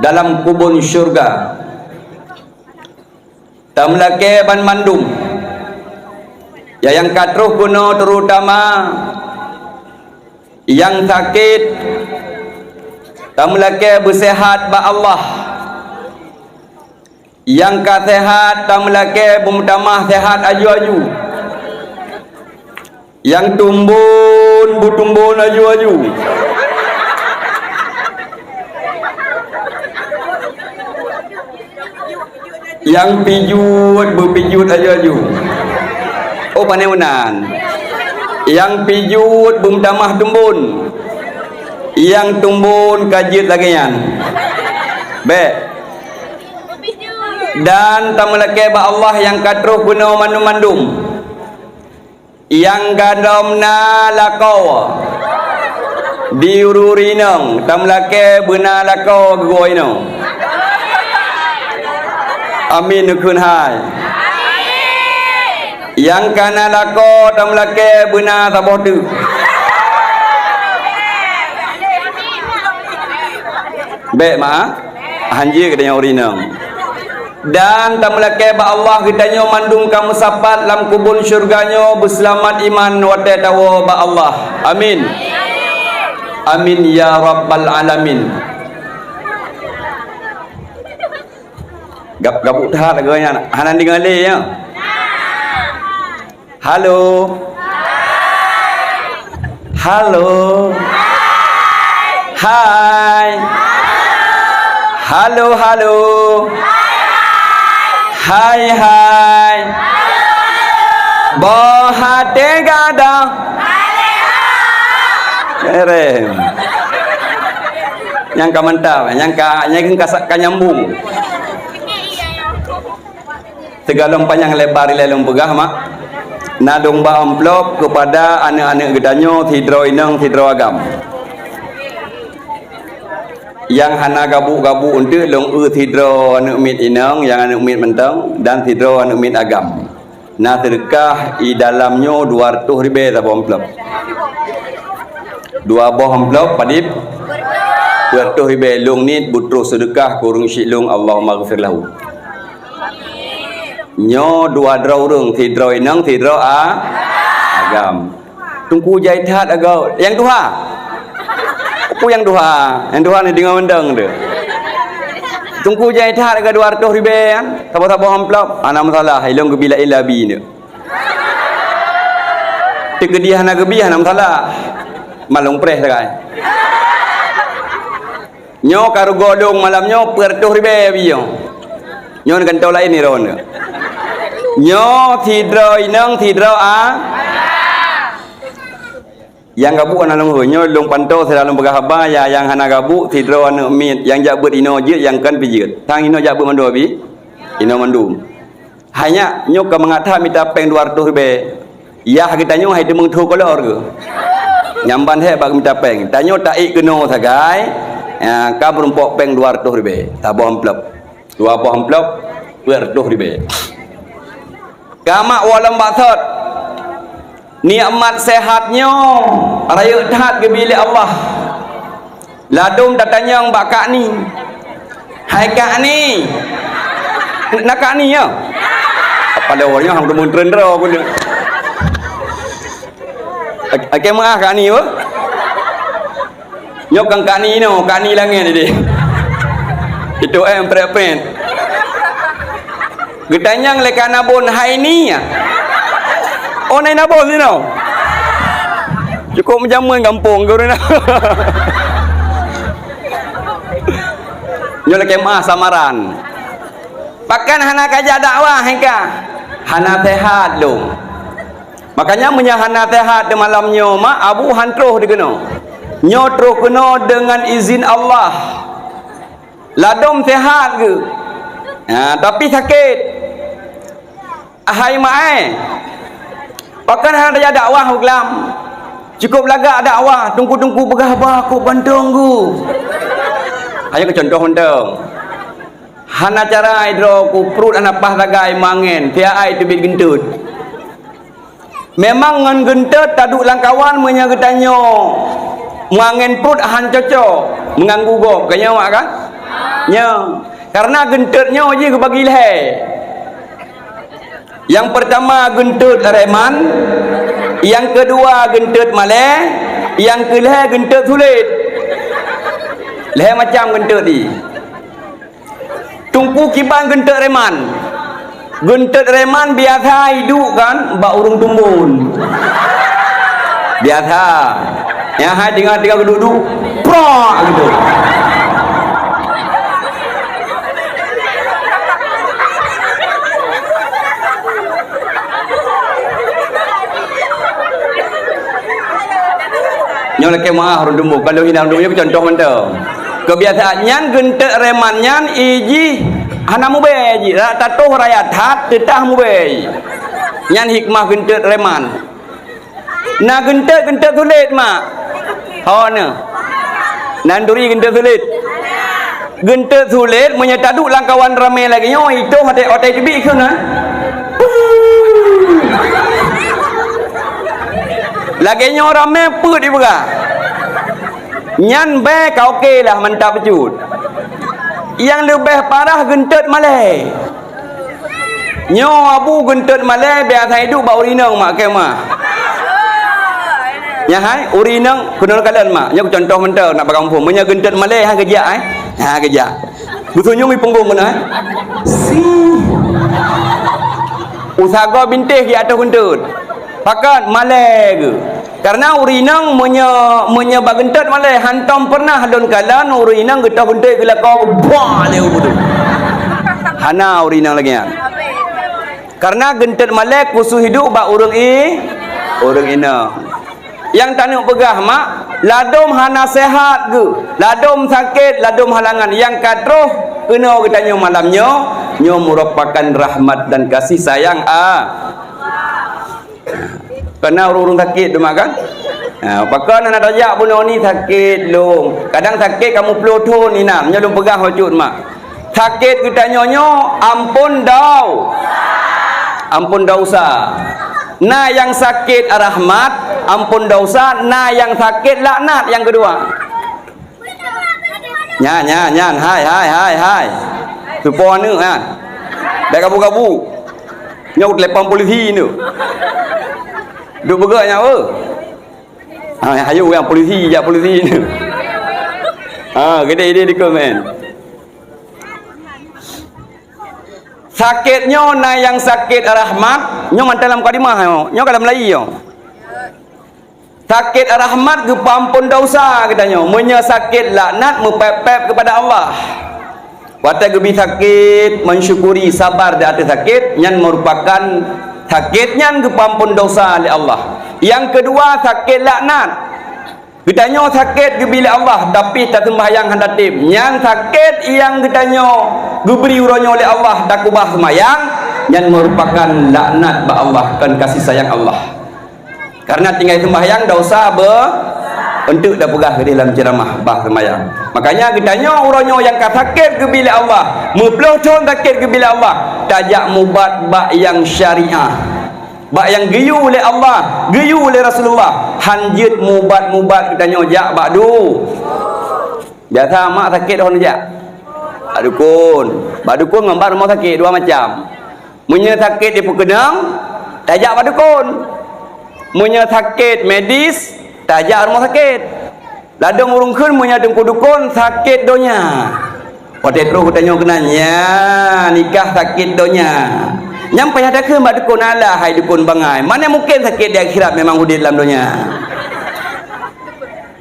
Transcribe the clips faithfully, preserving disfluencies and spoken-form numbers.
dalam kubon syurga. Tameulakée banmandum, ya nyang ka troh keunoe, terutama nyang sakét, tameulakée beuseuhat bak Allah. Nyang ka seuhat, tameulakée beumeutamah seuhat aju-aju. Nyang tumbon, beutumbon aju-aju. Nyang pijuet, beupijuet aju-aju. Oh, pane meunan. Nyang pijuet beumeutamah tumbon. Nyang tumbon ka jeuet lagée nyan. Bék. Dan tameulakée bak Allah nyang ka troh keunoe mandum-mandum. Nyang gadom na lakoe di ureuëng inong, tameulakée beuna lakoe geugoe inong. Amin neukheun hai. Nyang ka na lakoe, tameulakée beuna saboh teuk. Bék ma, hanjeuet geutanyoe ureuëng inong. Dan tameulakée bak Allah, geutanyoe mandum ka meusapat lam kubon syurga nyoe beuseulamat iman watée tawoe bak Allah. Amin. Amin ya rabbal alamin. Gab-, gabuk that lagoe nyan, hana deungoe lé nyoe. Halo. Halo. Hai. Halo, halo. Hai, hai. Boh até gadôh. Kerem. Nyang ka mantap, nyang ka, nyang ka sa-, ka nyambung. Teugalom panyang lebar ilée lôn peugah, mak. Na dong ba amplop keupada aneuëk-aneuëk geutanyoe, sidroe inong, sidroe agam. Nyang hana gabuk-gabuk eunteuk lôn eu sidroe aneuëk miet inong, nyang aneuëk miet mantong, dan sidroe aneuëk miet agam. Na seudeukah i dalam nyoe dua reutôh ribée saboh amplop. Dua boh amplop padib peuet reutôh ribée, lôn niet beutroh seudeukah keu ureuëng syiek lôn, Allahumma ghfir lahu. Nyoe dua droe ureuëng, sidroe inong, sidroe a-, agam. Teungku jai that agam. Nyang tuha. Peue nyang tuha? Nyang tuha ni deungoe mantong tu. Teungku jai that agam dua reutôh ribée nyan. Saboh-saboh amplop. Hana masalah. Ilôn geubi laén labi nyoe. Teukeudi hana geubi hana masalah. Malông preh sagai. Nyoe ka rugoe lôn malam nyoe peuet reutôh ribée biyong. Nyoe gantoe laén ni ron. Nyoe sidroe inong sidroe a-, nyang gabuk hana lôn hôi. Nyoe lôn pantô sira lôn peugah haba, ya nyang hana gabuk sidroe aneuëk miet nyang jak beuet inoe jeuet, nyang kon pih jeuet. Sang inoe jak beuet mandum abi? Inoe mandum. Hai nyak, nyoe ka mangat that mita péng dua reutôh ribée. Yah geutanyoe hai teumeung tho kolor geuh. Nyang ban hék bak mita péng. Tanyoe taék keunoe sagai, ya, ka meurumpok péng dua reutôh ribée. Saboh amplop. Dua boh amplop, peuet reutôh ribée. Ka mak woe lom bak sot. Nikmat seuhat nyoe rayeuk that geubi lé Allah. Ladôm tatanyong bak Kak Ni. "Hai Kak Ni." Na Kak Ni nyoe? Pada ureuëng nyoe hana deungon treun droe pun. Oke, meuah Kak Ni, beuh? Nyoe kon Kak Ni inoe, Kak Ni langét idéh. Itu eh, prek-prek. Geutanyong lé Kak Nabon, "Hai Ni, ya?" "Oh, Nai Nabon sinoe." Cukup meujameun gampông geuh na. Nyoe lakée meuah samaran. Pakon hana kajak dakwah, hai ka? Hana seuhat lom. Makanya meunyoe hana seuhat di malam nyoe, mak, Abu han troh di keunoe. Nyoe troh keunoe deungon izin Allah. Ladôm seuhat geuh. Ha, tapi sakét. Hai mak, eh. Pakon hana tajak dakwah u glam? Cukup lagak dakwah, teungku-teungku peugah haba kok bantong geuh. Ayo keu contoh mantong. Hana cara ai droe ku pruet hana paih sagai mangen, tiap ai teubiet geunteut. Memang ngon geunteut taduek lam kawan meunyoe geutanyoe mangen pruet han cocok, meuganggu gob. Ka nyoe mak kan? Nyoe, karena geunteut nyoe jih geubagi lhèe. Nyang peurtama geunteut reman, nyang keudua geunteut malèe, nyang keulhèe geunteut sulet. Lhèe macam geunteut jih. Teungku kiban geunteut reman. Geunteut reman biasa iduek kan bak ureueng tumbon. Biasa. Nyang hai tinggai-tinggai geuduek-duek, prok gitu. Nyoe lakèe meu'ah ureueng tumbon, kalau hina ureueng tumbon, nyoe contoh mantong. Keubiasaan nyan geunteut reman nyan, ijih hana mubèe jih, rata toh raya that teutah mubèe jih. Nyan hikmah geunteut reman. Na geunteut, geunteut sulet, mak. Ho na. Nan turi geunteut sulet. Geunteut sulet, meunyoe taduek lam kawan ramè lagèe nyoe, itoh watèe, watèe teubiet kheun, ha. Lagèe nyoe ramè peuet jipeugah. Nyan bèe ka oke lah, mantap bacut. Nyang leubeh parah geunteut malèe. Nyoe abu geunteut malèe biasa iduek bak ureueng inong mak keu mah. Nyan hai, ureueng inong keunoe kalon mak. Nyoe contoh mantong nak bak kampung. Meunyoe geunteut malèe han geujak ai. Ha geujak. Geusunyueng di punggong keunoe ai. Si. Usago bintéh di ateueh geunteut. Pakon malèe geuh. Karena ureueng inong meunyoe, meunyoe bak geunteut malèe, hantom pernah lôn kalon ureueng inong geutoh geunteut geulakoe, bah, lé ureueng. Hana ureueng inong lagèe nyan. Karena geunteut malèe khusus iduek bak ureueng i-, ureueng inong. Nyang taneuk peugah mak, ladôm hana seuhat geuh, ladôm sakét, ladôm halangan, nyang ka troh keunoe geutanyoe malam nyoe, nyoe merupakan rahmat dan kasih sayang a-, Kana ureueng-ureueng sakét teuma kan? Ha, pakon hana tajak bunoe ni sakét lom. Kadang sakét ka muplôh thôn inan, nyoe lôn peugah bacut mak. Sakét geutanyoe nyoe ampôn dau-, ampôn dosa. Na nyang sakét rahmat, ampôn dosa, na nyang sakét laknat nyang keudua. Nyan, nyan, nyan. Hai, hai, hai, hai. Teupo aneuk nyan. Bèk gabu-gabu. Nyoe telepon polisi nyoe. Duek beugèt nyan, oh. Ha, hayu nyang polisi, jak polisi nyoe. Ha, gede-gede dikeue meu'en. Sakét nyoe na nyang sakét rahmat, nyoe mantong lam mukadimah nyoe. Nyoe ka lam lai nyoe. Sakét rahmat geupeuampôn dosa geutanyoe. Meunyoe sakét laknat meupèp-pèp keupada Allah. Watèe geubi sakét, mensyukuri, sabar di ateueh sakét, nyan meurupakan sakét nyan geupeuampôn dosa lé Allah. Nyang keudua, sakét laknat. Geutanyoe sakét geubi lé Allah, tapi taseumbahyang hana tatem. Nyan sakét nyang geutanyoe geubri uroe nyoe lé Allah takeubah seumayang, nyan meurupakan laknat bak Allah, kon kasih sayang Allah. Karena tinggai seumbahyang dosa be-, eunteuk tapeugah keudeh lam ceuramah bah seumayang. Makanya geutanyoe uroe nyoe nyang ka sakét geubi lé Allah, muplôh thôn sakét geubi lé Allah, tajak mubat bak nyang syariah. Bak nyang geuyue lé Allah, geuyue lé Rasulullah, han jeuet mubat-mubat geutanyoe jak bak du-, biasa mak sakét hon jak bak dukon. Bak dukon ngon bak rumoh sakét dua macam. Meunyoe sakét dipeukeunong, tajak bak dukon. Meunyoe sakét medis, tajak rumoh sakét. Ladôm ureueng kheun meunyoe teungku dukon sakét donya. Watèe troh geutanyoe keunan, "Nya, nikah sakét donya." Nyan payah takheun bak dukon, "Alah hai dukon bangai, mana mungkin sakét di akhirat, memang udép lam donya."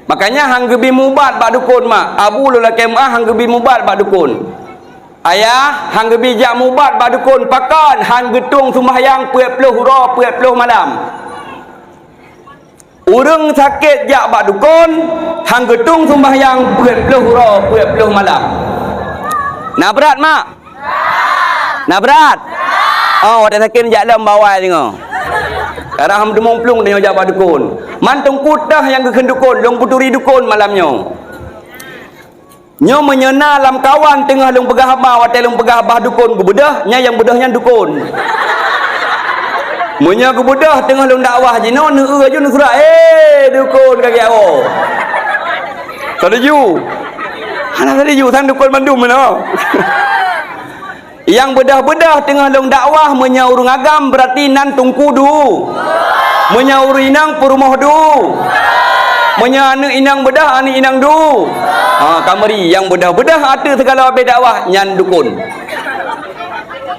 Makanya han geubi mubat bak dukon mak, abu lôn lakèe meu'ah han geubi mubat bak dukon. Ayah, han geubi jak mubat bak dukon, pakon han geutueng sumbahyang peuet ploh uroe peuet ploh malam. Ureueng sakét jak bak dukon, han geutueng sumbahyang peuet ploh uroe peuet ploh malam. Na brat mak? Na brat? Oh, watèe sakét jak lom bawai singoh. Karang han meuteumong plueng tanyoe jak bak dukon. Man teungku teuh nyang geukheun dukon, lôn peuturi dukon malam nyoe. Nyoe meunyoe na lamkawan teungoh lôn peugah haba, watèe lôn peugah bah dukon geubeudôh, nyan nyang beudôh nyan dukon. Meunyoe geubeudôh teungoh lôn dakwah jinoe, neueu aju neusurak, "Eh, dukon kaki awoe." Setuju? Anak tadi ju sang dukon mandum meunoe. Nyang beudah-beudah teungoh lôn dakwah, meunyoe ureuëng agam, berarti nan teungku du. Meunyoe ureuëng inong, peurumoh du. Meunyoe aneuëk inong beudah, aneuëk inong du. Ha, ka meuri, nyang beudah-beudah ateueh sigala abée dakwah, nyan dukon.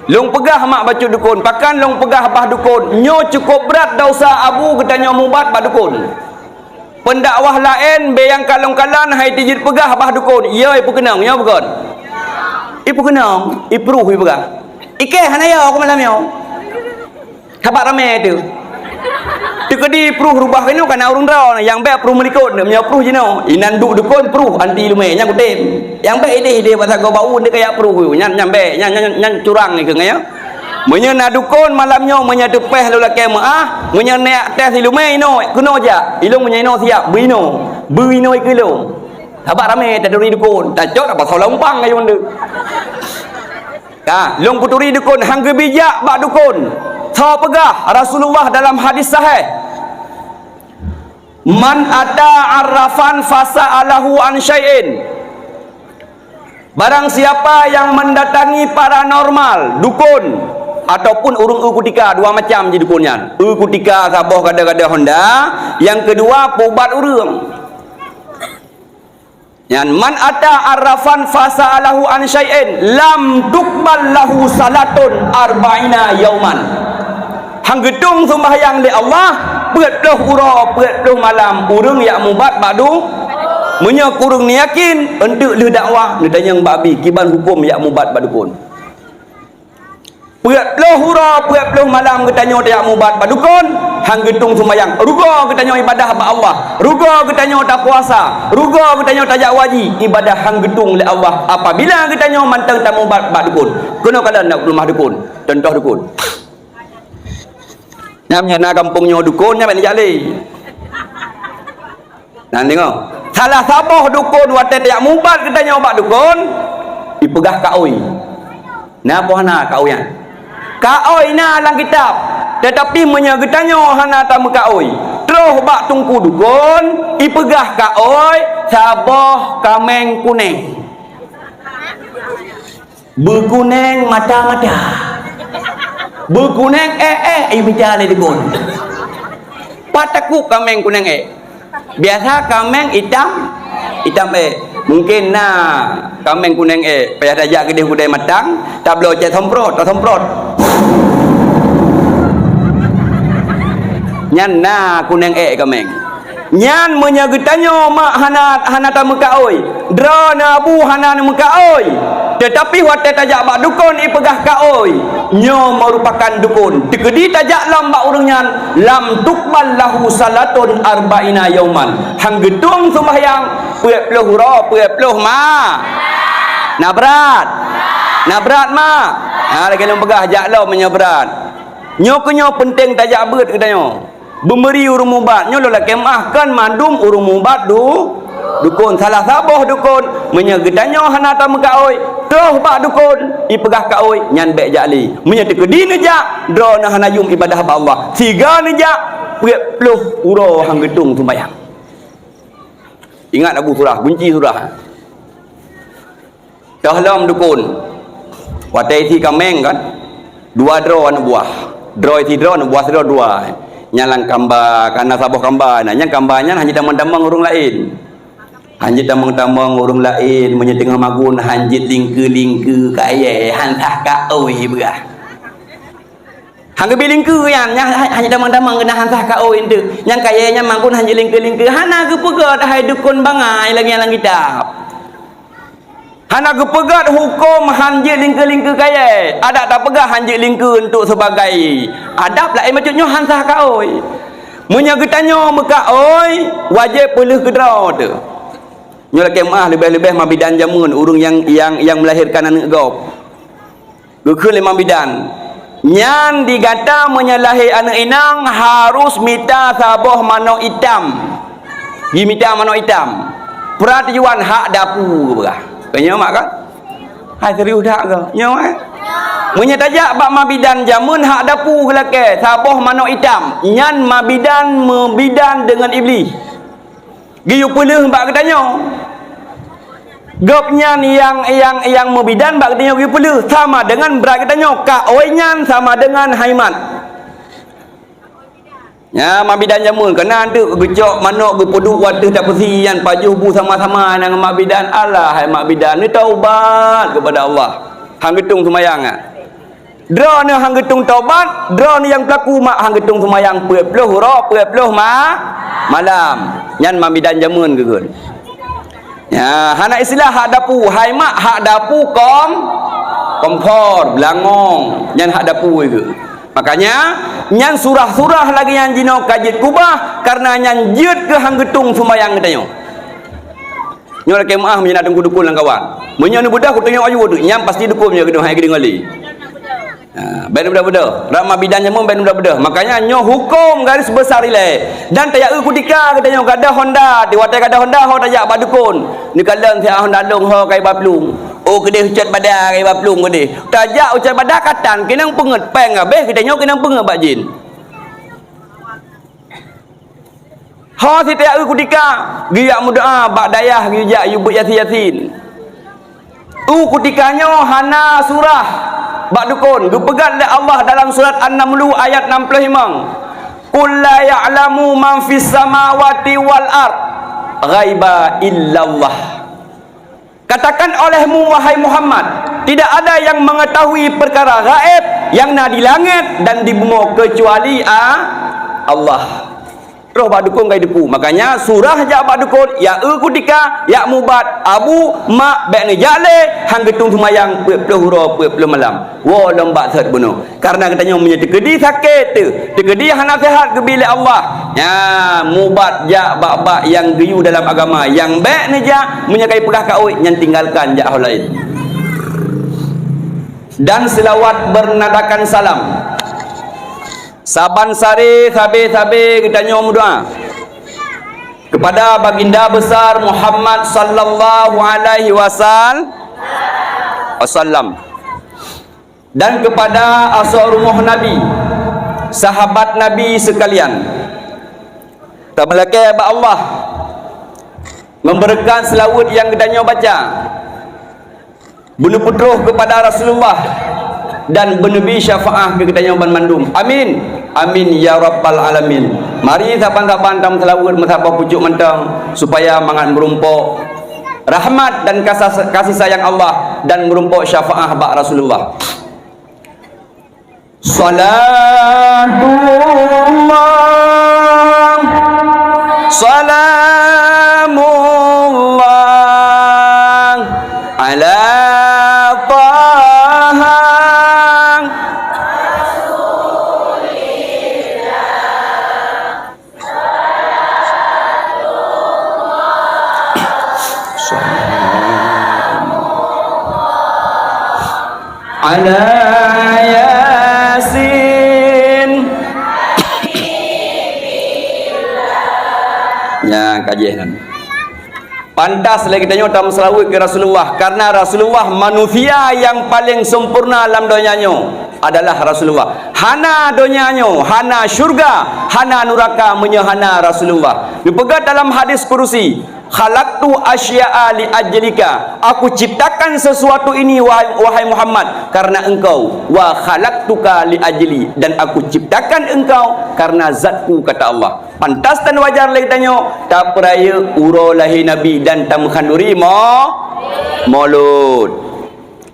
Lôn peugah mak bacut dukon, pakon lôn peugah bah dukon, nyoe cukup brat desya abu geutanyoe mubat bak dukon. Pendakwah laén, bée nyang kalon-kalon hai tijeuet peugah bah dukon, "Yo, ipeukeunong, nyoe bukon." Ipeukeunong, ipruh ipeugah. "Ikeh hana yo, aku malam nyoe." Sabab ramé teuh. Teukeudi pruh rubah keunoe kana ureuëng droe, nyang bék pruh meulikot, meunyoe pruh jinoe. Inan duek dukon pruh anti lumé, nyang kutem. Nyang bék idéh-idéh bak sagoe bau, ndék kayak pruh, nyan, nyan bék, nyan, nyan, nyan curang ikeu nyan. Meunyoe na dukon malam nyoe, meunyoe teupéh lôn lakée meuáh, meunyoe neujak tes ilumé inoe, keunoe jak. Ilôn meunyoe inoe siap, beuinoe. Beuinoe keu lôn. Sabab ramé taduri dukon, tacok dak pasau lampang ayong deuh. Ka, lôn kuturi dukon, han geubijak bak dukon. Tho peugah Rasulullah dalam hadis sahih, "Man ata arrafan fasa'alahu an syai'in." Barang siapa yang mendatangi paranormal, dukon, ataupun ureuëng eu kutika, dua macam jih dukon nyan. Eu kutika saboh gada-gada honda, nyang keudua peuubat ureuëng. Nyan, "Man ata arrafan fasa'alahu an syai'in lam tuqbal lahu salatun arba'ina yauman." Han geutueng seumbahyang lé Allah peuet ploh uroe, peuet ploh malam ureuëng jak mubat bak du-, meunyoe ureuëng neuyakin, eunteuk lheueh dakwah neutanyong bak Abi kiban huköm jak mubat bak dukon. Peuet ploh uroe, peuet ploh malam geutanyoe tajak mubat bak dukon, han geutueng seumbahyang. Rugoe geutanyoe ibadah bak Allah. Rugoe geutanyoe tapuasa. Rugoe geutanyoe tajak haji, ibadah han geutueng lé Allah apabila geutanyoe mantong tamubat bak dukon. Keunoe kalon na u rumoh dukon, contoh dukon. Nyan meunyoe na gampông nyoe dukon, nyan bèk neujak lé. Nah, deungö. Salah saboh dukon watèe tajak mubat geutanyoe bak dukon, ipeugah kaôi. Na peue hana kaôi nyan? Kaôi na lam kitab, teutapi meunyoe geutanyoe hana tameukaôi, troh bak teungku dukon, ipeugah kaôi saboh kaméng kunéng. Beukunéng mata-mata. Beukunéng ék-ék, imita lé dukon. Pat takot kaméng kunéng ék. Biasa kaméng itam, itam ék. Mungkin na kaméng kunéng ék, payah tajak keudeh keudè matang, tabloe cèt semprot, tasemprot. Nyan na kunéng ék kaméng. Nyan meunyoe geutanyoe mak hana, hana tameukaôi, droeneuh abu hana neumeukaôi, teutapi watèe tajak bak dukon ipeugah kaôi, nyoe meurupakan dukon. Teukeudi tajak lom bak ureueng nyan, lam tuqbal lahu salatun arba'ina yauman. Han geutueng seumbahyang peuet ploh uroe, peuet ploh ma-, na brat. Na brat, mak. Ha, lagèe lôn peugah, jak lom meunyoe brat. Nyoe keuh nyoe peunteng tajak beuet geutanyoe. Beumeuri ureueng mubat, nyoe lôn lakèe meu'ah, kon mandum ureueng mubat du-, dukon. Salah saboh dukon, meunyoe geutanyoe hana tameukaôi, troh bak dukon, ipeugah kaôi, nyan bèk jak lé. Meunyoe teukeudi neujak, droeneuh hana yum ibadah bak Allah. Siga neujak, peuet ploh uroe han geutueng seumbahyang. Ingat lagu surah, gunci surah. Toh lom dukon. Watèe isi kaméng kan, dua droe aneuk buah. Droe isi droe, aneuk buah sidroe dua. Nyan lam kamba, ka na saboh kamba. Nah, nyan kamba nyan hanjeuet tamong-tamong ureueng laén. Hanjeuet tamong-tamong ureueng laén, meunyoe teungoh magun hanjeuet lingkeue-lingkeue kayèe, han sah kaôi beurah. Han geubi lingkeue nyan, nyan ha-, hana tamong-tamong keunan han sah kaôi eunteuk. Nyang kayèe nyan magun han jeuet lingkeue-lingkeue, hana geupeugöt hai dukon bangai lagèe nyang lam kitab. Hana geupeugöt huköm han jeuet lingkeue-lingkeue kayèe. Adak tapeugah han jeuet lingkeue eunteuk sebagai adab laén, bacut nyoe han sah kaôi. Meunyoe geutanyoe meukaôi, wajéb peuleueh keudroe teuh. Nyoe lakèe meu'ah leubeh-leubeh ma bidan jameun, ureueng nyang, nyang, nyang meulahirkan aneuk gob. Geukheun lé ma bidan, "Nyan di gata meunyoe lahé aneuk inong harôh mita saboh manok itam." Jimita manok itam. Pra tujuan hak dapu geupeugah. Keu nyoe mak kan? Hai serius that keu? Nyoe, eh? Meunyoe tajak bak ma bidan jameun hak dapu geulakèe saboh manok itam, nyan ma bidan meubidan deungon Iblih. Geuyue peuleueh bak geutanyoe. Gobnyan nyang, nyang, nyang meubidan bak geutanyoe geupeuleueh sama deungon brat geutanyoe, ka oi nyan sama deungon hai mat. Nyan mak bidan jameun, keunan teuk geucok manok geupeuduek u ateueh tapeusi nyan pajoh bu sama-sama nyan ngon mak bidan. Alah hai mak bidan, neutaubat keupada Allah. Han geutueng seumayang nyan. Droeneuh han geutueng taubat, droeneuh nyang peulaku mak han geutueng seumayang peuet ploh uroe, peuet ploh ma-, malam. Nyan mak bidan jameun geukheun. Ya, hana istilah hak dapu, hai mak hak dapu kom, kompor, beulangong, nyan hak dapu itu. Makanya, nyan surah-surah lagée nyan jinoe ka jeuet kubah, karena nyan jeuet keu han geutueng sumbayang geutanyoe. Nyoe lakée meuáh meunyoe na teungku dukun lam kawan. Meunyoe neubeudôh kutunyok aju, nyan pasti dukun nyoe keuneuk hai geudeungoe lé. Ha, bèk neubeudôh-beudôh. Rama bidan jameun bèk neubeudôh-beudôh. Makanya nyoe huköm garis besar ilée. Dan tayaeu kutika geutanyoe gadôh honda, di watée gadôh honda ho tajak bak dukon. Neukalon siat honda lôn ho kai bak plueng. Oh keudeh ucot bada kai bak plueng keudeh. Tajak ucot bada katan keunong peungeut péng habéh geutanyoe keunong peungeut bak jin. Ho sitiap eu kutika geujak meudoa bak dayah geujak yue beuet Yasin-Yasin. Eu kutika nyoe hana surah bak dukon, geupeugah lé Allah dalam surat An-Namlu ayat enam puluh lima, "Qul la ya'lamu man fis samawati wal ard ghaiba illallah." Katakan olehmu, wahai Muhammad, tidak ada yang mengetahui perkara gaib yang na di langit dan di bumoe kecuali a-, Allah. Roh bak dukon gai depu. Makanya surah jak bak dukon, ya eu kutika, yak mubat, abu, mak, bèk neujak lé, han geutung seumayang peuet ploh uroe, peuet ploh malam. Woe lom bak sot bunoe. Karena geutanyoe meunyoe teukeudi sakét teuh, teukeudi hana seuhat geubi lé Allah, nyan mubat jak bak-bak nyang geuyue dalam agama, nyang bèk neujak meunyoe ka jipeugah ka oi, nyan tinggalkan jak ho laén. Dan selawat bernadakan salam. Saban sare sabe-sabe geutanyoe meudoa kepada Baginda Besar Muhammad sallallahu alaihi wasal-, wasallam. Dan kepada asoe rumoh Nabi, sahabat Nabi sekalian. Tameulakée bak Allah, memberkat seulaweuet nyang geutanyoe baca, beuneuputroh kepada Rasulullah, dan beuneubi syafaah keu geutanyoe banmandum. Amin. Amin ya rabbal alamin. Mari saban-saban tameuseulaweuet meusaboh pucuk mantong, supaya mangat meurumpok rahmat dan kasih, kasih sayang Allah dan meurumpok syafaah bak Rasulullah. Salatullah, salamullah ala Taha. Ala Yasin. Nya kajih nan. Pantas lé geutanyoe tameuseulaweuet keu Rasulullah, karena Rasulullah manusia nyang paleng sempurna lam donya nyoe adalah Rasulullah. Hana donya nyoe, hana syurga, hana nuraka meunyoe hana Rasulullah. Geupeugah dalam hadis kudusi, "Khalaqtu asya'a li ajlika." Aku ciptakan sesuatu ini, wahai, wahai Muhammad, karena engkau. "Wa khalaqtuka li ajli." Dan aku ciptakan engkau karena zatku, kata Allah. Pantas dan wajar lé geutanyoe tapeurayeuk uroe lahé Nabi dan tameuhanduri mo-, molot.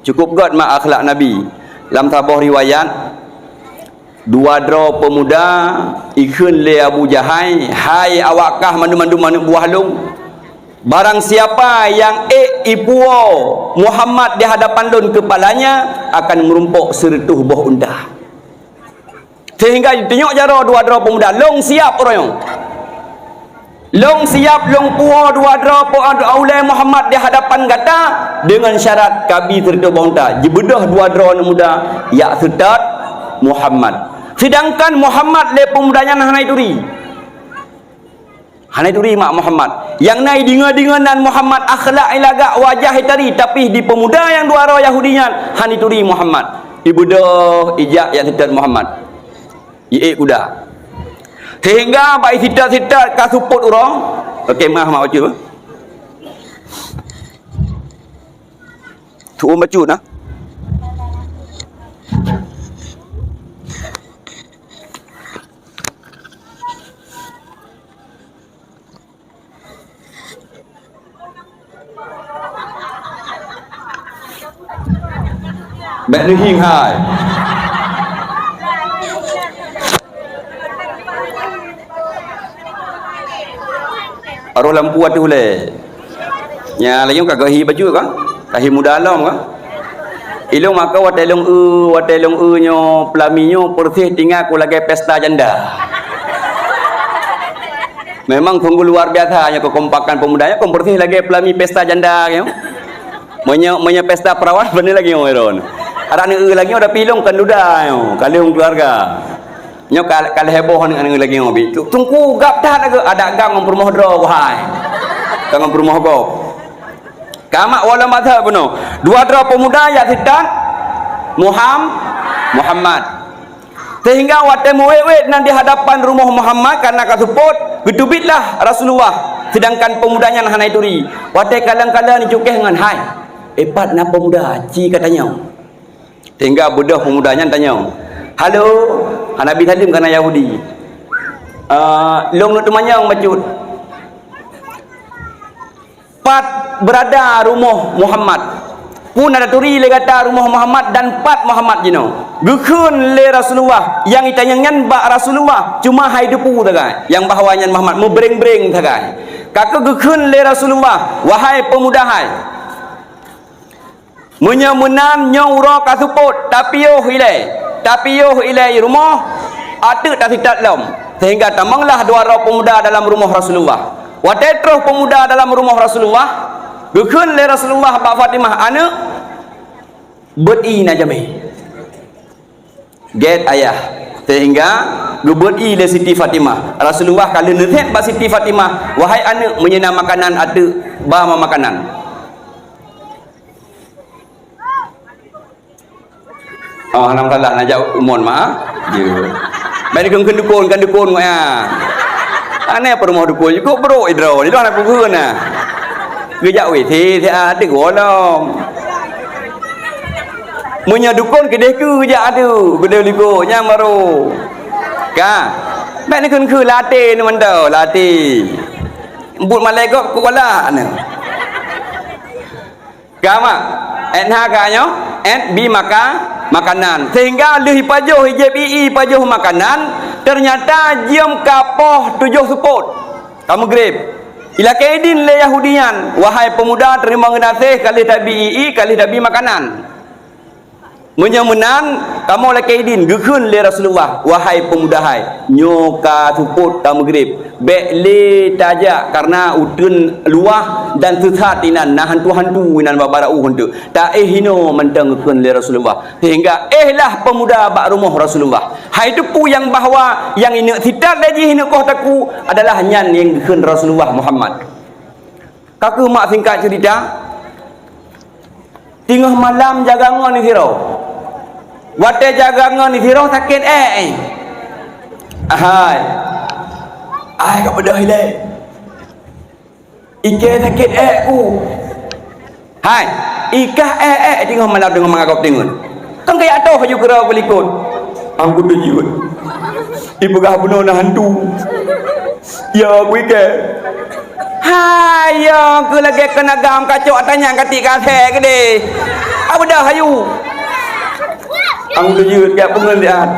Cukup göt mak akhlak Nabi. Lam saboh riwayat, dua droe peumuda ikheun lé Abu Jahai, "Hai awak kah mandum-mandum aneuk buah lôn, barang siapa nyang ék ipuwoe Muhammad di hadapan lôn keupalanya akan meurumpok sireutôh boh unta." Sehingga jitunyok jaroe dua droe peumuda, "Lôn siap uroe nyoe. Lôn siap lôn puwoe dua droe pe-, ulée Muhammad di hadapan gata deungon syarat kabi sireutôh boh unta." Jibeudôh dua droe aneuk muda jak seutôt Muhammad. Sedangkan Muhammad lé peumuda nyan hana jituri. Hana jituri mak Muhammad. Nyang na jideungoe-deungoe nan Muhammad, akhlak jih lagak, wajah jih tari, tapi di peumuda nyang dua droe Yahudi nyan hana jituri Muhammad. Jibeudôh ijak jak seutôt Muhammad. Jiék kuda. Sehingga bak jiseutôt-seutôt ka seupôt uroe. Oke, maah mak bacut. Tu'um bacut nah. Bèk neuhieng hai. Aroh lampu ateueh ulèe. Nyan lagèe ka geuhi bacut ka? Ka hi muda lom ka? Ilôn maka watèe lôn eu, watèe lôn eu nyoe peulami nyoe peureuseh tinggai ku lagèe pesta janda. Memang sungguh luar biasa nyoe kekompakan pemuda nyoe, kon peureuseh lagèe peulami pesta janda nyoe. Meunyoe, meunyoe pesta perawan beuneu lagèe nyoe ron. Adak neueu lagèe nyoe tapi ilôn kon duda nyoe, ka lheueh keuluwarga. Nyoe ka, ka lheueh boh aneuk-aneuk lagèe nyoe bi. Tu, teungku gap that adak gam ngon peurumoh droe wahai. Ka ngon peurumoh gob. Ka mak wala mazhab bunoe. Dua droe pemuda jak sitat Muham-, Muhammad. Sehingga watèe meuwét-wét nan di hadapan rumoh Muhammad karena ka seupôt, geuteubietlah Rasulullah, sedangkan pemuda nyan hana jituri. Watèe kalon-kalon jicukéh ngon hai. Eh, pat na pemuda, ci ka tanyong. Sehingga beudôh pemuda nyan tanyong, "Halo," hana bi saleuem karena Yahudi. "Eh, lôn neuk teumanyong bacut. Pat beurada rumoh Muhammad? Peue na taturi lé gata rumoh Muhammad dan pat Muhammad jinoe?" Geukheun lé Rasulullah, nyang jitanyong nyan bak Rasulullah, cuma hai teupeu sagai, nyang bahwa nyan Muhammad, meubreng-breng sagai. Ka keuh geukheun lé Rasulullah, "Wahai peumuda hai, meunyoe meunan nyoe uroe ka seupôt, tapiôh ilèe, tapiôh ilèe i rumoh, ateueh tasitat lom." Sehingga tamonglah dua droe peumuda dalam rumoh Rasulullah. Watèe troh peumuda dalam rumoh Rasulullah, geukheun lé Rasulullah bak Fatimah, "Aneuk, beuet ié na jamèe." Gèt ayah. Sehingga geubeuet ié lé Siti Fatimah. Rasulullah ka lheueh neuseut bak Siti Fatimah, "Wahai aneuk, meunyoe na makanan ateueh, ba ma makanan." Oh, hana masalah, na jak umon ma. Ya. Bèk dikheun-kheun dukon, kan dukon ngon ya. Aneh peurumoh dukon, kok brok idroe, idroe hana peue na. Geujak W C siat, teuk goh lom. Meunyoe dukon keudeh keu jak adu, keudeh likot, nyan baru. Ka. Bèk dikheun-kheun latih ni mantong, latih. Buet malèe gob keu kuala ni. Ka mak, èt na ka nyoe, èt bi maka-, makanan. Sehingga lheueh ipajoh, ijép ié ipajoh makanan, teunyata jeuem ka poh tujoh seupôt, ka meugreb. Ilakèe idin lé Yahudi nyan, "Wahai peumuda, teurimong geunaséh, ka lheueh tabi ié, ka lheueh tabi makanan." Meunyoe meunan, kamoe lakèe idin, geukheun lé Rasulullah, "Wahai peumuda hai, nyoe ka seupôt ka meugreb, bèk lé tajak, kareuna uteuen luwah dan seusat inan, na hantu-hantu inan bak barô ueh eunteuk." Taéh inoe mantong geukheun lé Rasulullah, sehingga éhlah peumuda bak rumoh Rasulullah. Hai teupeu nyang bahwa nyang ineuk sitat lé jih ineuk koh takue adalah nyan nyang geukheun Rasulullah Muhammad. Ka keuh mak singkat ceurita, teungoh malam jaga ngon sidroe. Watèe jaga ngon sidroe sakét èk. Hai. Ai ka peudeuh ilèe. Ikèe sakét èk ku. Hai. Ikah èk-èk teungoh malam teungoh mangat gob teungeut. Kan kajak toh laju keudroe keu likot. Aku teujeuet. Ipeugah bunoe na hantu. Ya, aku ikèe. Hai, ya, keu lagèe keunaga meukaco ata nyang ka tiek ka asèe keudeh. Apa dah hayu? Aku teujeuet jak peungeut siat.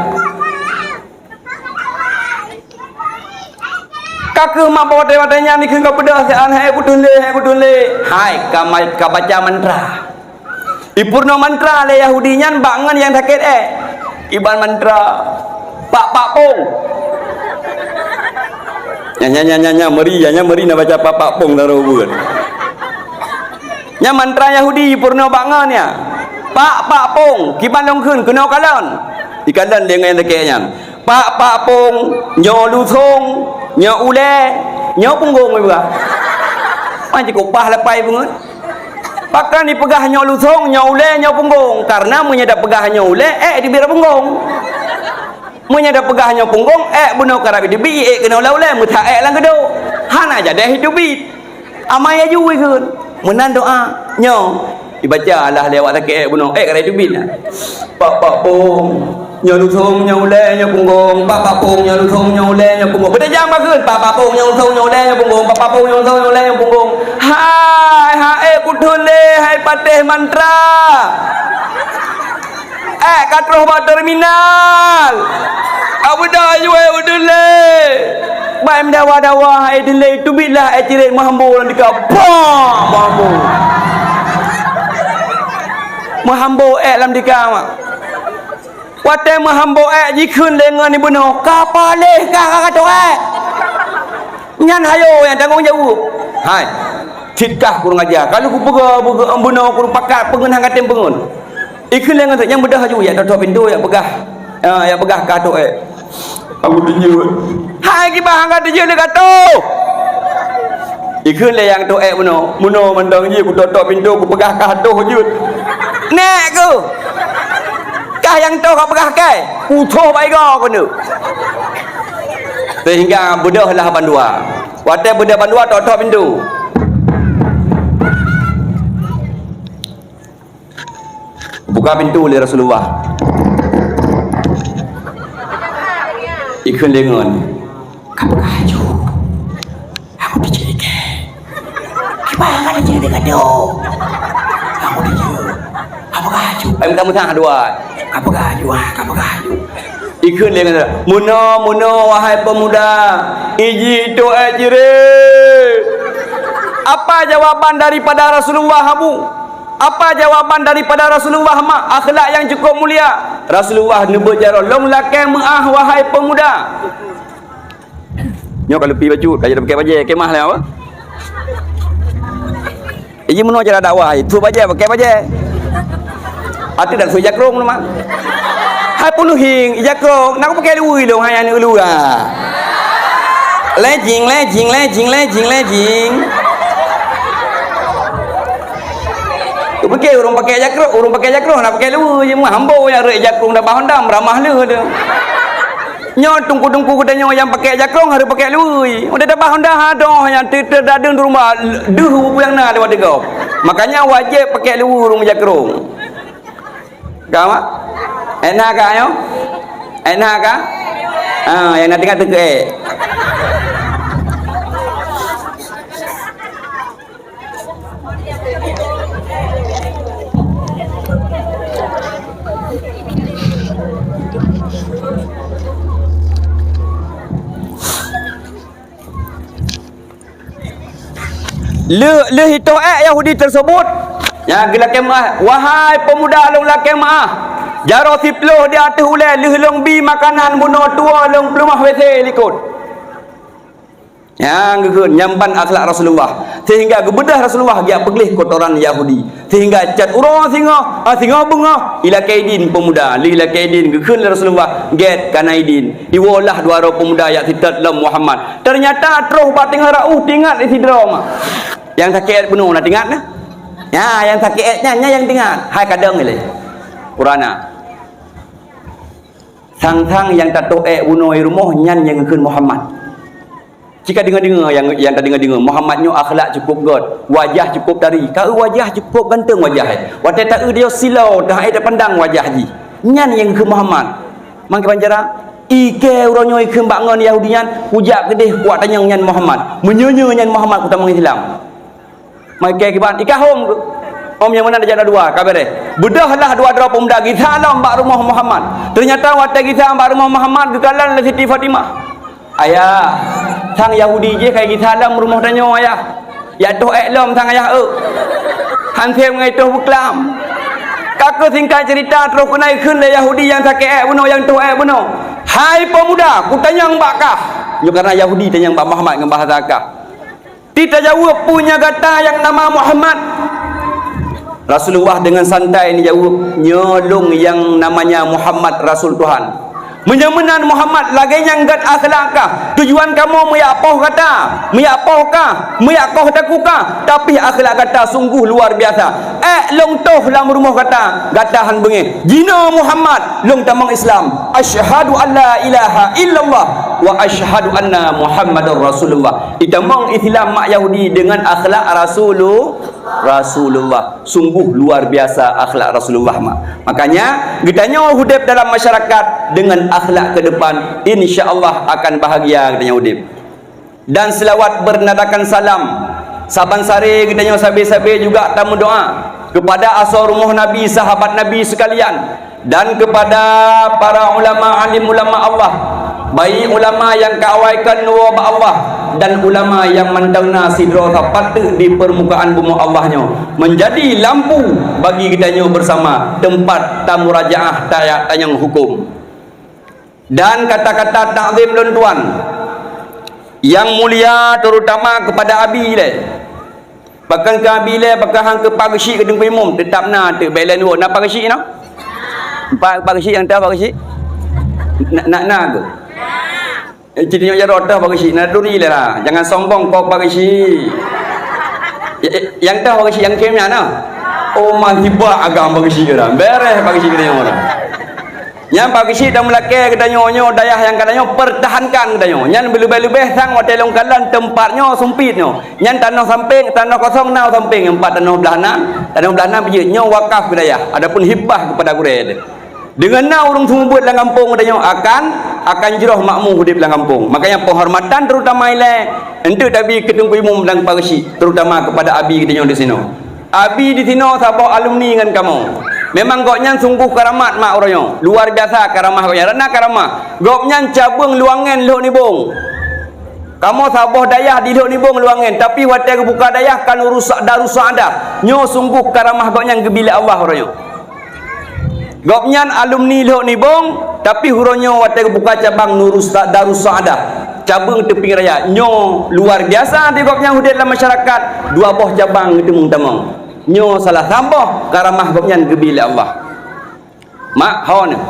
Ka keuh mak boh watèe-watèe nyan dikheun ka peudeuh siat, hai kuteun lé, hai kuteun lé. Hai, ka ma-, ka baca mantra. Ipeurunoe mantra lé Yahudi nyan bak ngon nyang sakét èk. Iban mantra, "Pak-pak pong." Nyan, nyan, nyan, nyan, nyan, meuri, nyan, nyan, meuri na baca "pak-pak pong" daroe buet. Nyan mantra Yahudi ipeurunoe bak ngon nyan. "Pak-pak pong, kiban lôn kheun keunoe kalon." Ikalon lé ngon nyang sakét nyan. "Pak-pak pong, nyoe lusong, nyoe ulèe, nyoe punggong," ipeugah. Wan cukôp paih lapai beungeut. Pakon ipeugah nyoe lusong, nyoe ulèe, nyoe punggong? Kareuna meunyoe tapeugah nyoe ulèe, èk teubiet punggong. Meunyoe tapeugah nyoe punggong, èk bunoe karab teubiet, èk keunoe lam ulèe, meusa èk lam geudok. Hana jadèh teubiet. Amai laju ikheun. Meunan doa, nyoe. Ibaca lah lewat sakét bunoe. Eh, kadang teubiet na. Pak, pak pong, nyoe lusong, nyoe ulée, nyoe punggong. Pak, pak pong, nyoe lusong, nyoe ulée, nyoe punggong. Beutajam makheun. Pak, pak pong, nyoe lusong, nyoe ulée, nyoe punggong. Pak, pak pong, nyoe lusong, nyoe ulée, nyoe punggong. Hai, hai, eh, kuthon lé, hai patéh mantra. Eh, ka troh bak terminal. Abu dah aju, eh, udah lé. Bai meudawa-dawa hai dilé, teubiet lah ai cirét meuhambo lam dika. Bah! Meuhambo. Meuhambo ék lam dika, mak. Watée meuhambo ék jikheun lé ngon ibunoe, "Ka paléh kah ka katoe ék?" Nyan hayo nyang tanggong jaweueb. Hai. Cit kah kurang aja. Kalau kupeugah, bunoe kurang pakat peungeut hana tem peungeut. Ikheun lé ngon nyang beudoh aju, jak tôk-tôk pintoe, jak peugah. Ah, jak peugah kah tôk ék. Aku teujeuet. Hai kiban hana teujeuet lé ka tôh. Ikheun lé nyang tôk ék bunoe. Bunoe mantong jih kutôk-tôk pintoe kupeugah kah tôh jeuet. Nék ku. Kah nyang tôh ka peugah kai. Kutôh bak igoe keuneuk. Sehingga beudoh lah bandua. Watée beudoh bandua tôk-tôk pintoe. Buka pintoe lé Rasulullah. Ikheun lé ngon. Ka peugah aju. Aku teujeuet ikei. Kiban ka teujeuet ikei ka tôh. Aku teujeuet. Ka peugah aju. Ai meutameusa dua. Ka peugah aju, ah, ka peugah aju. Ikheun lé ngon. Meunoe, meunoe, wahai peumuda. Iji tôk ék cirét. Apa jawaban daripada Rasulullah, Abu? Apa jawaban daripada Rasulullah, mak? Akhlak nyang cukup mulia. Rasulullah neubeuet jaroe, "Lôn lakée meuáh, wahai peumuda." Nyoe ka leupi bacut, ka jadi pakai bajée, kemah lé apa? Iji meunoe cara dakwah, itu bajée, pakai bajée. Ateueh dak sui jakrong tu, mak. Hai puluhing, ija krong, nak pakai lui lôn, hai aneuk lua. Lejing, lejing, lejing, lejing, lejing. Pikir ureuëng pakai jakrong, ureuëng pakai jakrong nak pakai lui je, meuhambo nyang rek jakrong dah bahon dam, ramah le tu. Nyoe teungku-teungku geutanyoe nyang pakai jakrong harus pakai lui. Udah dah bahon dah adoh nyang teuteudadeueng di rumah, deuh buku nyang na lewat tiga. Makanya wajib pakai lui ureuëng jakrong. Ka, mak? Enak ka, nyoe? Enak ka? Ah, nyang na teuka-teuka, eh. Lheueh, lheueh itoh ék Yahudi tersebut, nyang geulakée meuáh, "Wahai peumuda, lôn lakée meuáh, jaroe siploh di ateueh ulée lheueh lôn bi makanan bunoe tuwoe lôn peuleumah W C likot." Nyang geukheun, nyan ban akhlak Rasulullah, sehingga geubeudôh Rasulullah geujak peugleh kotoran Yahudi. Sehingga cat uroe singoh, ah, singoh beungoh, ilakée idin peumuda, lheueh ilakée idin geukheun lé Rasulullah, "Gét ka na idin." Iwoe lah dua droe peumuda jak seutôt lom Muhammad. Teunyata troh bak teungoh rauh teuingat lé sidroe ma. Nyang sakét bunoe na teuingat na? Nya, nyang sakét nyan, nyan nyang teuingat. Hai kadang lé. Urana. Sang-sang nyang tatoh ék bunoe i rumoh nyan nyang geukheun Muhammad. Cit ka deungoe-deungoe nyang, nyang tadeungoe-deungoe, Muhammad nyoe akhlak cukup gét, wajah cukup tari. Ka eu wajah cukup ganteng wajah, eh. Watée ta eu dia silau, dah ai tapandang wajah jih. Nyan nyang geukheun Muhammad. Mangke bancara, ikei uroe nyoe ikheun bak ngon Yahudi nyan, kujak keudeh kuwat tanyong nyan Muhammad. Meunyoe nyan Muhammad kutamong Islam. Mangke kiban, ikahom keu. Om nyang meunan tajak dua, ka beres. Beudôh lah dua droe peumuda gisa lom bak rumoh Muhammad. Teunyata watée gisa bak rumoh Muhammad geukalon lé Siti Fatimah. "Ayah, sang Yahudi jih ka gisa lom rumoh tanyoe, Ayah. Jak toh ék lom sang Ayah eu. Hansém ngon itoh beuklam." Ka keu singkat cerita, troh keunan ikheun lé Yahudi nyang sakét ék bunoe, nyang toh ék bunoe, "Hai peumuda, kutanyong bak kah." Nyoe karena Yahudi tanyong bak Muhammad ngon bahasa kah. Ti tajaweueb peue nya gata nyang nama Muhammad? Rasulullah dengan santai neujaweueb, "Nyoe lôn nyang namanya Muhammad, Rasul Tuhan." Meunyoe meunan Muhammad, lagée nyang gét akhlak kah, tujuan kamoe meuyak poh gata, meuyak poh kah, meuyak koh takue kah, tapi akhlak gata sungguh luar biasa. Ék lôn toh lam rumoh gata, gata han beungéh. Jinoe Muhammad, lôn tamong Islam. Asyhadu an la ilaha illallah wa asyhadu anna Muhammadar Rasulullah. Itamong Islam mak Yahudi dengan akhlak Rasulu-, Rasulullah. Sungguh luar biasa akhlak Rasulullah, mak. Makanya, geutanyoe udeb dalam masyarakat dengan akhlak ke depan, insya Allah akan bahagia geutanyoe udeb. Dan selawat bernadakan salam. Saban sare geutanyoe sabe-sabe juga tameudoa kepada asoe rumoh Nabi, sahabat Nabi sekalian, dan kepada para ulama, alim ulama Allah, baik ulama nyang ka awai kon woe bak Allah dan ulama nyang mantong na sidroe sapat teuk di permukaan bumoe Allah nyoe, menjadi lampu bagi geutanyoe bersama, tempat tamurajaah ta-, tanyong hukum. Dan kata-kata takzim lôn tuan nyang mulia, terutama kepada Abi lé. Pakon keu Abi lé, pakon han keu Pak Geuchik keu Teungku Imum, teutap na teuk, bèk lé neuwoe. Na Pak Geuchik na? Pak, Pak Geuchik nyang teuh Pak Geuchik? Na, na, na keu? Eh, ci tanyoe jaroe teuh Pak Geuchik, na duri lé lah. Jangan sombong kok Pak Geuchik. Ya, eh, nyang teuh Pak Geuchik nyang khem nyan na? Oh, man hibak agam Pak Geuchik dah. Beres Pak Geuchik keu tanyoe dah. Nyan Pak Geuchik dan meulakèe geutanyoe nyoe dayah nyang ka tanyoe pertahankan geutanyoe. Nyan beuleubèh-leubèh sang watèe lôn kalon teumpat nyoe sumpit nyoe. Nyan tanoh sampéng, tanoh kosong na sampéng, teumpat tanoh blah nan, tanoh blah nan beujeuet nyoe wakaf keu dayah. Adapun hibah kepada gurèe teuh. Deungon na ureueng seumeubeuet lam gampông geutanyoe akan, akan jroh makmu udeb lam gampông. Makanya penghormatan terutama ilèe enteuk tabi keu Teungku Imum dan Pak Geuchik, terutama kepada Abi geutanyoe di sinoe. Abi di sinoe saboh alumni ngon kamoe. Memang gobnyan sungguh karamat mak uroe nyoe. Luar biasa karamah gobnyan. Rana karamah. Gobnyan cabeueng luwangen Lhok Nibong. Kamoe saboh dayah di Lhok Nibong luwangen, tapi watèe geubuka dayah kan urus Darussadah. Nyoe sungguh karamah gobnyan geubi lé Allah uroe nyoe. Gobnyan alumni Lhok Nibong, tapi uroe nyoe watèe geubuka cabang Nurus Darussadah, cabeueng Teupin Raya. Nyoe luar biasa di gobnyan udeb lam masyarakat, dua boh cabang geuteumèe tamong. Nyoe salah saboh karamah gobnyan geubi lé Allah. Mak, ho nyoe.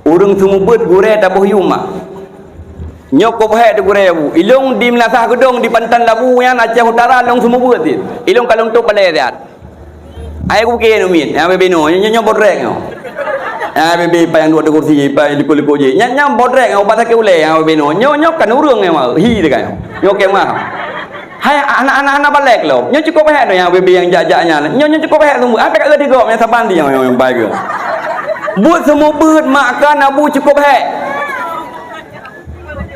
Ureueng seumeubeuet gurèe taboh yum, mak. Nyoe kôb hék di gurèe bu. Ilông di Meunasah Geudong di Panton Labu nyan Aceh Utara lông seumeubeuet cit. Ilông ka lông tôb balèe siat. Hai kupiké nyoe miet, nyang binoe, nyoe, nyoe bodrek nyoe. Nyang bibé payang duek di kursi, payang likot-likot jih. Nyang, nyang bodrek nyoe, ubat sakét ulèe nyang binoe. Nyoe, nyoe kan ureueng nyoe, hi teuka nyoe. Nyoe kemah. Hai, aneuk-aneuk hana balek lom. Nyoe cukôp hék nyoe nyang bibé nyang jak-jak nyan. Nyoe, nyoe cukôp hék seumeubeuet. Ah, tak ada tigok nyang saban di nyang, nyang, nyang bai ke. Buet seumeubeuet mak kan abu cukôp hék.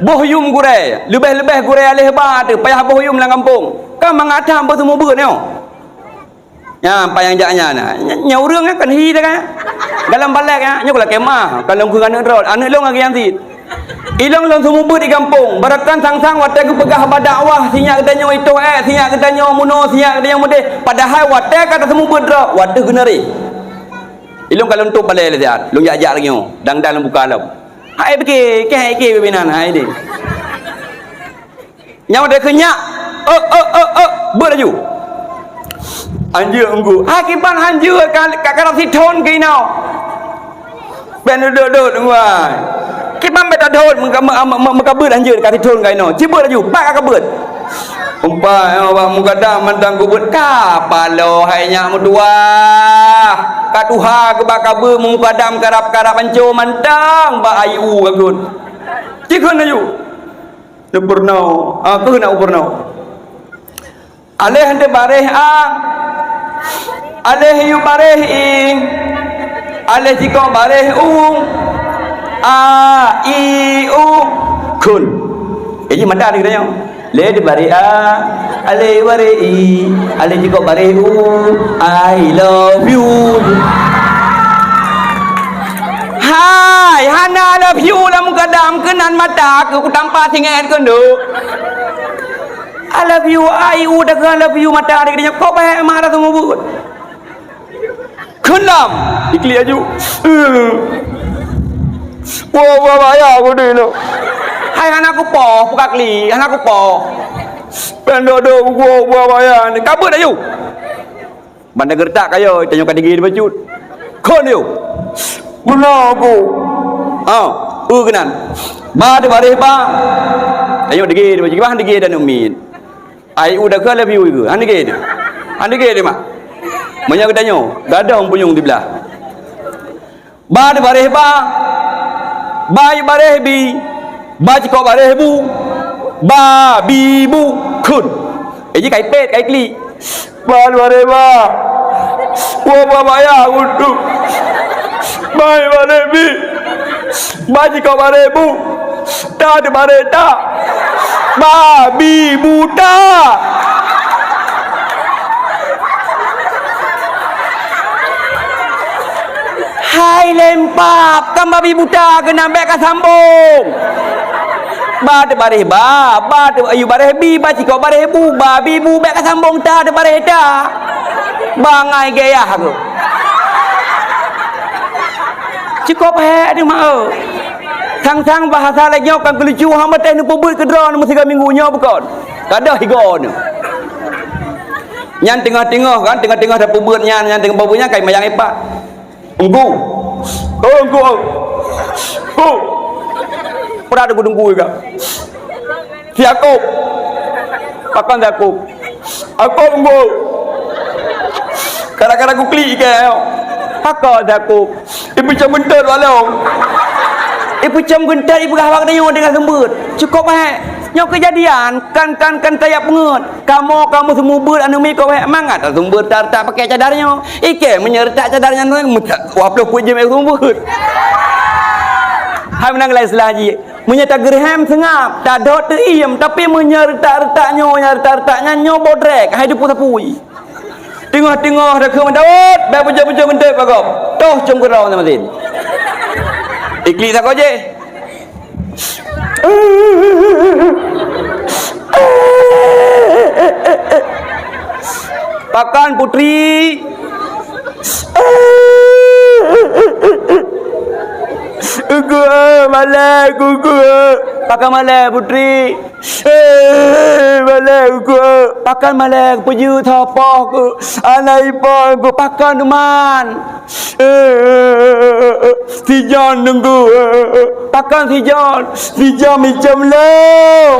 Boh yum gurèe, leubeh-leubeh gurèe aléh ba teuh payah boh yum lam gampông. Kan mangat tham boh seumeubeuet nyoe. Nyan, payang jak nyan, nah. Nya, nya ureueng kan hi dah kan. Dalam balek, ya, nyoe keulah kemah, kalau keu aneuk droe, aneuk lôn lagèe nyan cit. Ilông lôn seumeubeuet di gampông, barakan sang-sang watèe geupeugah bak dakwah, sinyak geutanyoe itoh èk, sinyak geutanyoe munoe, sinyak geutanyoe meudeh. Padahai watèe ka taseumeubeuet droe, watèe geuneureh. Ilông ka lôn tôb balèe lé siat, lôn jak-jak lagèe nyoe, dang-dang lôn buka lom. Hai pike, keh ike bibinan, hai deh. Nyang deuh keu nyak, "Ôk, ôk, ôk, ôk," beuet laju. Hanjeuet Teungku. "Hai kiban hanjeuet ka, ka karab sithon keu inoe." Ben duduk-duduk Teungku ai. Kiban bèk tadhon meuka-, meuka-, meuka-, meukabeut hanjeuet ka sithon keu inoe. Ci beuet laju, pat ka kabeut. Umpat nyoe bak mukadam mantong kubeut ka paloe hai nyak meutuwah. Ka tuha keu bak kabeut mukadam karab-karab anco mantong bak ayu ka kheun. Ci kheun laju. Neupeurunoe, ah, keuh na upeurunoe. Aléh teubareh a, aléh yub bareh i, aléh cikok bareh u, a, i, u, khun. Jadi mada ni katanya. Lé teubareh a, aléh yub bareh i, aléh cikok bareh u, I love you. Hai, hana love you lam kadam keunan mata keu kutampa singet keuneuk. I love you, ai u dah I love you mata adik dia kok baik mak dah tunggu but. Keulam, iklik aju. Wah, wah, bahaya aku ni tu. Hai hana aku poh, buka klik, hana aku poh. Pendok-dok gua, gua bahaya ni. Kabut aju. Banda geureutak kayo, tanyoe ka digé dibacut. Kon yo. Guna aku. Ha, eu keunan. Ba teubareh ba. Tanyoe digé dibacut. Bah digé dan umin. Ai u dah ke lebih u ke. Han digé dia. Han digé dia mak. Meunyoe geutanyoe, gadong punyueng diblah. Ba teubareh ba, ba yub bareh bi, ba cikok bareh bu, ba bi bu khun. Eh, ji kai pet, kai klik. Ba bareh ba. Woe ba baya untuk. Ba bareh bi. Ba jikok bareh bu. Ta di bareh ta. Babi buta. Hai lempap, kan babi buta keunan, bèk ka sambong. Ba teubareh ba, ba teu-, ayue bareh bi, ba cikok bareh bu, babi bu, bèk ka sambong ta teubareh ta. Bangai gayah keuh. Cikok hék teuma eu. Sang-sang bahasa lagèe nyoe kan geulucu, hana teuh neupeubuet keudroe meusigoe minggu nyoe bukon. Ka deuh igoe nyoe. Nyan teungoh-teungoh kan, teungoh-teungoh tapeubeuet nyan, nyan teungoh tapeubeuet nyan kai mayang ipat. Engku. Oh, engku. Oh. Peugah teungku-teungku ka. Si Yakub. Pakon si Yakub? Yakub engku. Kadang-kadang kuklik ikan. Pakon si Yakub? Ipeucom geuntot walong. Ipeucom geuntot, ipeugah bak tanyoe deungon seumeubeuet. Cukop hék. Nyoe keujadian, kan, kan, kan tajak peungeut. Kamoe, kamoe seumeubeuet aneuk miet kok hék mangat taseumeubeuet retak-retak pakèk cadar nyoe. Ikèe meunyoe retak cadar nyan, waploh peuet jeuem seumeubeuet. Hai meunan lagèe istilah jih. Meunyoe tageureuhem seungab, tadot teuiem, tapi meunyoe retak-retak nyoe, nyan retak-retak nyan nyoe bodrek, hai teupeu sapui. Teungoh-teungoh takheun, "Daud, bèk peucok-peucok geuntot bak gob." Toh com keudroe sama tin. Iklik sakoe jih. Pakon putri? Uku, malèe, uku. Pakon malèe putri? Eh, malèe uku. Pakon malèe peujeuet ho poh ku. Aneuk ipoh ku pakon duman. Eh, si Jon nunggu. Pakon si Jon? Si Jon icom lôn.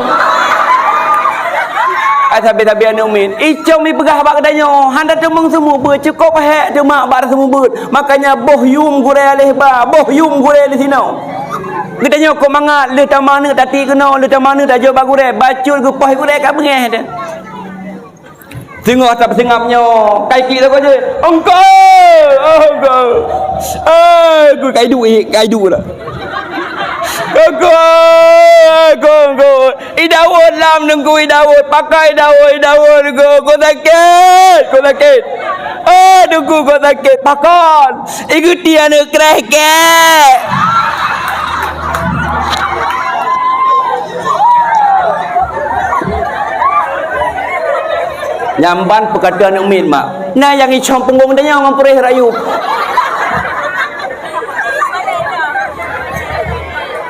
Ai sabe-sabe aneuk miet. Icom ipeugah bak geutanyoe, hana teumeung seumeubeuet, cukop hék teuma bak seumeubeuet. Makanya boh yum gurèe lé ba, boh yum gurèe lé sinoe. Geutanyoe kok mangat, lheueh tamaneuk tati keunoe, lheueh tamaneuk tajok bak gurèe, bacut geupoh gurèe ka beungèh teuh. Teungoh tapeuseungab nyoe, kai klik lagoe jih. Engkau! Oh, engkau! Eh, ku kai duek, kai duek dah. Engkau! Engkau, engkau! I Daud lam nunggu i Daud, pakai Daud, i Daud nunggu, ku sakét, ku sakét. Eh, nunggu ku sakét, pakon? I geuti aneuk kreh kèe. Nyan ban peukatan aneuk miet mak. Na nyang icom punggong tanyoe ngon puréh rayeuk.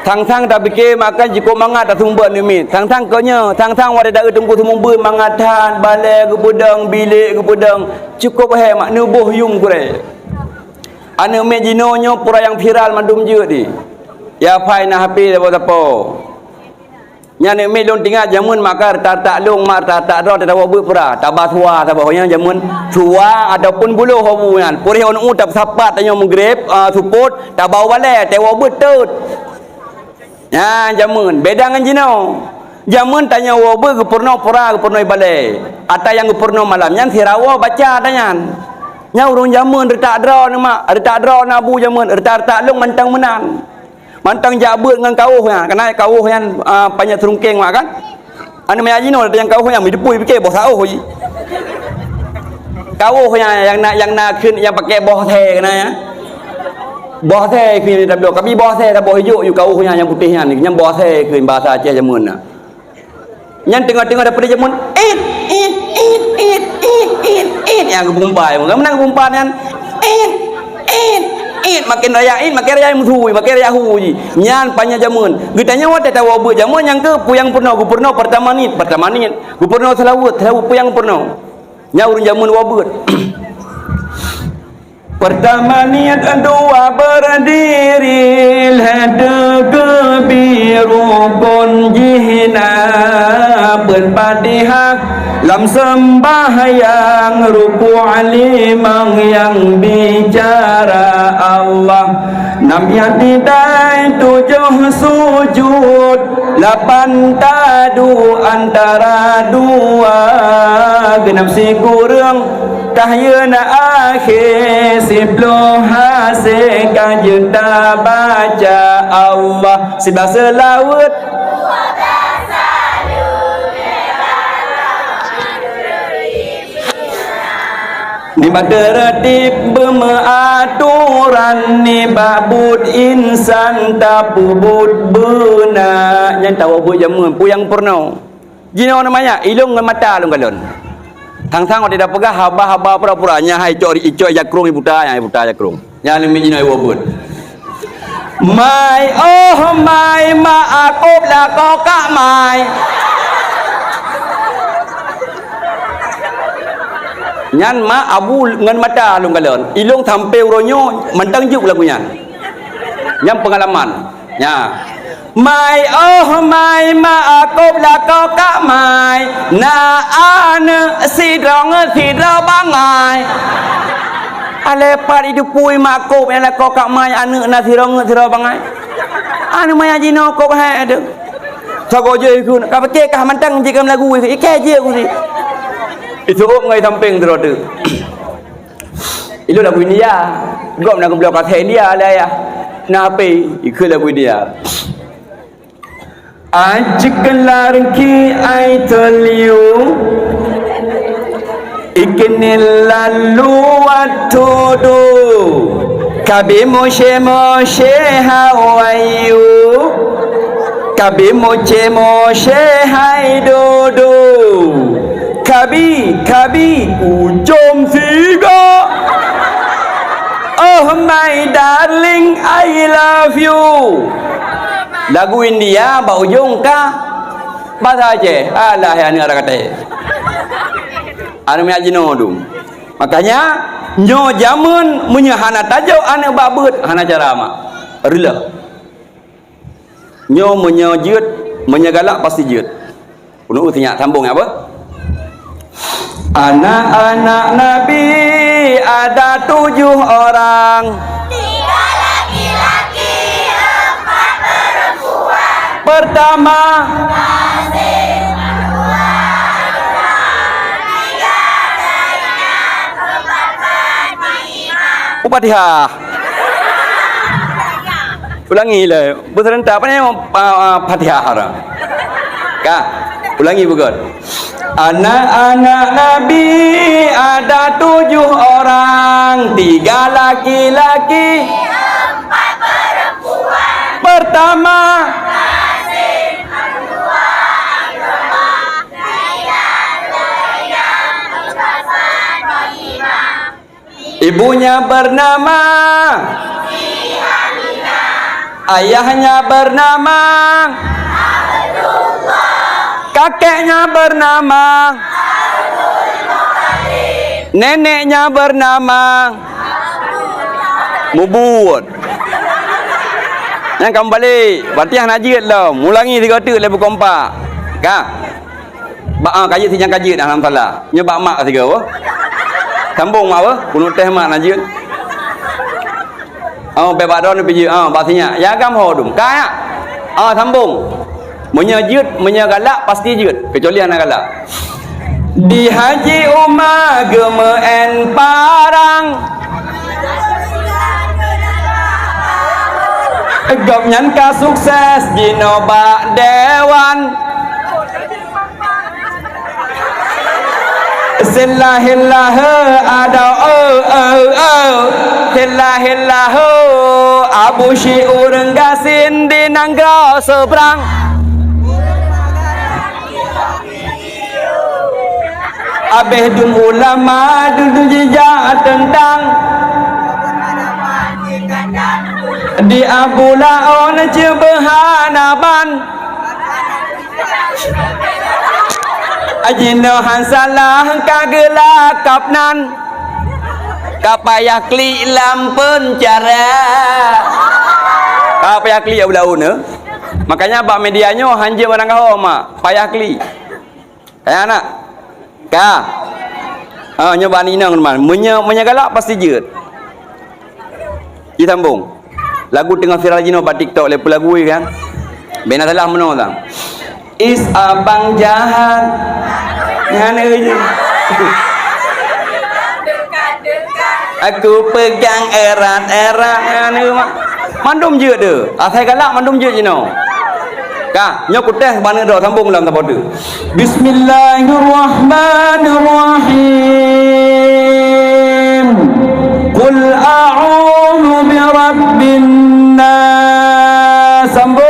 Sang-sang tapike makan jikuk mangat taseumeubeuet aneuk miet. Sang-sang keu nyoe, sang-sang watèe dayeuh teungku seumeubeuet mangat that, balèe geupeudong, bilék geupeudong. Cukop hék mak neuboh yum gurèe. Aneuk miet jinoe nyoe pura nyang viral mandum jeuet di. Ya pai na H P sapo-sapo. Nyan aneuk miet lôn tingat jameun maka retak-retak lôn mak retak-retak droe tatawa beuet pura, taba suwa saboh nyan jameun suwa ataupun buloh abu nyan. Puréh ôn u tapeusapat tanyoe meugreb, ah, supot, taba u balèe, tawa beuet teut. Nyan jameun, beda ngon jinoe. Jameun tanyoe woe beuet geupeurunoe pura, geupeurunoe balèe. Ata nyang geupeurunoe malam nyan sirawoe baca ata nyan. Nyan ureueng jameun retak droe neu mak, retak droe neu abu jameun, retak-retak lôn mantong meunan. Mantong jak beuet ngon kawoh nyan, kana kawoh nyan, ah, panyöt seurungkeng mak kan. Aneuk miet jinoe ata nyang kawoh nyan, meudeupui pike boh saoh jih. Kawoh nyan, nyang na, nyang na kheun, nyang pakèk boh asèe kana nyan. Boh asèe kheun nyan tabloe. Kabi boh asèe saboh ijok, yu kawoh nyan, nyang putéh nyan, nyan boh asèe kheun bahasa Aceh jameun na. Nyan teungoh-teungoh dapeuet jameun, "It, it, it." Nyang geupumpa, meunan geupumpa nyan, "It, it, it." Makin raya it, makin raya musu, makin raya hu jih. Nyan panyöt jameun. Geutanyoe watèe tawoe beuet jameun nyang keu peue nyang peurunoe, geupeurunoe Pertamaniet, Pertamaniet. Geupeurunoe Seulaweuet, Seulaweuet peue nyang peurunoe. Nyan ureueng jameun woe beuet. Pertamaniet dua berdiri, lhèe teuh keubi rukon jih na. Beuet Fatihah lam seumbahyang, rukuk limong nyang bicara Allah. Nam nyang tidai tujoh sujut, lapan tadu antara dua, geunam sikureueng tahyeuna akhé, siploh hasé ka jeuet tabaca Allah, siblaih seulaweuet. Nibak teureutib beumeuatoran, nibak buet insan tapeubuet beuna. Nyan tawoe buet jameun, peue nyang peurunoe. Jinoe na manyak, ilong ngon mata lôn kalon. Sang-sang watèe tapeugah haba-haba pura-pura, nyan hai icok, icok jakrong iputa, nyan iputa jakrong. Nyan leumbih jinoe iwoe buet. Mai, oh mai, mak akôb lakoe kak mai. Nyan mak abu ngon mata lôn kalon. Ilong sampoe uroe nyoe mantong jeuet lagu nyan. Nyan peungalaman. Nya. Mai, oh mai, mak akôb lakoe kak mai. Na aneuk sidroe ngon sidroe bangai. Alèh pat jiteupeue mak akôb nyang lakoe kak mai, aneuk na sidroe ngon sidroe bangai. Aneuk manyak jinoe kôb hai deuh. Sagoe jih ikheun, ka pike kah mantong jih ka meulagu ikheun. Ikheun jih aku sih. Isu'up ngon isampéng sidroe teuk. Ilôn lagu India. Gob na geubloe kasét India lé ayah. Na H P, ikheun lagu India. Ajeuk larengki I tell you, ikini lalu wathodo. Kabi moshe moshe, how are you? Kabi moshe moshe, hai dodo. Kabi, kabi, ujong siga. Oh my darling, I love you. Lagu India bak ujong ka bahasa Aceh. Alah, ya aneuk rakaté. Aneuk miak jinoe dum. Makanya, nyoe jameun meunyoe hana tajok aneuk bak beuet, hana cara mak. Reuloh. Nyoe meunyoe jeuet, meunyoe galak pasti jeuet. Peue sinyak sambong apa? Anak-anak Nabi ada tujuh orang. Tiga laki-laki, empat perempuan. Pertama, Qasim, kedua, Imran, tiga, Zainab, empat, Fatimah. Al-Fatihah. Ulangi lé. Beuseurenta, apa ni, ah, ah, Fatihah tu? Ka. Ulangi beugöt. Anak-anak Nabi ada tujuh orang, tiga laki-laki, empat perempuan. Pertama, Qasim, kedua, Imran, tiga, Zainab, empat, Fatimah. Ibunya bernama, ayahnya bernama, kakeknya bernama, neneknya bernama. Mubuet. Nyang ka mubalek, berarti hana jeuet lom. Mulangi sigoe teuk lé bukon empat. Ka? Bak, ah, ka jeuet, si nyan ka jeuet, alhamdulillah. Nyoe bak mak sigoe. Sambong mak apa? Kunut teh mak na jeuet. Oh, bèk bak droeneuh pih jeuet. Ah, bak sinyak. Ya agam ho dum. Ka ya? Ah, sambong. Meunyoe jeuet, meunyoe galak, pasti jeuet. Kecuali hana galak. Di Haji Uma geumeu'en parang. Gobnyan ka sukses jinoe bak dewan. Sila-hilah ada, oh, oh, oh. Sila-hilah, oh, Abu Syi'ur Gasin di nanggroe seubrang. Abéh dum ulama dudu jijak teuntang. Di Abu Laon ceubeuhana ban. Jinoe han salah ka geulakab nan. Ka payah klik lam peuncara. Ka payah klik Abu Laon, eh. Makanya bak media nyoe han jeuet barang gaho, mak. Payah klik. Ka, anak? Ka. Ha, nyoe bak inong teuma. Meunyoe, meunyoe galak pasti jeuet. Jisambong. Lagu teungoh viral jinoe bak TikTok, lé peue lagu kan? Bèk na salah meunoe sang. Is abang jahat. Nyan, eh, je. Aku pegang erat-erat. Nyan, eh, mak. Mandum jeuet tu. Asai galak mandum jeuet jinoe. Ka, nyoe kutéh bana droe, sambong lam saboh tu. Bismillahirrahmanirrahim. Qul a'udzu birabbin nas. Sambong.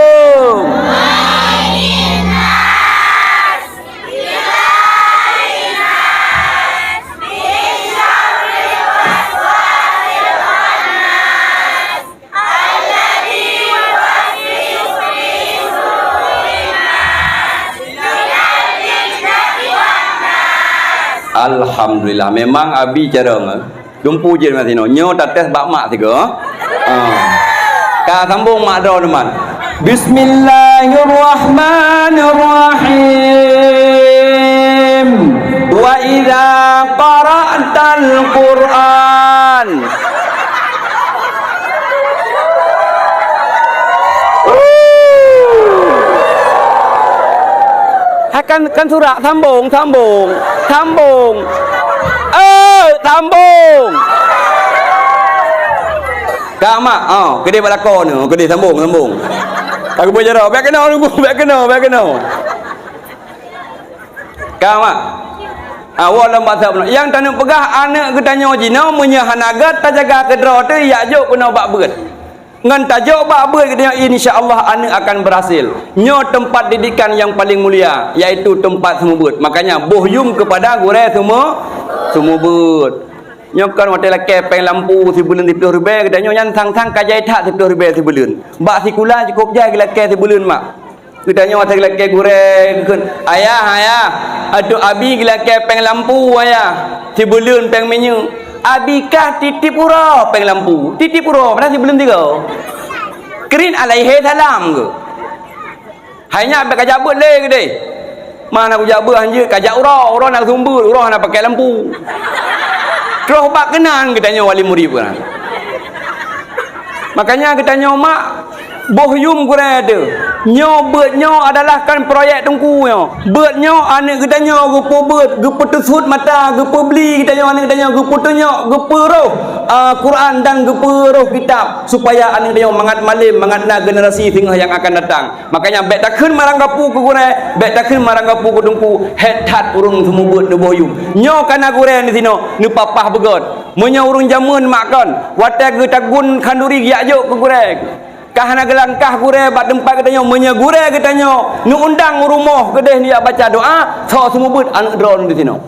Alhamdulillah, memang abi carông, eh. Jumpu jih meunan sinoe. Nyoe tates bak mak sigoe. Ah. Ka sambong mak droe teuma. Bismillahirrahmanirrahim. Wa idza qara'tal Qur'an. Hai kan, kan surak, sambong, sambong, sambong. Eh, sambong. Ka mak, oh, keudeh bak lakoe nyoe, keudeh sambong, sambong. Ka geubeuet jaroe, bèk keunoe, bèk keunoe, bèk keunoe. Ka mak. Ah, woe lom basa bunoe. Nyang taneuk peugah aneuk geutanyoe jinoe meunyoe hana gèt tajaga keudroe teuh, yak jok keunoe bak beuet. Ngon tajok bak beuet geutanyoe, insya Allah aneuk akan berhasil. Nyoe teumpat didikan nyang paleng mulia, yaitu teumpat seumeubeuet. Makanya boh yum keupada gurèe seume-, seumeubeuet. Nyoe kon watèe lakèe pèng lampu sibuleuen siplôh ribèe, geutanyoe nyan sang-sang ka jai that siplôh ribèe sibuleuen. Bak sikula cukôp jai geulakèe sibuleuen mak. Geutanyoe watèe geulakèe gurèe geukheun, "Ayah, ayah, ateueh abi geulakèe pèng lampu, ayah. Sibuleuen pèng minyeuk." Abi kah titip uroe pèng lampu. Titip uroe, padahai sibuleuen tiga. Keurin alaihi salam geuh. Hai nyak bèk kajak beuet lé keudeh. Ma na kujak beuet hanjeuet, kajak uroe, uroe na seumeubeuet, uroe hana pakèk lampu. Troh bak keunan geutanyoe wali murit keunan. Makanya geutanyoe mak, boh yum gurèe teuh. Nyoe beuet nyoe adalah kan proyek teungku nyoe. Beuet nyoe aneuk geutanyoe geupeubeuet, geupeuteusuet mata, geupeubli geutanyoe aneuk geutanyoe, geupeutunyok, geupeuroh, ah, Quran dan geupeuroh kitab, supaya aneuk geutanyoe mangat malém, mangat na generasi singoh nyang akan datang. Makanya bèk takheun marang gapu keu gurèe, bèk takheun marang gapu keu teungku, hèt that ureueng seumeubeuet neuboh yum. Nyoe ka na gurèe disinoe, neupapah beugöt. Meunyoe ureueng jameun mak kon, watèe geutagun khanduri geujak jok keu gurèe. Ka hana geulangkah gurèe bak teumpat geutanyoe, meunyoe gurèe geutanyoe neuundang u rumoh keudeh neujak baca doa, soe seumeubeuet aneuk droeneuh disinoe.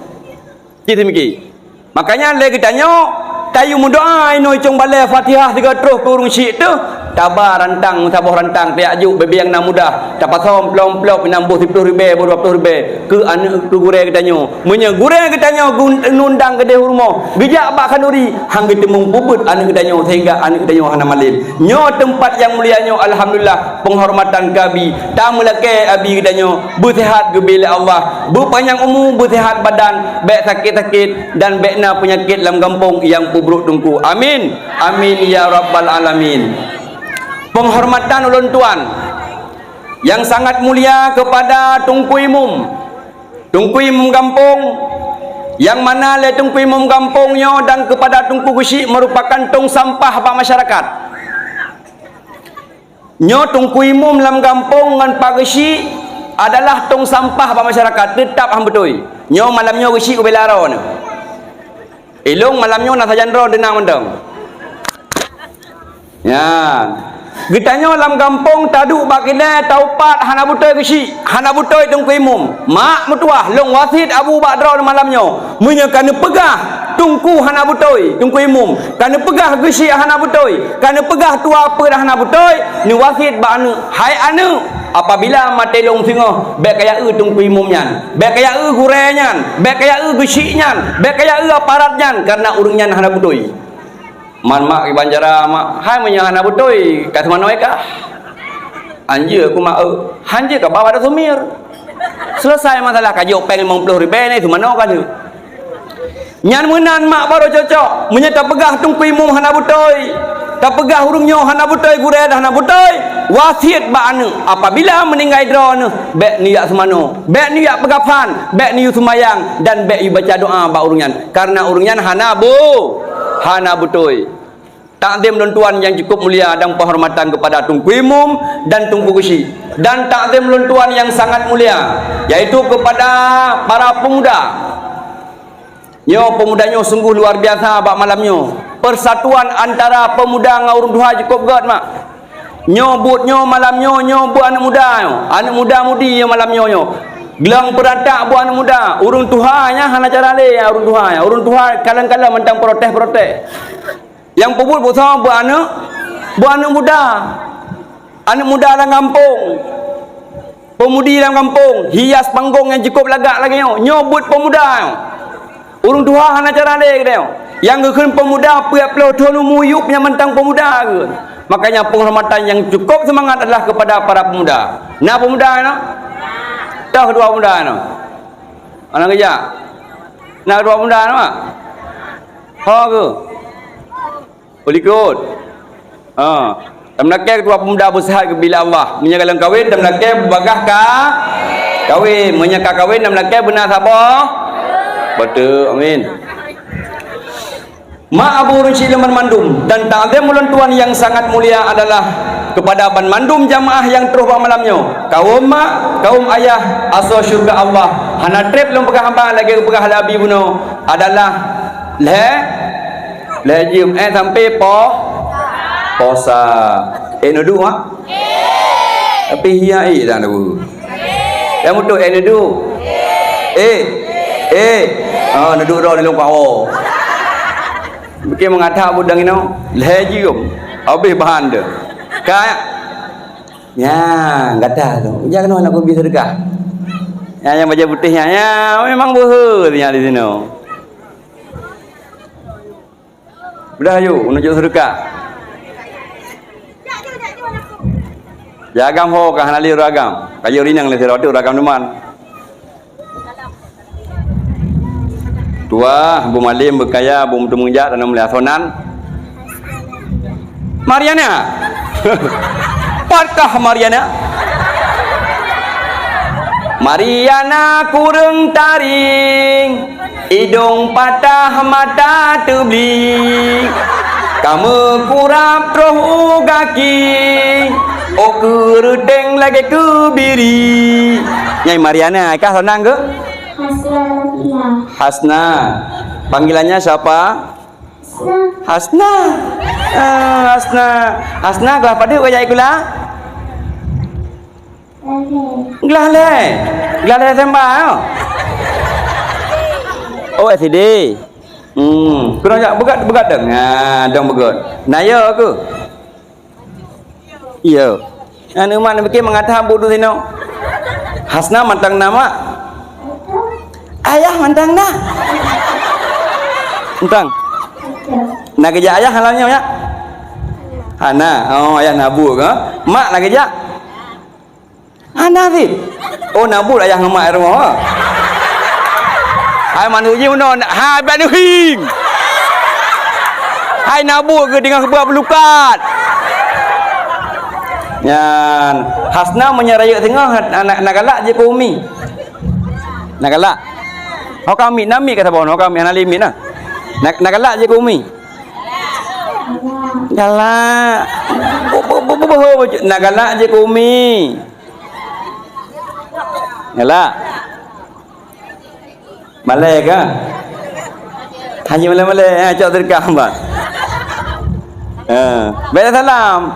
Cit seumiké. Makanya lé geutanyoe, tayue meudoa inoe cong balèe Fatihah sigoe troh keu ureueng syiek teuh, taba rantang, saboh rantang, tajak jok bèe-bèe nyang na mudah, tapasoe amplop-amplop nyang boh siplôh ribèe, boh dua plôh ribèe, keu aneuk keu gurèe geutanyoe. Meunyoe gurèe geutanyoe gun-, neundang keudeh u rumoh, geujak bak khanduri, han geuteumeung peubeuet aneuk geutanyoe sehingga aneuk geutanyoe hana malém. Nyoe teumpat nyang mulia nyoe, alhamdulillah, peunghormatan keu abi. Tameulakèe abi geutanyoe beuseuhat geubri lé Allah, beupanyang umu, beuseuhat badan, bèk sakét-sakét, dan bèk na peunyakét lam gampông nyang peubrôk teungku. Amin. Amin ya rabbal alamin. Peunghormatan ulôn tuan nyang sangat mulia keupada Teungku Imum. Teungku Imum gampông, nyang mana lé Teungku Imum gampông nyoe dan keupada Teungku Geuchik meurupakan tông sampah bak masyarakat. Nyoe Teungku Imum lam gampông ngon Pak Geuchik adalah tông sampah bak masyarakat, teutab han beutôi. Nyoe malam nyoe Geuchik ubé laroe nyoe. Ilông malam nyoe na sajan droe deunang mantong. Nyan. Geutanyoe lam gampông taduek bak keude taupat hana beutôi Geuchik, hana beutôi Teungku Imum. Mak meutuah, lôn wasiet Abu bak droe malam nyoe. Meunyoe ka neupeugah Teungku hana beutôi, Teungku Imum, ka neupeugah Geuchik hana beutôi, ka neupeugah tuha peuet hana beutôi, neuwasiet bak aneuk, "Hai aneuk, apabila maté lôn singoh, bèk kajak eu Teungku Imum nyan, bèk kajak eu gurèe nyan, bèk kajak eu Geuchik nyan, bèk kajak eu aparat nyan, kareuna ureueng nyan hana beutôi." Man mak kiban cara mak, "Hai meunyoe hana beutôi, ka seumanoe kah?" "Hanjeuet," ku mak, "eu." "Hanjeuet ka ba bak Datuk Mir." Selesai masalah, ka jok pèng limong ploh ribèe nyan, seumanoe ka lheueh. Nyan meunan mak baru cocok, meunyoe tapeugah Teungku Imum hana beutôi. Tapeugah ureuëng nyoe hana beutôi gurée dan hana beutôi wasiet bak aneuëk, apabila meuninggai droeneueh, bék neujak seumanoe, bék neujak peugafan, bék neuyue seumayang, dan bék yue baca doa bak ureuëng nyan, kareuna ureuëng nyan hana bu-, hana beutôi. Takzim lôn tuan nyang cukup mulia dan penghormatan kepada Teungku Imum dan Teungku Geuchik. Dan takzim lôn tuan nyang sangat mulia, yaitu kepada para pemuda. Nyoe pemuda nyoe sungguh luar biasa bak malam nyoe. Persatuan antara pemuda ngon ureuëng tuha cukup gét, mak. Nyoe buet nyoe malam nyoe, nyoe buet aneuëk muda nyoe. Aneuëk muda mudi nyoe malam nyoe nyoe. Glöng peuratak buet aneuëk muda. Ureuëng tuha nyan hana cara lé ureuëng tuha nyan. Ureuëng tuha kalon-kalon mantong protes-protes. Nyang peubuet buet soe buet aneuëk, buet aneuëk muda. Aneuëk muda lam gampông. Peumudi lam gampông, hias panggong nyang cukup lagak lagée nyoe. Nyoe buet peumuda nyoe. Ureuëng tuha hana cara lé geutanyoe. Nyang geukheun peumuda peuet ploh thon umu yup nyang mantong peumuda kheun. Makanya penghormatan yang cukup semangat adalah kepada para pemuda. Na peumuda na? Toh keudua peumuda na? Aneuk geujak. Na keudua peumuda na, mak? Ho keu? Ulikot. Ha. Tameulakée keudua peumuda beusihat geubila Allah. Meunyoe galeng kawén, tameulakée beubagaih ka kawén. Meunyoe ka kawén, tameulakée beuna saboh. Beutôi. Amin. Mak abu ureuëng syiek lôn banmandum dan takzim ulôn tuan nyang sangat mulia adalah kepada banmandum jamaah nyang troh bak malam nyoe. Kaum mak, kaum ayah, asoe syeuruga Allah. Hana treb lôn peugah haba lagée geupeugah lé Abi bunoe adalah lhée Lhée jeuem, eh, sampai po-, posa. Eh, neuduek, ah? Tapi hiya, eh, dah neuduek. Yang beutôi, eh, neuduek. Eh, eh. Oh, neuduek droe, neuduek power. Mungkin meugathak buet dang inoe. Lhée jeuem. Habéh bahan dia. Ka, ya, gata tu. Jangan nak kubi sedekah. Ya, yang baju putih nya, ya, memang beuhe nya di sini. Udah, ayo, meununjuk seudeukah. Ya, agam ho ka hana lé ureueng agam. Ka jeuet rinang lé sidroe teuk ureueng agam duman. Tuah, bu malem, bu kaya, bu meuteumujak, tanam lé asonan. Mariana. Patkah Mariana? Mariana kureueng taring. Idong patah mata teubli, kameue kurab troh u gaki, ôk keureuteng lagée keubiri. Nyai Mariana, kah sonang keu? Hasna Latifah. Hasna. Panggilannya siapa? Hasna. Hasna. Ah, Hasna. Hasna, kelas padub kah jak sikula? Glah lhée. Glah lhée S M A, oh. Oh, S D. Hmm, keunoe jak beugat, beugat dong. Ha, dong beugat. Na yo keuh? Iya. Aneuk mak neupiké mangat that buet sinoe. Hasna mantong na, mak? Ayah mantong na. Mantong. Na geujak ayah malam nyoe, ya? Hana. Oh, ayah na buet, ha? Mak na geujak? Hana cit. Oh, na buet ayah ngon mak rumoh, ha? Hai manusia meunoe, hai bak neuhing. Hai na buet keu teungoh keubah beulukat. Nyan, Hasna meunyoe rayeuk teungoh, na, na, na galak jeuet keu Umi. Na galak. Ho ka miet, na miet ka saboh, ho ka miet, hana lé miet na. Na, na galak jeuet keu Umi. Galak. Bu-, bu-, bu-, bu-, bu-, na galak jeuet keu Umi. Galak. Malée ka? Hana malée-malée, ha, cok seudeukah, bah. Ha, bèk salam.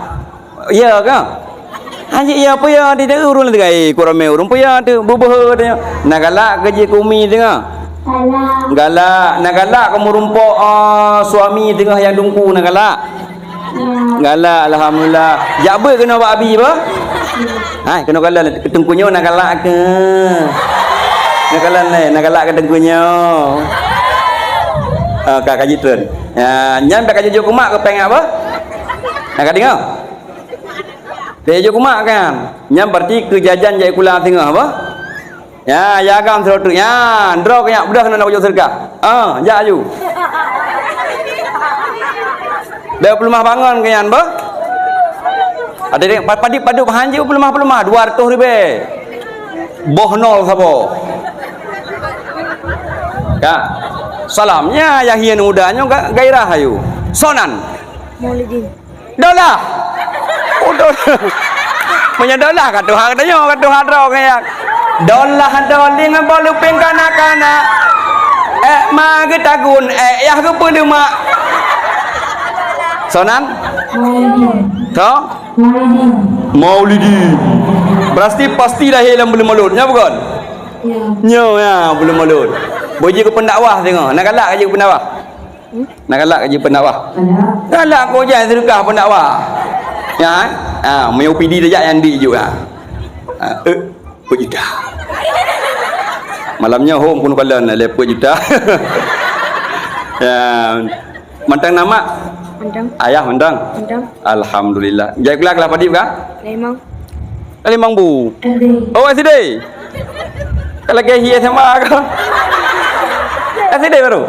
Ya ka? Hana ya, peue ya, di ureueng teuka, eh, ku ramé ureueng, peue ya tu, beubeue tu. Na galak keu jih keu umi teungoh? Galak. Galak, na galak keu meurumpok, ah, suami teungoh nyang dungku, na galak? Ya. Galak, alhamdulillah. Jak beuet keunoe bak abi bah? Hai, keunoe kalon, keu teungku nyoe na galak keu. Na kalon lé, na galak keu teungku nyoe. Ah, ka, ka jitreun. Ya, nyan bèk ka jijok keu mak keu péng apa? Na ka deungoe? Bèk jijok keu mak kan? Nyan berarti keu jajan jak sikula teungoh apa? Ya, ya agam sidroe teuk. Ya, droe keu nyak beudoh keunoe na kujok seudeukah. Ah, jak aju. Bèk peuleumah bangon keu nyan, beuh. Ada dek pa-, padub-padub han jeuet peuleumah-peuleumah, dua ratus ribèe. Boh nol saboh. Ka. Salam. Nyan, yah hireuen muda nyoe ga-, gairah ayue. Soe nan? Maulidin. Dolah. Oh, dolah. Meunyoe dolah ka tuha geutanyoe, ka tuha droe keu nyan. Dolah doling boh lupeng kanak-kanak. Ék ma geutagun, ék yah geupeuleumak. Soe nan? Maulidin. Soe? Maulidin. Maulidin. Berarti pasti lahé lam buleuen Maulud, nya bukon? Ya. Nyoe ya, buleuen Maulud. Boh jeuet keu pendakwah singoh. Na galak ka jeuet keu pendakwah? Hmm? Na galak ka jeuet pendakwah? Galak. Galak keu jan seudeukah pendakwah. Ya, eh? Ha, meunyoe P D tajak nyan di ju, ha. Ha, eh, peuet juta. Malam nyoe hom pun kalon lé peuet juta. Ya. Mantong na mak? Mantong. Ayah mantong? Mantong. Alhamdulillah. Jai kelas, kelas padub kah? Limong. Limong bu. S D. Oh, S D. Ka lagèe hi S M A kah? S D baru.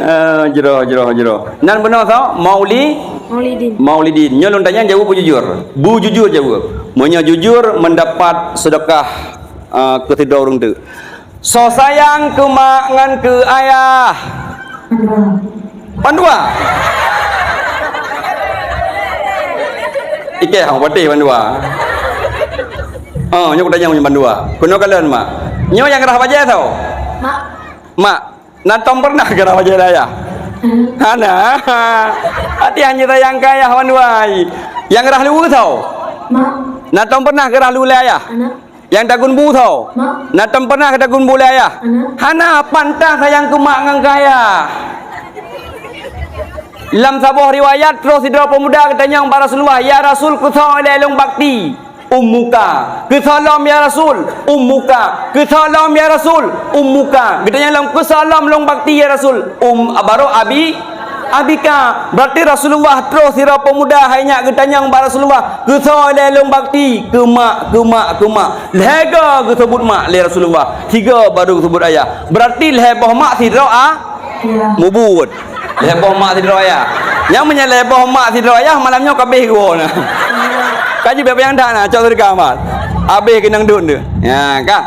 Eh, jroh, jroh, jroh. Nan bunoe soe? Mauli? Maulidin. Maulidin. Nyoe lôn tanyong jaweueb bujujur. Bujujur jaweueb. Meunyoe jujur, mendapat sedekah, eh, keu sidroe ureueng teuk. Soe sayang keu mak ngon keu ayah? Pandua. Pandua? Ikèe hang patéh Pandua. Oh, nyoe kutanyong meunyoe Pandua. Keunoe kalon mak. Nyoe nyang rhah bajèe soe? Mak. Mak. Na tom pernah geurhah bajèe lé ayah? Hana. Hati hanya sayang keu ayah Pandua. Nyang rhah luweue soe? Mak. Na tom pernah geurhah luweue lé ayah? Hana. Nyang tagun bu soe? Mak. Na tom pernah tagun bu lé ayah? Hana. Hana, pantas sayang keu mak ngon keu ayah. Lam saboh riwayat, troh sidroe peumuda geutanyong bak Rasulullah, "Ya Rasul, keu soe ilèe lôn bakti?" "Ummuka." "Keu soe lom ya Rasul?" "Ummuka." "Keu soe lom ya Rasul?" "Ummuka." Geutanyong lom, "Keu soe lom lôn bakti ya Rasul?" "Um, baru abi, abika." Berarti Rasulullah troh sidroe peumuda hai nyak geutanyong bak Rasulullah, "Keu soe ilèe lôn bakti?" "Keu mak, keu mak, keu mak." Lhèe go geuseubut mak lé Rasulullah, sigo baru geuseubut ayah. Berarti lhèe boh mak sidroe a-, mubuet. Lhèe boh mak sidroe ayah. Nyang meunyoe lhèe boh mak sidroe ayah, malam nyoe ka abéh geuwoe na. Ka jibék panyang that na, cok seudeukah mat. Abéh keunong dum tu. Nya, ka.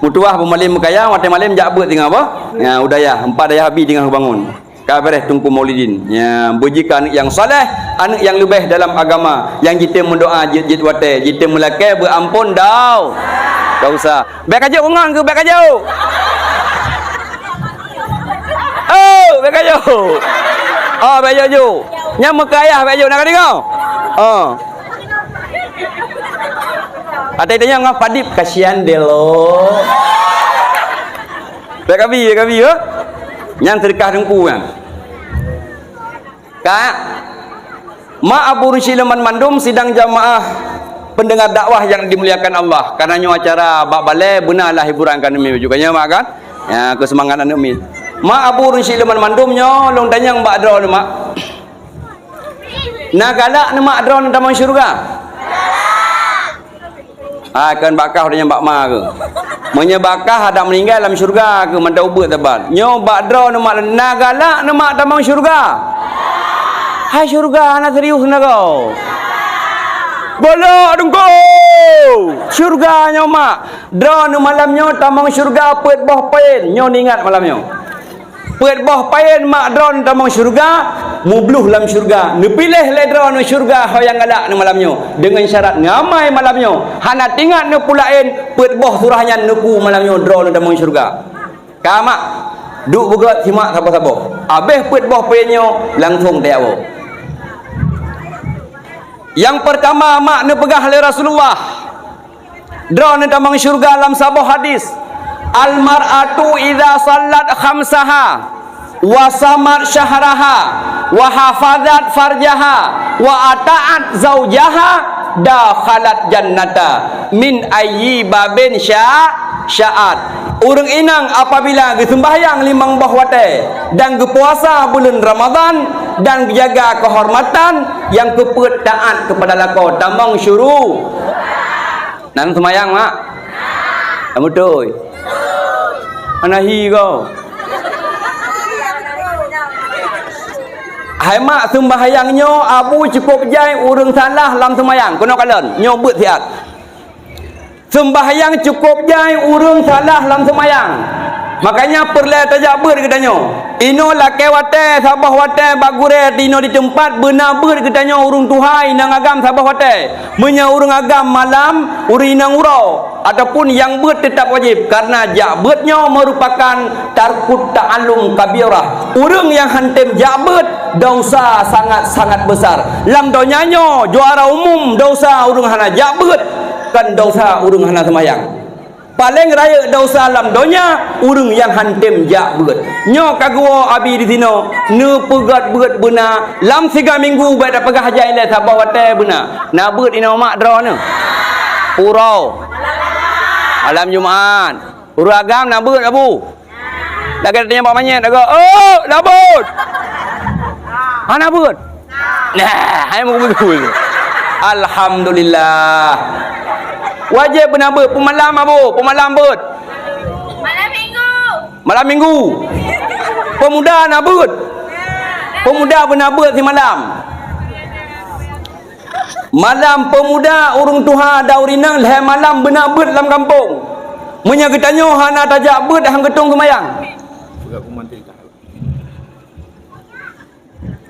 Meutuwah beumalém meukaya, watèe malém jak beuet singoh apa? Nya, u dayah, empat dayah abi singoh geubangon. Ka beureh Teungku Maulidin. Nya, beujih keu aneuk nyang saleh, aneuk nyang leubeh dalam agama, nyang jitem meudoa jeuet-jeuet watèe, jitem meulakèe beuampôn dau-, dosa. Bèk ka jok ngon keu, bèk ka jok. Oh, bèk ka jok. Oh, bèk jok ju. Nyang meukayah bèk jok, na ka deungö? Oh. Até tanyong ngon padub, kasian deh lo. Bèk ka bi, bèk ka bi, oh. Nyan seudeukah teungku nyan. Ka, mak abu rusi lôn banmandum sidang jamaah pendengar dakwah yang dimuliakan Allah. Karena nyoe acara bak balè, beuna lah hiburan keu aneuk miet bacut. Ka nyoe mak kan? Ya, keu seumangat aneuk miet. Mak abu rusi lôn banmandum nyoe, lôn tanyong bak droeneuh mak. Na galak neuh mak droeneuh tamong syeuruga? Ah, kon bak kah, udah nyan bak ma keuh. Meunyoe bak kah, adak meuninggai lam syeuruga keuh, mantong ubeut saban. Nyoe bak droeneuh mak, na galak neuh mak tamong syeuruga? Hai syeuruga, hana serius na kau. Galak teungku! Syeuruga nyoe mak. Droeneuh malam nyoe tamong syeuruga peuet boh payen. Nyoe neuingat malam nyoe. Peuet boh payen mak droeneuh tamong syeuruga, mubloh lam syeuruga. Neupiléh lé droeneuh syeuruga ho nyang galak neuh malam nyoe. Deungon syarat neuamai malam nyoe. Hana teuingat neuh peue laén, peuet boh surah nyan neuku malam nyoe droeneuh tamong syeuruga. Ka mak, duek beugöt simak saboh-saboh. Abéh peuet boh payen nyoe, langsong tajak woe. Nyang peurtama mak neupeugah lé Rasulullah, droeneuh tamong syeuruga lam saboh hadis, "Al-mar'atu idza shallat khamsaha, wa shamat syahraha, wa hafazat farjaha, wa ata'at zaujaha, dakhalat jannata min ayyi babin sya-, sya'at." Ureueng inong apabila geuseumbahyang limong boh watèe dan geupuasa buleuen Ramadhan dan geujaga keuhormatan, nyang keupeuet taat keupada lakoe tamong syuru-, Nan seumayang, mak? Hana beutôi. Hana hi kau. Hai mak, seumbahyang nyoe Abu cukôp jai ureuëng salah lam seumayang. Keunoe kalon, nyoe beuet siat. Seumbahyang cukôp jai ureuëng salah lam seumayang. Makanya peureulée tajak beuet geutanyoe. Inoe lakée watée, saboh watée bak gurée inoe di teumpat, beuna beuet geutanyoe ureuëng tuha inong agam saboh watée. Meunyoe ureuëng agam malam, ureuëng inong uroe, ataupun nyang beuet teutap wajéb, karena jak beuet nyoe meurupakan tarkut ta'allum kabirah. Ureuëng nyang hántom jak beuet, desya sangat-sangat besar. Lam donya nyoe, juara umum desya ureuëng hana jak beuet, kon desya ureuëng hana seumayang. Paleng rayeuk desya lam donya, ureuëng nyang hántom jak beuet. Nyoe ka geuwoe Abi di sinoe, neupeugét beuet beuna, lam siga minggu bék tapeugah jai lé saboh watée beuna. Na beuet inoe mak droeneuh. Uroe. Malam Jumat. Ureuëng agam na beuet, Abu. Lagée tanya bak manyét, "Oh, na beuet?" Hana beuet. Nah, hai meubeutôi. Alhamdulillah. Wajéb beuna beuet, peumalam, Abu, peumalam beuet. Malam minggu. Malam minggu. Peumuda na beuet. Peumuda beuna beuet simalam. Malam peumuda ureuëng tuha dan ureuëng inong lhée malam beuna beuet lam gampông. Meunyoe geutanyoe hana tajak beuet, han geutueng seumayang.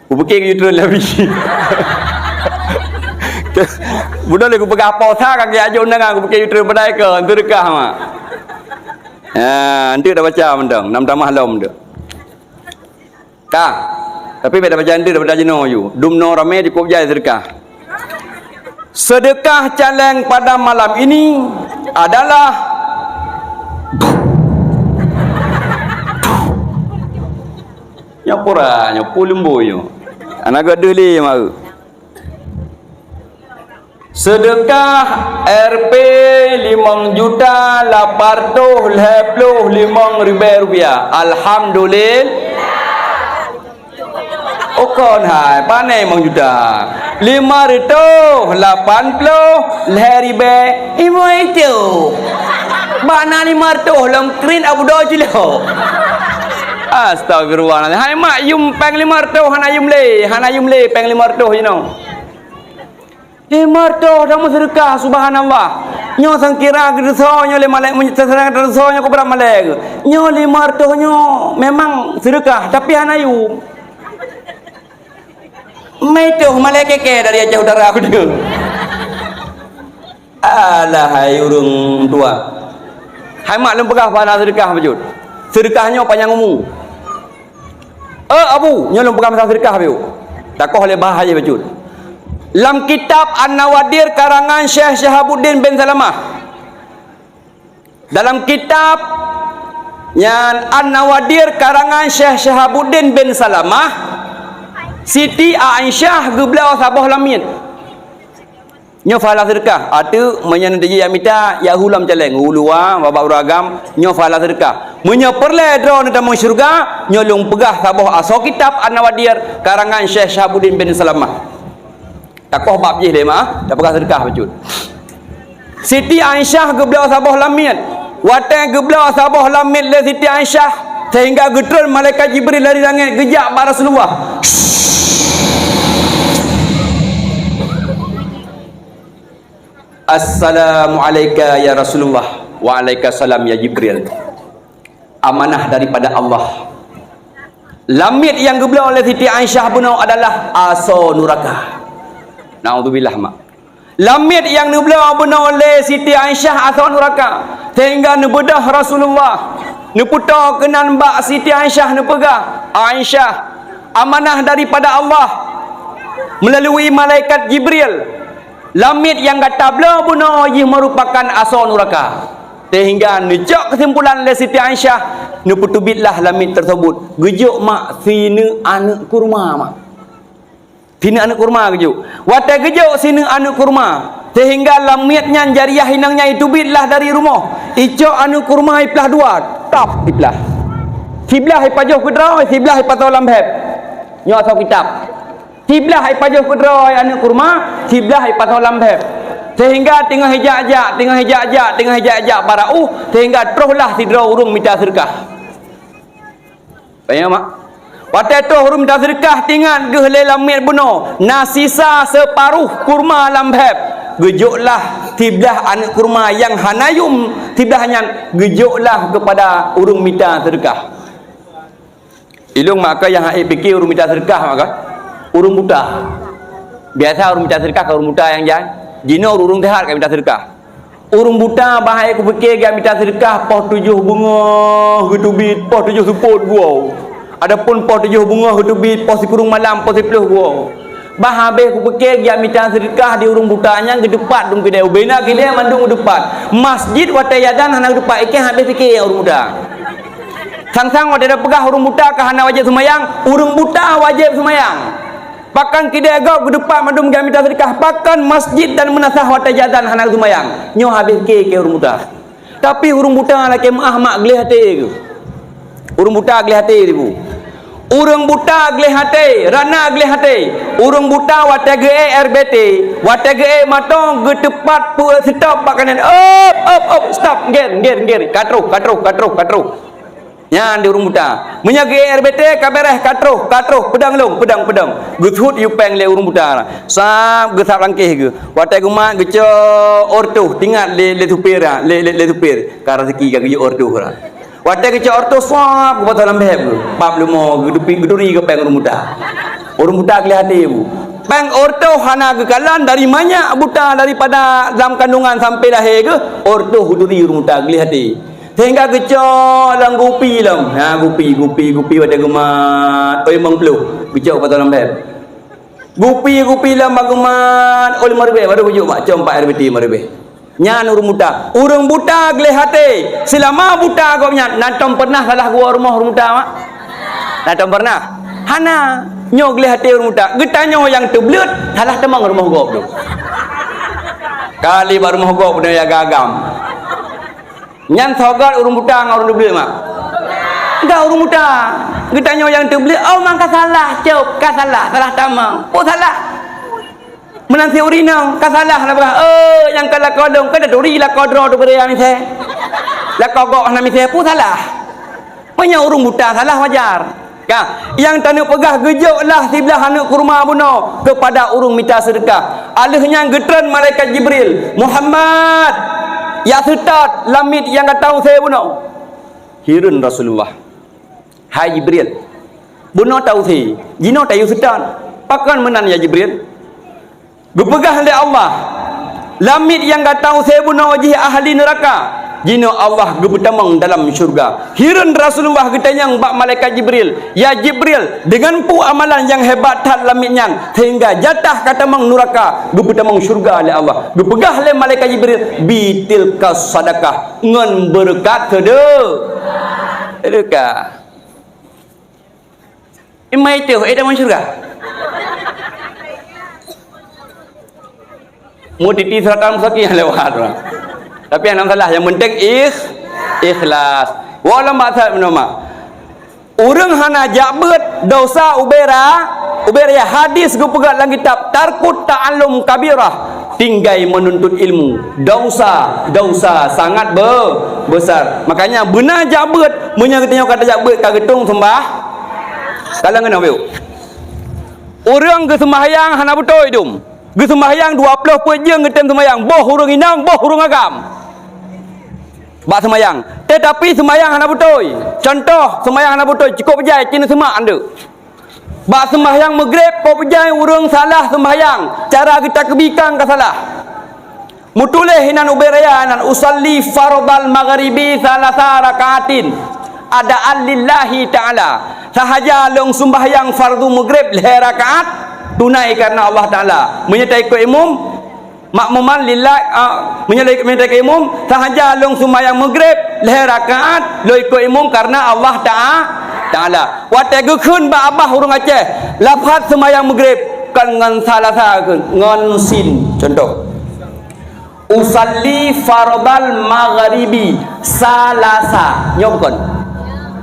Kupike geuyue treun lé Abi. Bunoe lé kupeugah posa ka geujak undangan, kupike geuyue treun padai keu seudeukah mak. Ha, enteuk dah baca mantong, nam tamah lom tu. Ka. Tapi bék dah baca enteuk dah baca jinoe ju. Dumnoe ramé cukôp jai seudeukah. Sedekah caleng pada malam ini adalah nyoe pura, nyoe pu lumbôi nyoe. Hana geuh deuh lé meu'eu. Sedekah R P limong juta lapan ratus lhée ploh limong ribée rupiah. Alhamdulillah. Oh kon hai, pane limong juta. Lima ratus lapan ploh lhée ribée limong ratus. Bak na lima ratus lom krin Abu Doe cilok. Astagfirullahalazim. Hai mak, yum péng lima ratus hana yum lé, hana yum lé péng lima ratus jinoe. Lima ratus dah meuseudeukah, subhanallah. Nyoe sangkira geudeusoe nyoe lé malée, sangkira geudeusoe nyoe keu brat malée. Nyoe lima ratus nyoe memang seudeukah, tapi hana yum. Meutoh malée keke dari Aceh Utara beudeuh. Alah hai ureuëng tuha. Hai mak lôn peugah pahala seudeukah bacut. Seudeukah nyoe panyang umu. Eh Abu, nyoe lôn peugah masalah seudeukah bacut. Takoh lé bah hai bacut. Lam kitab An-Nawadir karangan Syekh Syihabuddin bin Salamah. Dalam kitab nyan An-Nawadir karangan Syekh Syihabuddin bin Salamah, Siti Aisyah geubloe saboh lamiet. Nyoe pahala seudeukah, ateueh meunyoe neuteuji jak mita, jak hu lam caleng, hu luwa, babah ureuëng agam, nyoe pahala seudeukah. Meunyoe peureulée droe neutamong syeuruga, nyoe lôn peugah saboh asoe kitab An-Nawadir karangan Syekh Syihabuddin bin Salamah. Takoh bab jih lé mah, tapeugah seudeukah bacut. Siti Aisyah geubloe saboh lamiet. Watée geubloe saboh lamiet lé Siti Aisyah, sehingga geutreun malaikat Jibril dari langét geujak bak Rasulullah. Assalamualaika ya Rasulullah. Waalaikumsalam ya Jibril. Amanah daripada Allah. Lamiet nyang geubloe lé Siti Aisyah bunoe adalah asoe nuraka. Naudzubillah mak. Lamiet nyang neubloe bunoe lé Siti Aisyah asoe nuraka, sehingga neubeudôh Rasulullah, neupeutoe keunan bak Siti Aisyah neupeugah, "Aisyah, amanah daripada Allah melalui malaikat Jibril, lamiet nyang gata bloe bunoe jih meurupakan asoe nuraka." Sehingga neucok keusimpulan lé Siti Aisyah, neupeuteubietlah lamiet teuseubut, geujok mak sineuk aneuëk kurma mak. Sineuk aneuëk kurma geujok. Watée geujok sineuk aneuëk kurma, sehingga lamiet nyan jariah inong nyan iteubietlah dari rumoh. Icok aneuëk kurma iplah dua, tap iplah. Siblah ipajoh keudroe, siblah ipasoe lam bheb. Nyoe asoe kitab. Siblah ipajoh keudroe aneuëk kurma, siblah ipasoe lam bheb. Sehingga teungoh ijak-jak, teungoh ijak-jak, teungoh ijak-jak bak raoh, sehingga trohlah sidroe ureuëng mita seudeukah. Tanya mak. Watée troh ureuëng mita seudeukah, teuingat geuh lé lamiet bunoe, na sisa seuparoh kurma lam bheb. Geujok lah siblah aneuëk kurma nyang hana yum siblah nyan, geujok lah keupada ureuëng mita seudeukah. Ilong maka nyang hana pike ureuëng mita seudeukah maka ureuëng buta. Biasa ureuëng mita seudeukah ka ureuëng buta nyang jai. Jinoe ureuëng seuhat ka mita seudeukah. Ureuëng buta bah hai kupike geujak mita seudeukah poh tujoh beungoh geuteubiet, poh tujoh seupôt geuwoe. Adapun poh tujoh beungoh geuteubiet poh sikureueng malam, poh siplôh geuwoe. Bah habéh kupike geujak mita seudeukah di ureuëng buta nyan geuteupat dum keudée. Ubena keudée mandum geuteupat. Masjid watée adan hana geuteupat, ikée habéh pike ureuëng buta. Sang-sang watée tapeugah ureuëng buta ka hana wajéb seumayang, ureuëng buta wajéb seumayang. Pakon keudée gob geuteupat mandum geujak mita seudeukah, pakon masjid dan meunasah watée adan hana geuseumayang. Nyoe habéh pike keu ureuëng buta. Tapi ureuëng buta lakée meuáh mak gleh até geuh. Ureuëng buta gleh até ribu. Ureuëng buta gleh até, rana gleh até. Ureuëng buta watée geuék R B T, watée geuék mantong geuteupat peu stop bak kanan. Op, op, op, stop, ngger, ngger, ngger. Ka troh, ka troh, ka troh, ka troh. Nyan di ureuëng buta. Meunyoe geuék R B T ka beres, ka troh, ka troh, peudong lom, peudong, peudong. Geusut yue péng lé ureuëng buta. Sab geusab langkeh geuh. Watée geumat geucok ortoh, teuingat lé, lé supir, lé, lé, lé supir. Ka raseuki ka geujok ortoh. Watée geucok ortoh sab geupasoe lam bheb geuh. Bab leumo geuturi geupéng ureuëng buta. Ureuëng buta gleh até bu. Péng ortoh hana geukalon dari manyak buta daripada dalam kandungan sampai lahé geuh, ortoh geuturi ureuëng buta gleh até. Sehingga geucok lam gupi lom. Ha, gupi, gupi, gupi watée geumat. Oi, limong ploh. Geucok pasoe lam bheb. Gupi, gupi lam geumat. Oi, limong ribée, baru geucok mak. Cok empat ribée, limong ribée. Nyan ureuëng buta. Ureuëng buta gleh até. Seulama buta gobnyan, na tom pernah salah geuwoe rumoh ureuëng buta, mak? Na tom pernah? Hana. Nyoe gleh até ureuëng buta. Geutanyoe nyang teubleuet, salah tamong rumoh gob tu. Kali bak rumoh gob tu ya gagam. Nyan soe göt, ureuëng buta ngon ureuëng teubleuet, mak? Göt ureuëng buta. Geutanyoe nyang teubleuet, oh, mang ka salah, cok, ka salah, salah tamong. Oh, salah. Meunan si ureuëng inong, ka salah na peugah, "Eh, nyang ka lakoe lôn, ka taturi lakoe droe teuh beureuyang misée. Lakoe gob hana misée, peue salah?" Meunyoe ureuëng buta salah wajar. Ka, nyang taneuk peugah geujok lah siblah aneuëk kurma bunoe keupada ureuëng mita seudeukah. Alheueh nyan geutreun malaikat Jibril, "Muhammad, jak seutôt lamiet nyang gata use bunoe." Hireuen Rasulullah. "Hai Jibril, bunoe ta use, jinoe tayue seutôt. Pakon meunan ya Jibril?" Geupeugah lé Allah, "Lamiet nyang gata use bunoe jih ahli neuraka, jinoe Allah geupeutamong dalam syeuruga." Hireuen Rasulullah geutanyong bak malaikat Jibril, "Ya Jibril, deungon peue amalan nyang hebat that lamiet nyan sehingga jatah ka tamong neuraka geupeutamong syeuruga lé Allah?" Geupeugah lé malaikat Jibril, "Bitilka sadakah, ngon beureukat seudeu-, seudeuka." Imai teuh, eh, tamong syeuruga. Mutiti siratan mustaqim lewat. Tapi hana masalah, nyang penting ikh-, ikhlas. Walau maksud meunyoe mak. Ureuëng hana jak beuet dosa ubé ra-, ubé raya. Hadis geupeugah lam kitab, "Tarkut ta'allum kabirah." Tinggai menuntut ilmu, dosa, dosa sangat be-, besar. Makanya beuna jak beuet, meunyoe geutanyoe ka tajak beuet ka geutung seumbah. Ka lheueh ngon nyoe, ureuëng geuseumbahyang hana beutôi dum. Geuseumbahyang dua ploh peuet jeueng geutem seumbahyang, boh ureuëng inong, boh ureuëng agam. Bak seumbahyang. Tetapi seumbahyang hana beutôi. Contoh, seumbahyang hana beutôi, cukup jai cit seumak andeuk. Bak seumbahyang Maghrib, pop jai ureuëng salah seumbahyang, cara geutakbi kang ka salah. Meutuléh inan ubé raya nan, "Usalli fardal maghribi tsalasa rakaatin adaan lillahi ta'ala." Sahaja lôn seumbahyang fardu Maghrib lhée rakaat, tunai kareuna Allah Ta'ala. Meunyoe taikot imum, makmuman lillah, ah, meunyoe lé-, meunyoe taikot imum, sahaja lôn seumbahyang Maghrib lhée rakaat, lôn ikot imum kareuna Allah Ta'a-, Ta'ala. Watée geukheun bak babah ureuëng Aceh, lafaz seumbahyang Maghrib kon ngon tsalasa kheun, ngon sin. Contoh, "Usalli fardal maghribi tsalasa." Nyoe bukon.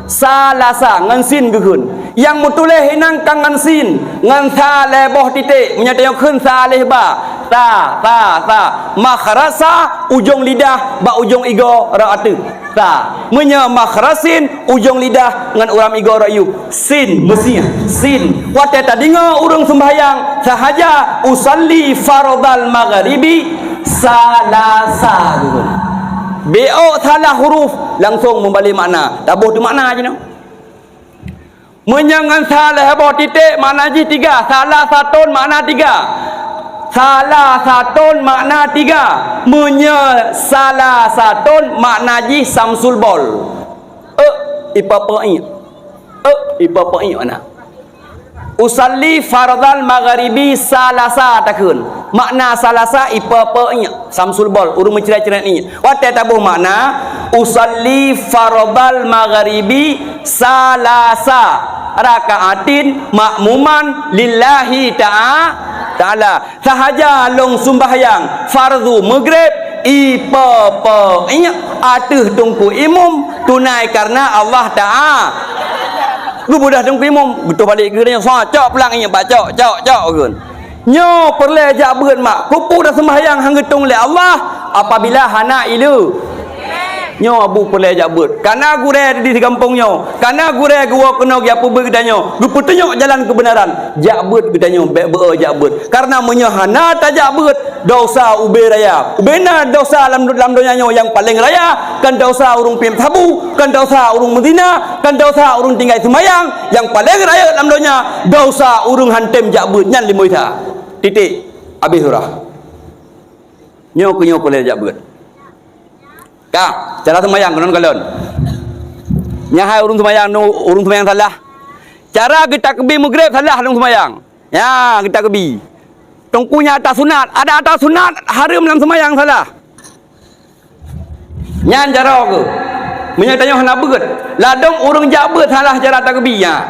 Tsalasa, ngon sin geukheun. Nyang meutuléh inan ka ngon sin, ngon sa lhée boh titék, meunyoe tanyoe kheun sa lhée ba. Ta, ta, ta. Makhraj sa, ujong lidah, bak ujong igoe, rot ateueh. Sa. Meunyoe makhraj sin, ujong lidah ngon uram igoe rot yub. Sin, meusin, sin. Watée tadeungoe ureuëng seumbahyang, sahaja usalli fardhal maghribi salasa. Beok salah huruf, langsong meubalek makna. Taboh teuh makna jinoe. Meunyoe ngon sa lhée boh titék, makna jih tiga. Salasatun makna tiga. Salasatun makna tiga. Meunyoe salasatun makna jih samsul bol. Euk, ipa peuiek. Euk, ipa peuiek makna. Usalli fardhal maghribi salasa takheun. Makna salasa ipa peuiek. Samsul bol, ureuëng meucret-cret iek. Watée taboh makna, usalli fardhal maghribi salasa rakaatin makmuman lillahi ta'a-, ta'ala. Sahaja lôn seumbahyang fardhu maghrib, ipa peuiek ateueh teungku imum tunai kareuna Allah Ta'a. Geubeudôh teungku imum, geutoh balek keu geutanyoe, sa cok pulang iek bak cok, cok, cok, kheun. Nyoe peureulée jak beuet mak, keupeue taseumbahyang han geutueng lé Allah apabila hana ileue? Nyoe abu peureulée jak beuet. Kana gurée di sigampông nyoe, kana gurée geuwoe keunoe geupeubuet geutanyoe, geupeutunyok jalan keubeunaran. Jak beuet geutanyoe, bék beu-o jak beuet. Kareuna meunyoe hana tajak beuet, desya ubé raya. Ubé na desya lam, lam donya nyoe nyang paleng raya, kon desya ureuëng piep sabu, kon desya ureuëng meuzina, kon desya ureuëng tinggai seumayang. Nyang paleng raya lam donya, desya ureuëng han tem jak beuet, nyan limong sa. Titik. Abéh surah. Nyoe keu nyoe peureulée jak beuet. Ka, cara seumayang keunon kalon. Nyan hai ureuëng seumayang, nu ureuëng seumayang salah. Cara geutakbi maghrib salah lam seumayang. Nya, geutakbi. Teungku nyan ata sunat, ada ata sunat hareuem lam seumayang salah. Nyan jaroe geuh. Meunyoe tanyoe hana beuet, ladôm ureuëng jak beuet salah cara takbi, nya.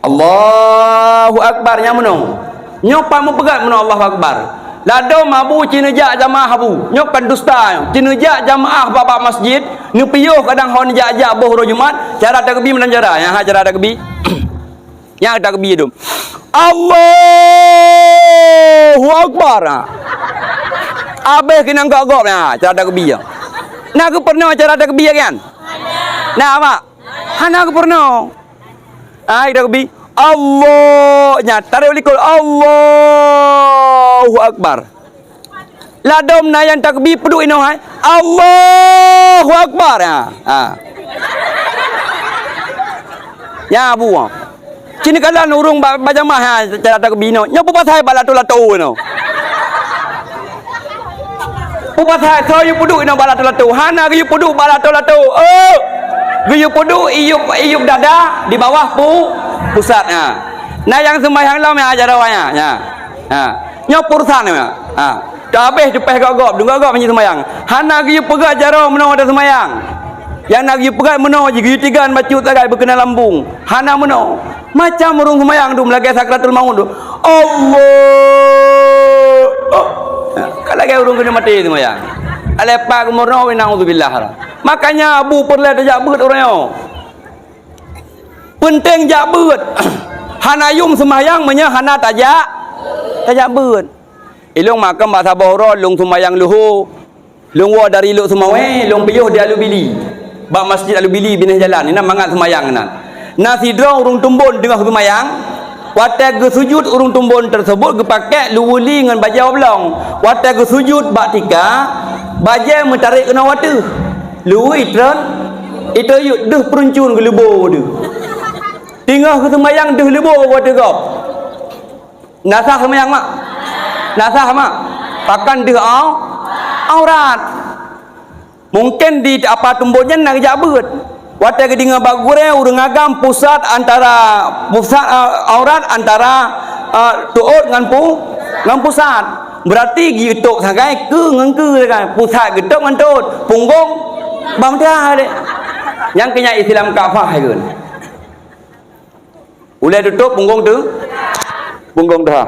Allahu Akbar, nya meunoe. Nyoe pat meupeugah meunoe Allahu Akbar. Ladôm abu ci neujak jamaah abu. Nyoe kon dusta, ci neujak jamaah bak, bak masjid, neupiôh kadang hon jak-jak boh uroe Jumat, cara takbi meunan cara, nya ha cara takbi. Nyang takbi dum. Allahu Akbar. Ha. Abéh keunan gok-gok, ha, cara takbi. Na geupeurunoe cara takbi kan? Na, mak? Hana geupeurunoe. Ai takbi. Allah, nya tarek likot. Allahu Akbar. Ladôm na nyang takbi peuduek inoe hai. Allahu Akbar. Ha. Ha. Nya abu. Ci neukalon ureuëng ba-, bajamaah ha, cara takbi inoe. Nyoe peue pasai bak lato-lato inoe. Peue pasai soe yue peuduek inoe bak lato-lato. Hana geuyue peuduek bak lato-lato. Oh. Geuyue peuduek iyup, iyup dada di bawah pu-, pusat ha. Na nyang seumayang lom ya jaroe nya. Nya. Ha. Nyoe pursan nyoe. Ha. Ka abéh teupeh gop-gop, deungon gop nyoe seumayang. Hana geuyue peugah jaroe meunoe ata seumayang. Nyang na geuyue peugah meunoe jih geuyue tigan bacut sagai beukeuna lambung. Hana meunoe. Macam ureuëng seumayang tu meulagée sakratul maut tu. Allah. Ha. Ka lagée ureuëng keuneuk maté seumayang. Alai pat geumeurunoe, naudzubillah. Makanya abu peureulée tajak beuet uroe nyoe. Peunteng jak beuet. Hana yum seumayang meunyoe hana tajak, tajak beuet. Ilong makam bak saboh uroe lông seumayang luho. Lông woe dari Lhokseumawe, lông piôh di Alubili. Bak masjid Alubili binéh jalan, inan mangat seumayang inan. Na sidroe ureuëng tumbon teungoh seumayang. Watée geusujut ureuëng tumbon teuseubut geupakée luweue li ngon bajée oblong. Watée geusujut bak tika, bajée meutarek keunoe ateueh. Luweue itron, iteuyuet deuh peuruncun geuleubo deuh. Teungoh geuseumayang deuh leubo watée gob. Na sah seumayang mak? Na sah mak? Pakon deuh au-, aurat. Mungken di apa tumbon nyan na geujak beuet. Watée geudeungoe bak gurée ureuëng agam pusat antara pusat, eh, aurat antara, eh, tuot ngon pu-, ngon pusat. Berarti geutôb sagai keue ngon keue kan. Pusat geutôb ngon tuot, punggong bak meuteugah deh. Nyang keu nyan Islam kafah hai kheun. Ulée tutôb punggong teu-, punggong teuha.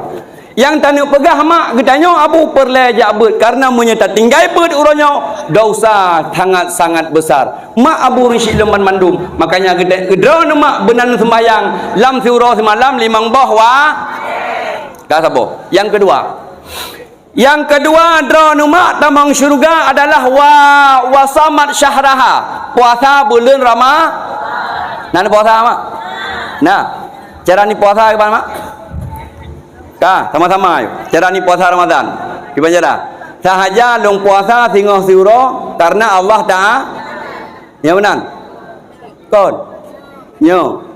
Nyang taneuk peugah mak geutanyoe abu peureulée jak beuet, kareuna meunyoe tatinggai beuet uroe nyoe, desya sangat-sangat besar. Mak abu reushik lom banmandum, makanya geude-, geudroe neumak beunan seumbahyang lam siuroe simalam limong boh wa-, ka saboh. Nyang keudua, Nyang keudua, droeneuh mak tamong syeuruga adalah wa, wa samat syahraha, puasa buleuen Rama-, na puasa mak? Nah, cara ni puasa kiban mak? Ka, sama-sama yuk. Cara ni puasa Ramadan. Kiban cara? Sahaja lôn puasa singoh siuroe karena Allah Taala. Ya meunan? Kon. Nyo.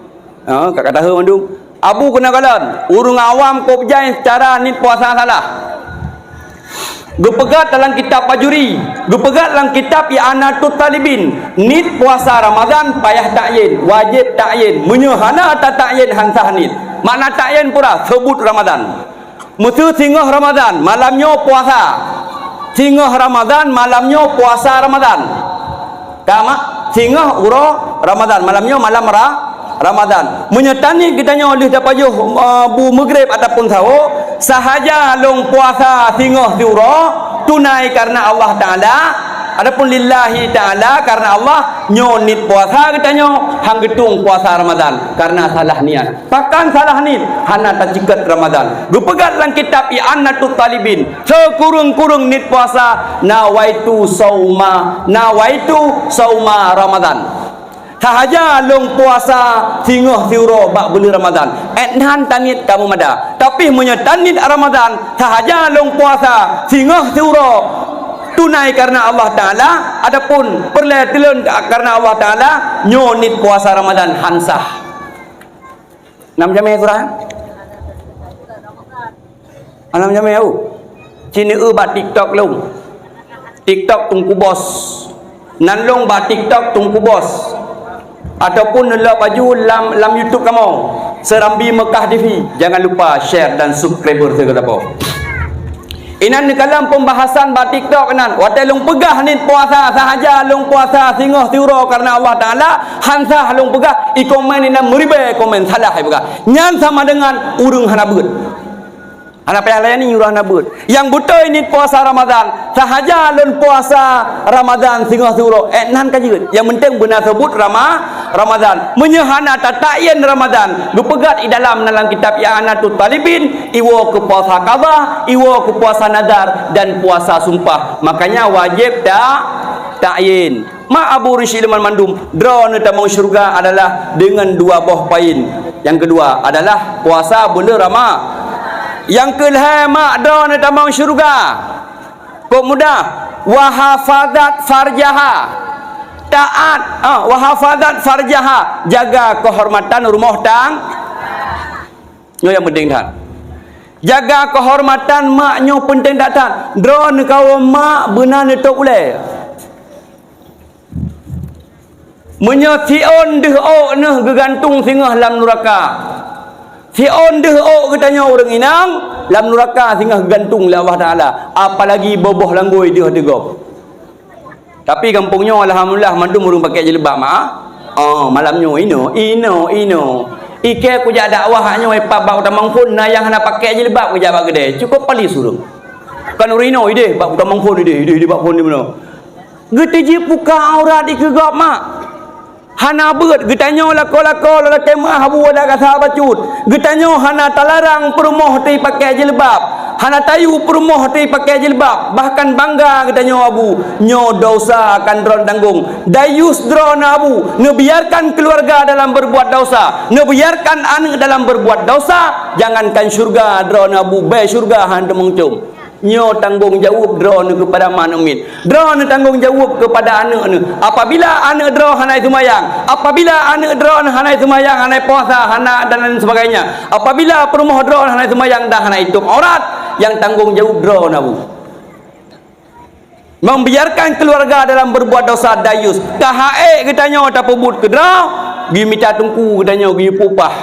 Ha, ka, ka tahu mandum. Abu keuneuk kalon, ureuëng awam kop jai cara niet puasa salah. Geupeugah dalam kitab Bajuri, geupeugah dalam kitab I'anatut Talibin, niet puasa Ramadan payah takyin, wajéb takyin. Meunyoe hana tatakyin han sah niet. Makna takyin pura, seubut Ramadan. Meuseu singoh Ramadan, malam nyoe puasa. Singoh Ramadan, malam nyoe puasa Ramadan. Ka mak, singoh uroe Ramadan, malam nyoe malam Ra-, Ramadan. Meunyoe taniet geutanyoe lheueh tapajoh, eh, bu Maghrib ataupun sawo, sahaja lôn puasa singoh siuroe, tunai karena Allah Taala, ataupun lillahi Taala, karena Allah, nyoe niet puasa geutanyoe, han geutueng puasa Ramadan, karena salah niat. Pakon salah niet, hana taceukat Ramadan. Geupeugah lam kitab I'anatut Talibin, sikureueng-kureueng niet puasa, nawaitu sauma, nawaitu sauma Ramadan. Sahaja lôn puasa singoh siuroe bak buleuen Ramadan. Eh, nan taniet kamoe mada. Tapi meunyoe taniet Ramadan, sahaja lôn puasa singoh siuroe tunai karena Allah Taala, adapun peureulée teulon karena Allah Taala, nyoe niet puasa Ramadan han sah. Nam jamé surah? Anam jamé au. Cine eu bak TikTok lôn. TikTok Teungku Bos. Nan lôn bak TikTok Teungku Bos. Ataupun neulok baju lam, lam YouTube kamoe. Serambi Mekah T V. Jangan lupa share dan subscribe sigoe sapo. Inan neukalon pembahasan bak TikTok inan. Watée lôn peugah niet puasa sahaja lôn puasa singoh siuroe karena Allah Taala, han sah lôn peugah, i komen inan meuribée komen salah i peugah. Nyan sama dengan ureuëng hana beuet. Hana payah layani ureuëng hana beuet. Nyang beutôi niet puasa Ramadan, sahaja lôn puasa Ramadan singoh siuroe, eh, nan ka jeuet. Nyang penting beuna seubut Rama-, Ramadan. Meunyoe hana tatakyin Ramadan, geupeugah i dalam, dalam kitab I'anatut Talibin, iwoe keu puasa qadha, iwoe keu puasa nadar, dan puasa sumpah. Makanya wajéb ta-, takyin. Mak Abu Risyid Leman mandum, droeneuh tamong syeuruga adalah deungon dua boh poin. Nyang keudua adalah puasa buleuen Rama-, nyang keulhée mak droeneuh tamong syeuruga. Kok mudah, wa hafazat farjaha. Taat, ah, wa hafazat farjaha, jaga keuhormatan rumoh tang-, nyoe nyang penting that. Jaga keuhormatan mak nyoe penting that-that. Droeneuh kawom mak beuna neutôb ulée. Meunyoe siôn deuh ôk neuh geugantung singoh lam nuraka, siôn deuh ôk geutanyoe ureuëng inong lam nuraka singoh geugantung lé Allah Taala, apalagi boh-boh langgôi deuh di gob. Tapi gampông nyoe alhamdulillah mandum ureuëng pakai jilbab ma. Oh, malam nyoe inoe, inoe, inoe. Ikée kujak dakwah nyoe pat bak Utamong Phon na nyang hana pakai jilbab kujak bak keudée. Cukup palis ureuëng. Kan ureuëng inoe ideh bak Utamong Phon ideh, ideh, ideh bak phon di meunoe. Geuteuji puka aurat dikeue gob mak. Hana beuet geutanyoe lakoe-lakoe lalakée meuah abu adak gasa bacut. Geutanyoe hana talarang peurumoh teuipakai jilbab. Hana tayue peurumoh teuipakai jilbab. Bahkan bangga geutanyoe abu. Nyoe dosa akan droen tanggong. Dayus droen abu. Neubiarkan keuluwarga dalam beurbuat dosa. Neubiarkan aneuëk dalam beurbuat dosa. Jangankan syeuruga droen abu. Bée syeuruga han teumeucom. Nyoe tanggong jaweueb droeneuh keupada ma aneuëk miet. Droeneuh tanggong jaweueb keupada aneuëk neuh. Apabila aneuëk droe hana seumayang, apabila aneuëk droeneuh hana seumayang, hana puasa, hana dan lain sebagainya. Apabila peurumoh droeneuh hana seumayang dan hana itôb aurat, nyang tanggong jaweueb droeneuh abu. Membiarkan keluarga dalam berbuat dosa dayus. Ka hak ék geutanyoe tapeubuet keudroe, geumita teungku geutanyoe geupupah.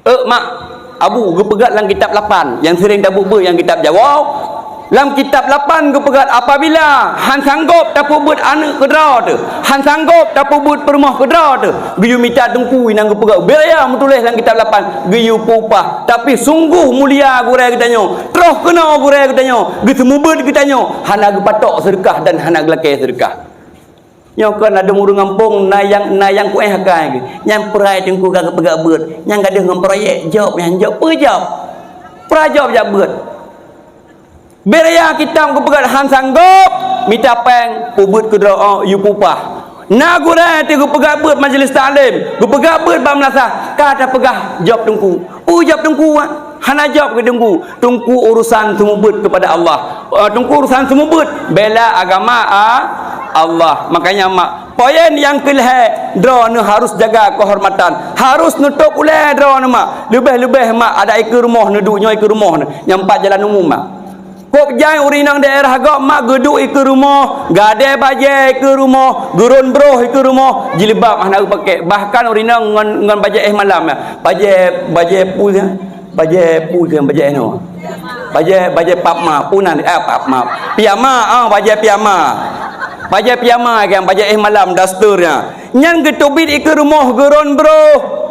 Euk mak, abu geupeugah lam kitab lapan, nyang sering tabuet-buet nyang kitab Jawoe. Lam kitab lapan geupeugah apabila han sanggob tapeubuet aneuëk keudroe teuh, han sanggob tapeubuet peurumoh keudroe teuh, geuyue mita teungku nyang geupeugah. Bèk ya meutuléh lam kitab lapan, geuyue peupah. Tapi sunggoh mulia gurèe geutanyoe, troh keunoe gurèe geutanyoe, geuseumeubeuet geutanyoe, hana geupatok seudeukah dan hana geulakèe seudeukah. Nyoe kon ladôm ureuëng gampông na nyang, na nyang kuéh akai geuh. Nyang peurai teungku ka geupeugah beuet. Nyang gadôh ngon proyek, job nyan job. Peue job? Peurai job jak beuet. Beu raya kitab geupeugah han sanggob, mita péng, peubuet keudroe, yue peupah. Na gurée teuh geupeugah beuet majlis taklim, geupeugah beuet bak meulasah, ka tapeugah jaweueb teungku. Peue jaweueb teungku, ah? Hana jaweueb keu teungku. Teungku urusan seumeubeuet keupada Allah. Eh, teungku urusan seumeubeuet, bela agama, ah, Allah. Makanya, mak, poin nyang keulhée, droeneuh harus jaga keuhormatan. Harus neutôb ulée droeneuh, mak. Leubeh-leubeh, mak, adak ikeue rumoh neuduek nyoe ikeue rumoh neuh. Nyang pat jalan umum, mak. Kôb jai ureueng inong daerah gob mak geuduek ikeue rumoh, gadée bajée ikeue rumoh, geuron broh ikeue rumoh, jilbab hana geupakée. Bahkan ureueng inong ngon, ngon bajée éh malam, ya. Bajée, bajée peue, ya? Bajée peue, ya? Bajée éh noe. Bajée, bajée pap ma, peue nan, eh, pap ma. Piyama, ah, bajée piyama. Bajée piyama, kan, bajée éh malam, daster, ya. Nyan geuteubiet ikeue rumoh geuron broh.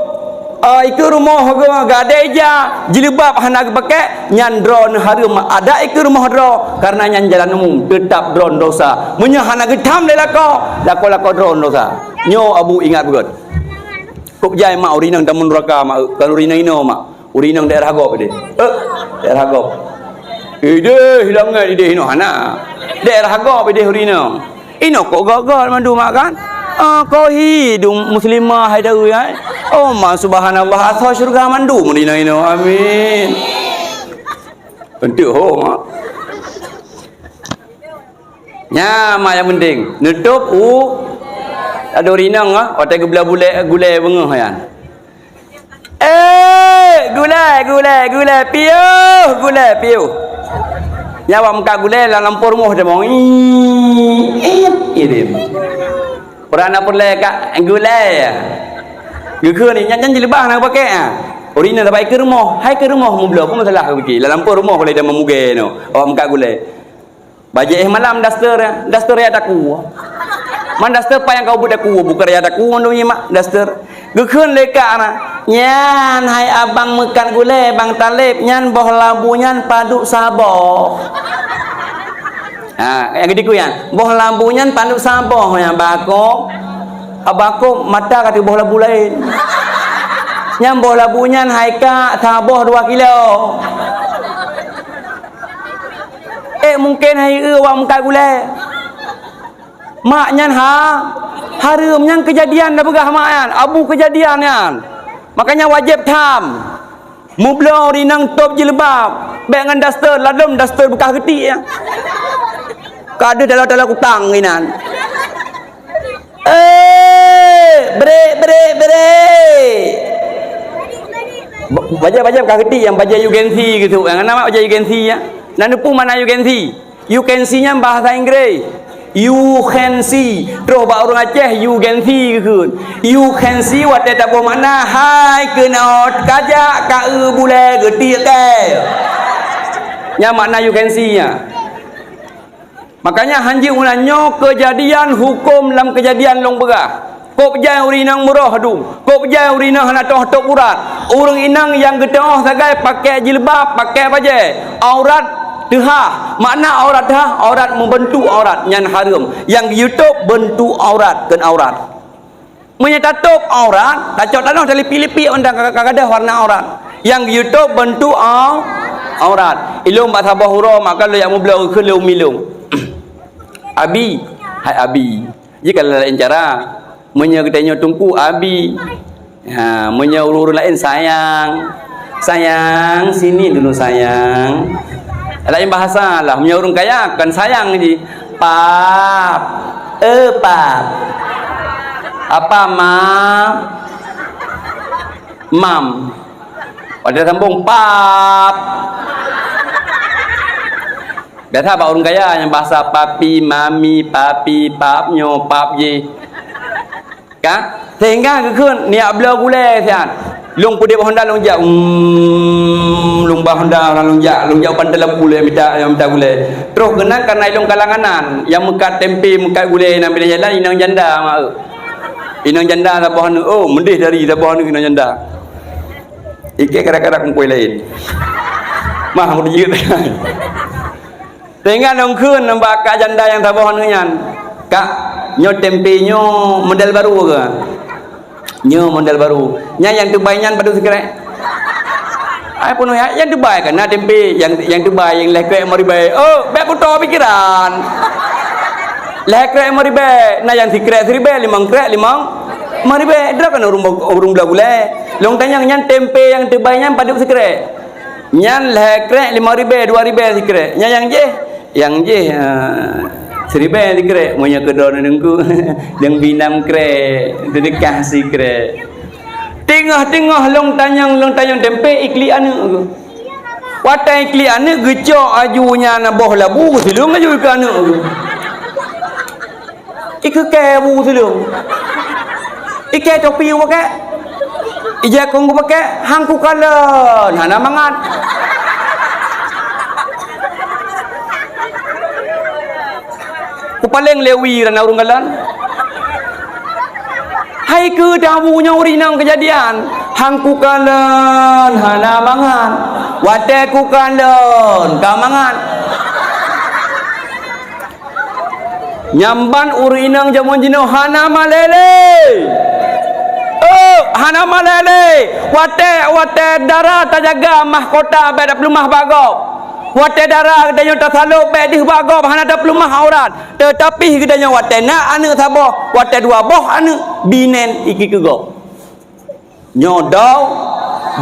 Ah, ikeue rumoh geu-, gadée ija, jilbab hana geupakée, nyan droeneuh hareuem adak ikeue rumoh droe, kareuna nyan jalan umum, teutab droeneuh dosa. Meunyoe hana geutham lé lakoe, lakoe-lakoe droeneuh dosa. Nyoe Abu ingat beugét. Kôb jai mak ureueng inong tamong nuraka mak, kon ureueng inong inoe mak. Ureueng inong daerah gob ideh. Eh, daerah gob. Ideh langét ideh inoe hana. Daerah gob ideh ureueng inong. Inoe kok gagal mandum mak kan? Ah, kok hidung muslimah hai tahu ya. Oh, ma subhanallah, asoe syurga mandum ureueng inong inoe. Amin. Untuk ho mak. Nya mak nyang penting. Neutôb u ada ureueng inong ah, watée geubela bulée gulée beungoh nyan. Eh, gulai, gulai, gulai, piôh, gulai, piôh. Nyan awak meukat gulai lam lampôh rumoh teuh mong. Ih, ih, ih. Ureueng na peureulée kat gulai. Geukheun nyan, nyan jilbab na geupakée, ah. Ureueng inong sabai keu rumoh, hai keu rumoh meubloe, peue masalah geupike? Lam lampôh rumoh gulai dan meumugée nyoe. Awak meukat gulai. Bajée éh malam daster, daster raya takue. Man daster pat nyang ka ubit takue, bukon raya takue mandum nyan mak daster. Geukheun lé kak na, "Nyan hai abang meukat gulée, Bang Taleb, nyan boh labu nyan padub saboh." Ha, nyang geudiku nyan, "Boh labu nyan padub saboh nyan, Bako." Abako mata ka teuboh labu laén. "Nyan boh labu nyan hai kak saboh dua kilo." Eh, mungken hai eu awak meukat gulée. Mak nyan ha, hareuem nyan keujadian dah peugah mak nyan, abu keujadian nyan. Makanya wajéb tham. Meubloe ureueng inong tôb jilbab, bék ngon daster, ladôm daster beukah geutik nyan. Ka deuh dalam-dalam kutang inan. Eh, brek, brek, brek. Ba-, bajée, bajée ka geutik nyang bajée U K C gitu. Nyang na mak bajée U K C ya. Na neupeu makna U K C? U K C nyan bahasa Inggris. You can see. Troh bak ureueng Aceh, you can see geukheun. You can see watée taboh makna, hai keunoe kajak ka eu bulée geutik kée. Nyan makna you can see nyan. Makanya hanjeuet meunan nyoe keujadian huköm lam keujadian lôn peugah. Kôb jai ureueng inong meuroh dum. Kôb jai ureueng inong hana teuoh tôb urat. Ureueng inong nyang geuteuoh sagai pakai jilbab, pakai bajée. Aurat teuhah. Makna aurat teuhah, aurat meubeuntuk aurat nyan hareuem. Nyang geuyue tôb beuntuk aurat, kheun aurat. Meunyoe tatôb aurat, tacok tanoh talipik-lipik mantong ka, ka gadôh warna aurat. Nyang geuyue tôb beuntuk au-, aurat. Ilôn bak saboh uroe maka lôn jak meubloe keu lôn milông. Abi, hai Abi. Jih ka laén cara. Meunyoe geutanyoe teungku, Abi. Ha, meunyoe ureueng-ureueng laén, sayang. Sayang, sini dulu, sayang. Laén bahasa lah. Meunyoe ureueng kaya, kon sayang jih. Pap. Eh, pap. Apa, ma? Mam. Watée sambông, pap. Biasa bak ureueng kaya nyang bahasa papi, mami, papi, pap nyoe, pap jih. Kan? Sehingga geukheun neujak bloe gulée siat. Lôn peudeh Honda lôn jak, mm, lôn ba Honda lôn jak, lôn jak u Pantai Lampu lôn mita, mita gulée. Troh keunan kareuna ilôn ka langganan, nyang meukat tempe, meukat gulée nan binéh jalan inong janda mak eu. Inong janda saboh aneuk, oh, meudeh dari saboh aneuk inong janda. Ikée kadang-kadang kumpôi laén. Mah, aku jeuet. Sehingga lôn kheun bak kak janda nyang saboh aneuk nyan, "Kak, nyoe tempe nyoe model baru ke?" "Nyoe model baru." "Nyan nyang teubai nyan padub sikrek?" Ai peunoh ayat nyang teubai kan na tempe, nyang, nyang teubai nyang lhèe krek limong ribèe. Oh, bèk putôh pikeran. Lhèe krek limong ribèe, na nyang sikrek siribèe, limong krek limong, limong ribèe. Droe kan ureueng, ureueng bloe gulèe. Lôn tanyong nyan tempe nyang teubai nyan padub sikrek. Nyan lhèe krek limong ribèe, dua ribèe sikrek. Nyan nyang jih, nyang jih, ah, siribèe sikrek. Meunyoe keu droeneuh Teungku, nyang bi nam krek, teudeukah sikrek. Teungoh-teungoh lôn tanyong, lôn tanyong tempe iklik aneuk. Watèe iklik aneuk geucok aju nyan boh labu, geuseuleueng aju keu aneuk. Ikeu kèe bu seuleueng. Ikèe topi geupakai. Ijèe kông geupakai, han kukalon, hana mangat. Kupaleng lé wie rana ureueng kalon. Hai keu tabu nyoe ureueng inong keujadian, han kukalon, hana mangat. Watèe kukalon, ka mangat. Nyang ban ureueng inong jameun jinoe hana malèe lé. Oh, hana malèe lé. Watèe, watèe dara tajaga mahkota bèk tapeuleumah bak gob. Watèe dara geutanyoe tasalôb bèk deuh bak gob, hana tapeuleumah aurat. Teutapi geutanyoe watèe na aneuk saboh, watèe dua boh aneuk, binèn ikeu keu gob. Nyoe dau,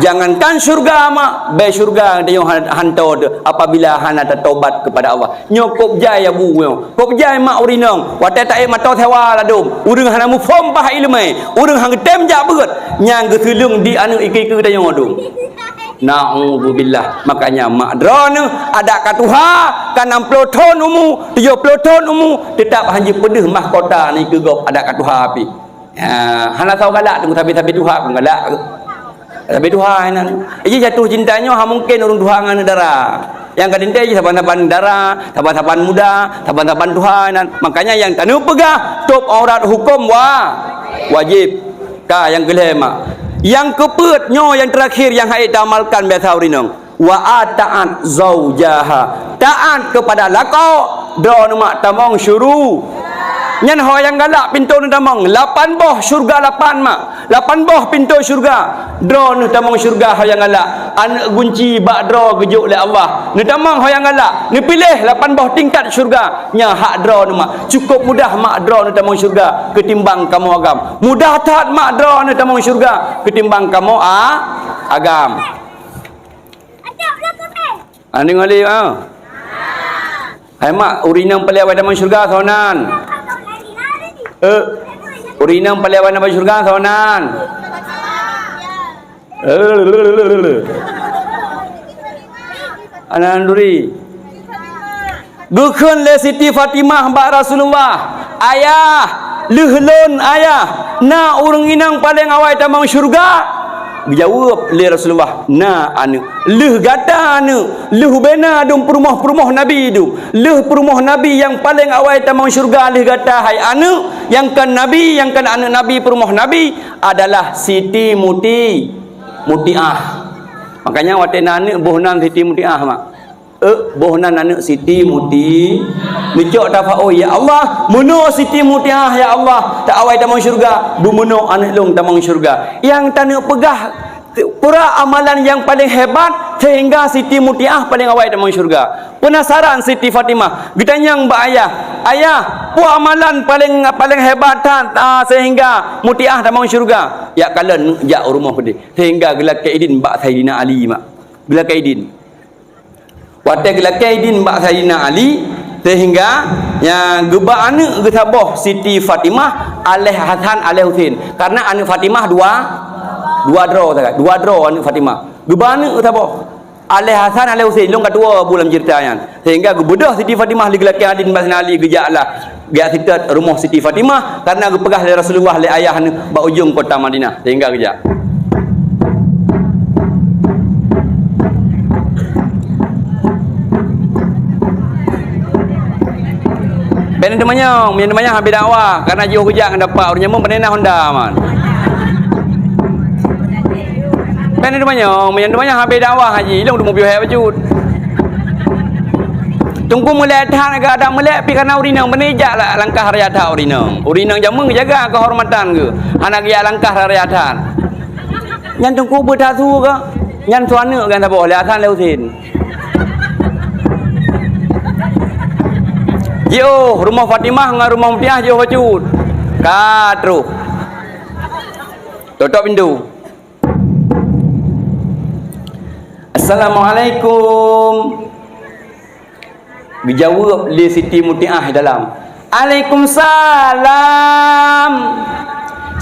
jangankan syurga mak, bèk syurga tanyoe han-, hanto teuh apabila hana tatobat keupada Allah. Nyoe kôb jai abu nyoe, kôb jai mak ureueng inong. Watèe taék mantong sewa ladôm, ureueng hana muphom bah ileumèe, ureueng han geutem jak beuet, nyang geuseuleueng di aneuk ikeu-ikeu tanyoe dum. Naudzubillah. Makanya mak droeneuh adak ka tuha, ka nam ploh thon umu, tujoh ploh thon umu, teutap han jipeudeuh mahkota nyan keu gob adak ka tuha pih. Ha, hana soe galak teungku, sabe-sabe tuha pun galak. Sabe tuha inan. Jadi jatuh cinta nyoe ha mungken ureueng tuha ngon aneuk dara. Nyang ka teuntèe jih saban-saban dara, saban-saban muda, saban-saban tuha inan. Makanya nyang taneuk peugah, tôb aurat huköm wa-, wajéb. Ka nyang keulhèe mak. Nyang keupeuet nyoe nyang teurakhir nyang hana taamalkan biasa ureueng inong. Wa ata'at zaujaha, taat keupada lakoe, droeneuh mak tamong syuru. Nyan ho nyang galak pintoe neuh tamong, lapan boh syurga lapan mak, lapan boh pintoe syurga. Droeneuh tamong syurga ho nyang galak, aneuk gunci bak droe geujok lé Allah. Neutamong ho nyang galak, neupiléh lapan boh tingkat syurga, nyan hak droeneuh mak. Cukôp mudah mak droeneuh tamong syurga keutimbang kamoe agam. Mudah that mak droeneuh tamong syurga keutimbang kamoe a-, agam. Aneuk ngaleh, ha? Hai mak, ureueng inong paléng awai tamong syurga soe nan? Eh, ureueng inong paléng awai tamong syurga soe nan? Eh, aneuk duri. Geukheun lé Siti Fatimah bak Rasulullah, "Ayah, lheueh lôn, Ayah, na ureueng inong paléng awai tamong syurga?" Geujaweueb lé Rasulullah, "Na, aneuk." Lheueh gata, aneuk, lheueh ubena dum peurumoh-peurumoh Nabi dum. Lheueh peurumoh Nabi nyang paléng awai tamong syurga lheueh gata, hai aneuk, nyang kon Nabi, nyang kon aneuk Nabi, peurumoh Nabi adalah Siti Muti-, Mutiah. Makanya watèe na aneuk boh nan Siti Mutiah, mak. Eh, boh nan aneuk Siti Muti-, neucok tafaôh, "Ya Allah, meunoe Siti Mutiah, ya Allah, ta awai tamong syurga, beumeunoe aneuk lôn tamong syurga." Nyang taneuk peugah, peue amalan nyang paléng hebat sehingga Siti Mutiah paléng awai tamong syurga. Peunasaran Siti Fatimah, geutanyong bak ayah, "Ayah, peue amalan paléng, paléng hebat that, ah, sehingga Mutiah tamong syurga?" Jak kalon jak u rumoh peudeh, sehingga geulakèe idin bak Saidina Ali, mak. Geulakèe idin. Watèe geulakèe idin bak Saidina Ali, sehingga nyang geuba aneuk geusaboh Siti Fatimah, aléh Hasan, aléh Husein. Karena aneuk Fatimah dua, dua droe sagai, dua droe aneuk Fatimah. Geuba aneuk geusaboh. Aléh Hasan, aléh Husein, lôn ka tuwo bu lam ceurita nyan. Sehingga geubeudôh Siti Fatimah lé geulakèe idin bak Saidina Ali, geujak lah. Geujak seutôt rumoh Siti Fatimah, karena geupeugah lé Rasulullah lé ayah neuh bak ujong kota Madinah, sehingga geujak. Bèk neuteumanyong, meunyoe neumanyong habéh dakwah, karena jiôh geujak ngon dapat ureueng jameun, pane na Honda man. Bèk neuteumanyong, meunyoe neumanyong habéh dakwah haji, lôn teumeupiôh hai bacut. Teungku meulèe that, geuh adak meulèe pih kana ureueng inong, beunijak la-, langkah raya that ureueng inong. Ureueng inong jameun geujaga keuhormatan geuh, hana geujak langkah raya that. Nyan teungku beuthat su keuh. Nyan su aneuk kan saboh, lé Hasan lé Husen. Jiôh rumoh Fatimah ngon rumoh Mutiah jiôh bacut. Ka troh. Totop pintoe. "Assalamualaikum." Geujaweueb lé Siti Mutiah dalam, "Alaikumsalam.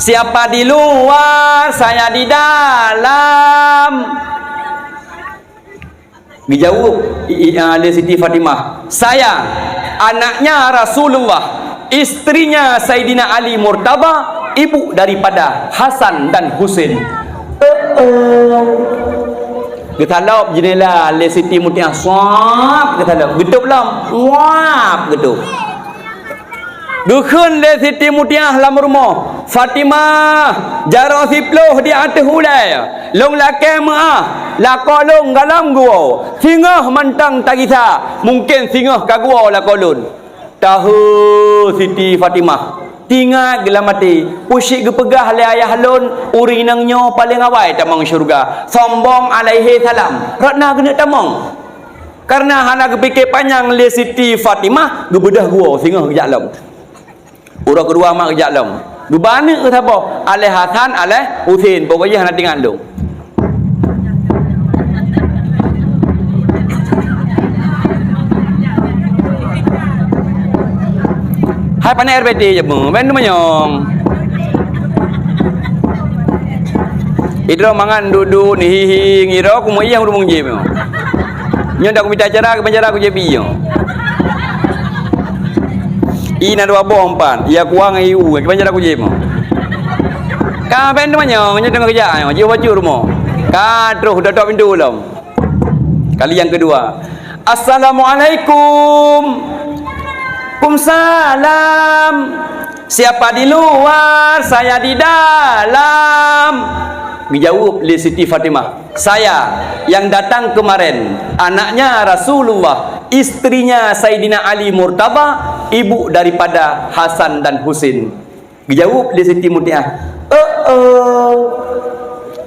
Siapa di luar, saya di dalam." Geujaweueb i-, i-, a, lé Siti Fatimah, "Saya, anaknya Rasulullah, istrinya Saidina Ali Murtadha, ibu daripada Hasan dan Husen." Geutalop jeundela lé Siti Mutiah, swab, geutalop. Geutôb lom, swab, geutôb. Geukheun lé Siti Mutiah lam rumoh, "Fatimah, jaroe siploh di ateueh ulée, lôn lakée meuáh, lakoe lôn galom geuwoe, singoh mantong tagisa, mungken singoh ka geuwoe lakoe lôn." Tahe Siti Fatimah, teuingat geuh lam até, "Peue cit geupeugah lé ayah lôn, ureuëng inong nyoe paleng awai tamong syeuruga, sombong alaihi salam, rot na keuneuk tamong." Kareuna hana geupike panyang lé Siti Fatimah, geubeudôh geuwoe singoh geujak lom. Uroe keudua mak geujak lom. Geuba aneuk saboh, alai Hasan, alai Husen, pokok jih hana teuingat lôn. Hai pané R P T je mu, ben manyong. Idroe mangan dudu ni hihi ngiro ku muyang rumoh je mu. Nyoe dak ku mita cara, ku cara ku je bi nyoe. Ina dua boh empat, ya kuang iu, ku cara ku je mu. Ka ben manyong, nyoe tengah kejak nyoe, jiôh bacut rumoh. Ka troh dotop pintoe lom. Kali nyang keudua, "Assalamualaikum." "Kumsalam. Siapa di luar, saya di dalam." Geujaweueb lé Siti Fatimah, "Saya yang datang kemarin, anaknya Rasulullah, istrinya Saidina Ali Murtadha, ibu daripada Hasan dan Husin." Geujaweueb lé Siti Mutiah, "Oh, oh."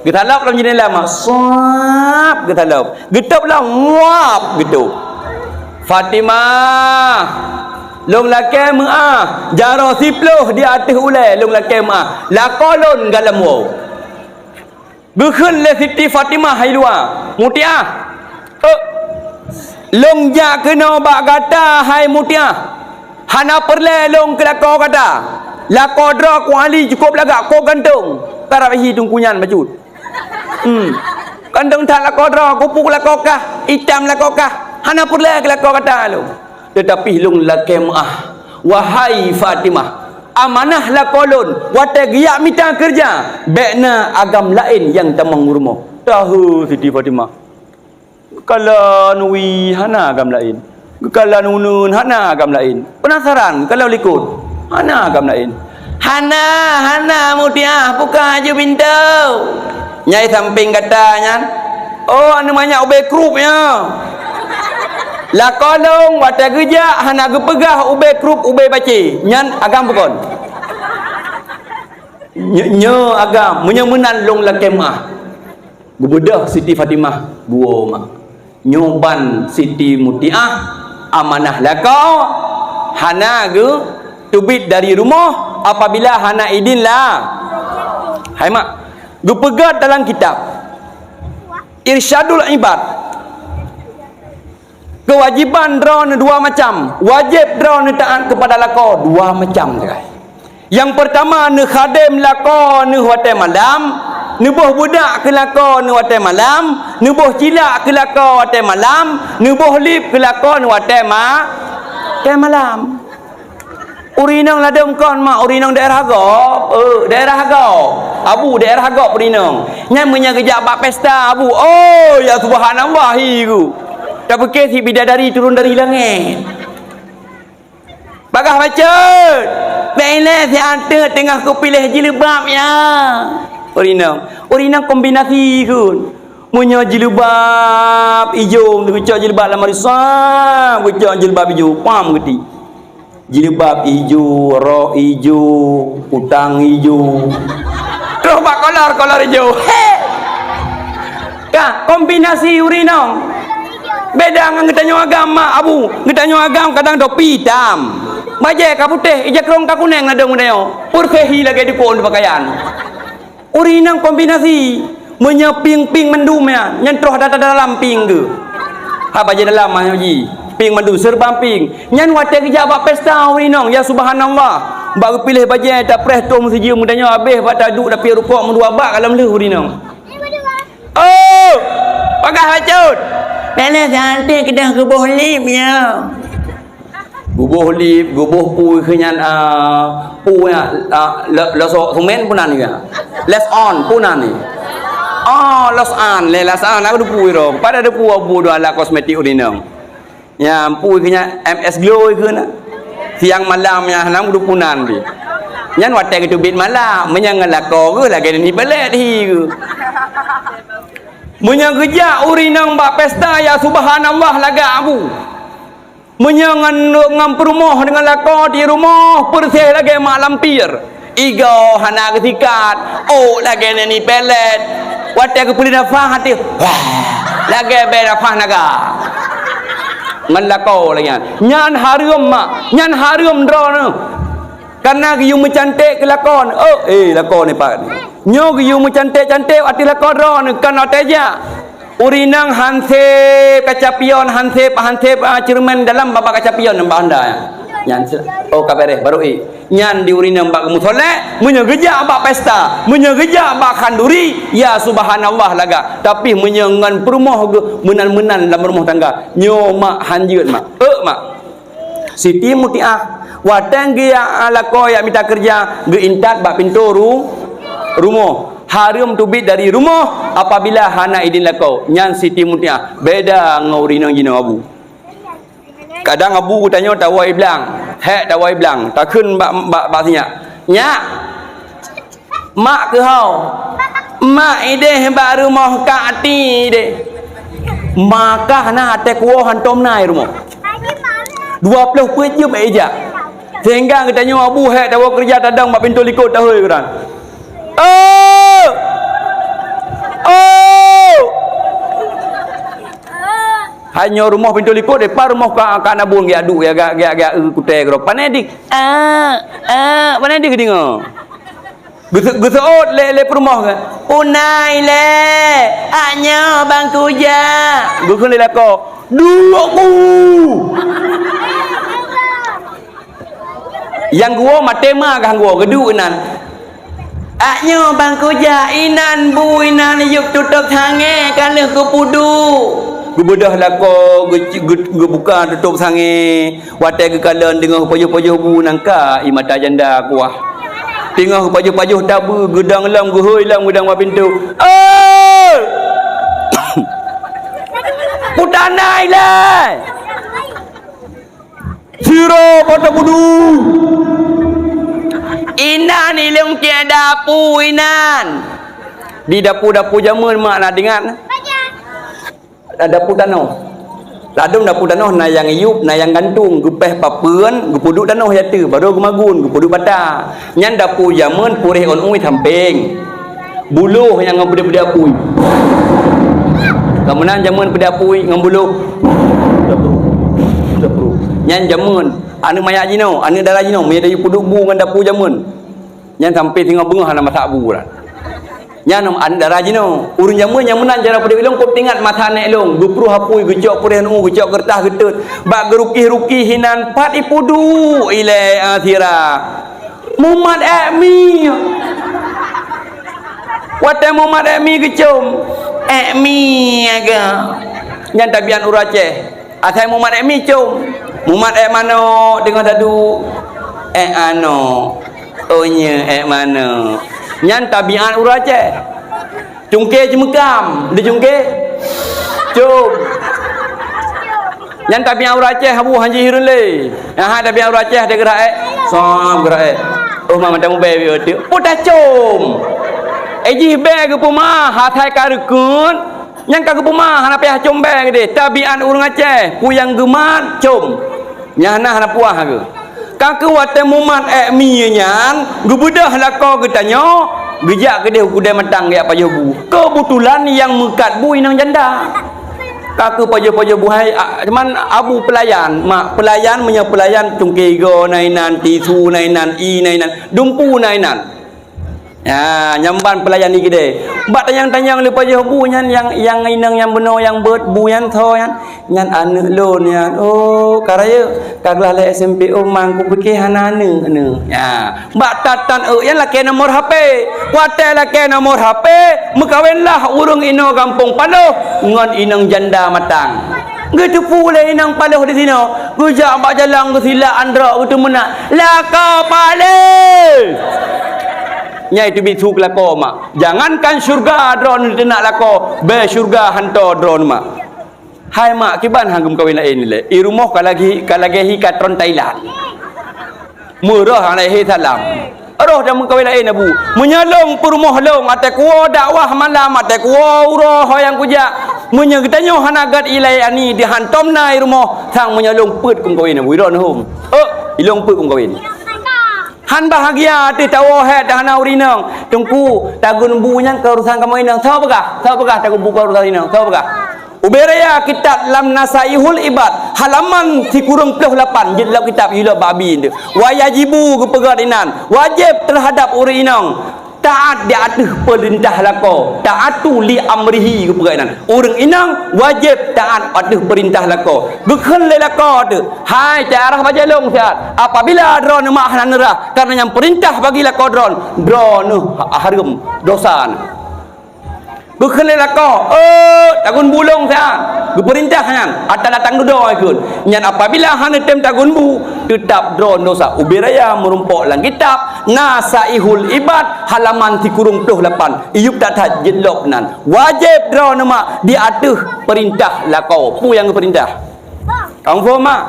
Geutalop lam jeundela mak, swab geutalop. Geutôb lam, wab geutôb. "Fatimah, lôn lakée meuáh, jaroe siploh di ateueh ulée lôn lakée meuáh, lakoe lôn galom woe." Geukheun lé Siti Fatimah hai luwa, "Mutiah, eu, lôn jak keunoe bak gata hai Mutiah. Hana peureulée lôn keu lakoe gata. Lakoe droe ku Ali cukôp lagak, ko gantong. Karab hi teungku nyan bacut. Hmm. Gantong that lakoe droe, kupu lakoe kah, itam lakoe kah. Hana peureulée keu lakoe gata lôn." Teutapi lôn lakée meuáh, wahai Fatimah, amanah lakoe lôn, watée geujak mita keureuja, bék na agam laén nyang tamong u rumoh. Tahe Siti Fatimah. Geukala neuwi hana agam laén. Geukala neuneun hana agam laén. Peunasaran geukala u likot hana agam laén. "Hana, hana, Mutiah, buka aju pintoe." Nyai sampéng gata nyan, "Oh, aneuk manyak ubé krup nyoe. Lakoe lôn watée geujak hana geupeugah ubé krup, ubé bacé. Nyan agam bukon." Nye-, nyoe agam, meunyoe meunan lôn lakée meuáh. Geubeudôh Siti Fatimah, geuwoe mak. Nyoe ban Siti Mutiah, amanah lakoe, hana geuteubiet dari rumoh apabila hana idin la. Hai mak, geupeugah dalam kitab Irsyadul Ibad, keuwajéban droeneuh dua macam, wajéb droeneuh taát keupada lakoe dua macam sagai. Nyang peurtama, neukhadém lakoe neuh watée malam, neuboh beudak keu lakoe neuh watée malam, neuboh cilak keu lakoe watée malam, neuboh lip keu lakoe neuh watée ma-, watée malam. Ureuëng inong ladôm kon mak, ureuëng inong daerah gob, eh, daerah gob. Abu daerah gob ureuëng inong. Nyan meunyoe geujak bak pesta abu, oh, ya subhanallah, hi gu. Tapiké si bidadari turun dari langét. Bagaih bacut, bék ilée si ateueh teungoh kupiléh jilbab nyan. Ureuëng inong, ureuëng inong kombinasi gun. Meunyoe jilbab ijo, geucok jilbab lam marisa, geucok jilbab ijo, pam geuti. Jilbab ijo, rok ijo, kutang ijo. Troh bak kolor, kolor ijo. He! Ka, kombinasi ureueng inong. Beda ngon geutanyoe agam, mak, abu. Geutanyoe agam kadang topi itam. Bajèe ka putéh, ija krong ka kunèng ladôm geutanyoe. Peureséh hi lagèe dikon pakaian. Ureueng inong kombinasi. Meunyoe pink-pink mandum nyan, nyan troh dada dalam pink geuh. Ha, bajèe dalam mah ji. Pink mandum, serba pink. Nyan watèe geujak bak pesta ureueng inong, ya subhanallah. Bak geupiléh bajèe, tapreh tom sijeuem, geutanyoe abéh bak taduek tapi rukok meudua bak ka lheueh ureueng inong. Oh, pagah bacut. Lé-lé cantik keudeh geuboh lip ya. Geuboh lip, geuboh pui keu nyan, ah, pui, ah, le-, lesok semen pun nan ya. Les on pun nan ni. Oh, los an, lé las an, aku depu iro. Pada depu abu dua ala kosmetik ureueng inong. Nyan pui keu nyan M S Glow keu na. Siang malam nyan hana meudupunan pih. Nyan watèe geuteubiet malam, meunyan ngon lakoe geuh lagèe ni pelet hi geuh. Meunyan geujak ureueng inong bak pesta, ya subhanallah lagak abu. Meunyan ngon, ngon peurumoh deungon lakoe di rumoh peureséh lagèe mak lampir. Igoe hana geusikat, ôk lagèe nani pelet. Watèe geupeuleueh nafah até, wah, lagèe bèe nafah naga. Ngon lakoe lagèe nyan. Nyan hareuem mak, nyan hareuem droeneuh. Kareuna geuyue meucanték keu lakoe. Oh, eh, lakoe ni pat. Nyoe geuyue meucanték-canték ateueh lakoe droeneuh, kon watèe jak. Ureueng inong hansép kaca pion, hansép, hansép, ah, ceureumen dalam babah kaca pion nyan bak honda nyan. Nyan se-, oh, ka bèrèh, barô ék. Nyan di ureueng inong bak geumusolek, meunyoe geujak bak pesta, meunyoe geujak bak khanduri, ya subhanallah lagak. Tapi meunyoe ngon peurumoh geuh meunan-meunan lam rumoh tangga, nyoe mak hanjeuet mak. Euk mak. Siti Mutiah, watèe geujak lakoe jak mita keureuja, geuintat bak pintoe ru-, rumoh. Hareuem teubiet dari rumoh apabila hana idin lakoe. Nyan Siti Mutiah. Beda ngon ureueng inong jinoe abu. Kadang abu geutanyoe tawoe blang. Hék tawoe blang. Takheun bak, bak, bak si nyak. Nyak, mak keuhai. Mak idéh bak rumoh Kak Ati idéh. Maka na até kuwoe hantom na i rumoh. Dua ploh peuet jeuem ijak. Sehingga geutanyoe abu hék tawoe keureuja tadong bak pintoe likot tahôi keuran. Oh! Oh! Hai nyoe rumoh pintoe likot, depan rumoh ka, ka nabung geujak duek, geujak, geujak, geujak, eu, kutée keudroe. Pane di, ah, ah, pane di geudeungoe. Geuse-, geuseuôt lé, lé peurumoh nyan. Punai lé, ak nyoe bang kujak. Geukheun lé lakoe, duek ku. Nyang geuwoe maté ma gah geuwoe geuduek inan. Ak nyoe bang kujak inan bu inan yup tutôb sangé ka lheueh geupeuduek. Geubeudoh lakoe geu-, geu-, geubuka tutôb sangé. Watée geukalon teungoh pajoh-pajoh bu nangka ie mata janda kuah. Teungoh pajoh-pajoh tabeue geudong lom geuhôi lom geudong bak pintoe. Eh! Putanai lé! Sira pada budu. Inan ilong keu dapu inan. Di dapu-dapu jameun mak na deungat. Dapu tanoh. Ladom dapu tanoh na nyang yup, na nyang gantung, geupéh papeuen, geupeuduek tanoh ateueh, barô geumagun, geupeuduek bata. Nyan dapu jameun puréh ôn ueh sampéng. Buloh nyang ngon peudeuh-peudeuh apui. Kamoe nan jameun peudeuh apui ngon buloh. Nyan jameun. Aneuk manyak jinoe, aneuk dara jinoe, meunyo tayue peuduek bu ngon dapu jameun. Nyan sampoe singoh beungoh hana masak bu dah. Nyan aneuk dara jinoe. Ureueng jameun nyang meunan cara peudeuh ilong kop teuingat masa nèk ilong. Geupruh apui, geucok puréh nu, geucok keureutah geutot. Bak geurukih-rukih inan pat ipeuduek ilée, ah, sira. Mumat ék mi. Watée mumat ék mi geucom, ék mi aga. Nyan tabiat ureueng Aceh. Asai mumat ék mi com. Mumat ék manok deungon dadu. Ék anok. Oh nye ék manok. Nyan tabiat ureueng Aceh. Cungke ceumeukam, di cungke. Com. Nyan tabiat ureueng Aceh abu hanji hireuen lé. Nyan hai tabiat ureueng Aceh ada geura ék. Som geura ék. Oh, ma mata mubé bieu tu. Puta com. Eh, jih bé geupeuma, hatai ka reukeuet. Nyan ka geupeuma, hana payah com bé geudeh. Tabiat ureueng Aceh, peue nyang geumat, com. Nyan hana, hana puah geuh. Ka keuh watée mumat ék mi nyan, geubeudoh lakoe geutanyoe, Geujak keudeh u keudè matang jak pajoh bu. Keubeutulan nyang meukat bu inong janda. Ka keuh pajoh-pajoh bu hai, a, cuman abu peulayan, mak peulayan, meunyoe peulayan cungke igoe na inan, tisu na inan, ie na inan, dumpeue na inan. Ya, nyan ban peulayan di keudè. Bak tanyong-tanyong lé pajoh bu nyan nyang, nyang inong nyang bunoe nyang beuet bu nyan soe nyan. Nyan aneuk lôn nyan. Oh, ka rayeuk, ka glah lé S M P, oh, mang, kupike hana aneuk, aneuk. Ya. Bak that-that, oh, nyan lakèe nomor H P. Watèe lakèe nomor H P, meukawenlah ureueng inong gampông Paloh ngon inong janda matang. Geuteupeue lé inong Paloh di sinoe, geujak bak jalan geusilak androk geuteumeunak, "Lakoe paleng!" Nyan teubiet su keu lakoe mak. Jangankan syeuruga droeneuh teunak lakoe, bèe syeuruga hanto droeneuh mak. Hai mak, kiban han geumeukawen laén ilèe? I rumoh ka lagèe, ka lagèe hi ka tron Thailand. Meurôh han lahé salam. Roh dan meukawen laén abu. Meunyoe lôn peurumoh lôn, watèe kuwoe dakwah malam, watèe kuwoe uroe ho nyang kujak. Meunyoe geutanyoe hana gèt ilayani di hantom na i rumoh, sang meunyoe lôn peuet keu meukawen abu. Droeneuh hom. Eh, ilôn peuet keu meukawen. Han bahagia teuh tawoe hèt dah hana ureueng inong. Teungku, tagun bu nyan keu urusan kamoe inong. Soe peugah? Soe peugah tagun bu keu urusan inong? Soe peugah? Ubé raya kitab lam Nasaihul Ibad, halaman sikureueng ploh lapan, jeuet lom kitab ilok babi tu. Wa yajibu geupeugah inan, wajéb teuhadap ureueng inong taát di ateueh peurintah lakoe, ta'atu li amrihi geupeugah inan. Ureueng inong wajéb taát ateueh peurintah lakoe. Geukheun lé lakoe teuh, "Hai, cak arah bajèe lôn siat. Apabila droeneuh mak hana neurah, kareuna nyang peurintah bagi lakoe droeneuh, droeneuh ha-, hareuem dosa." Geukheun lé lakoe, "Eh, tagun bu lôn siat." Geupeurintah nyan, ata datang dudoe kheun. Nyan apabila hana tem tagun bu, teutab droeneuh dosa. Ubé raya meurumpok lam kitab Nasaihul Ibad halaman sikureueng ploh lapan. Iyup that-that jeuet lom nan. Wajéb droeneuh mak di ateueh peurintah lakoe. Peue nyang geupeurintah? Kang phom mak?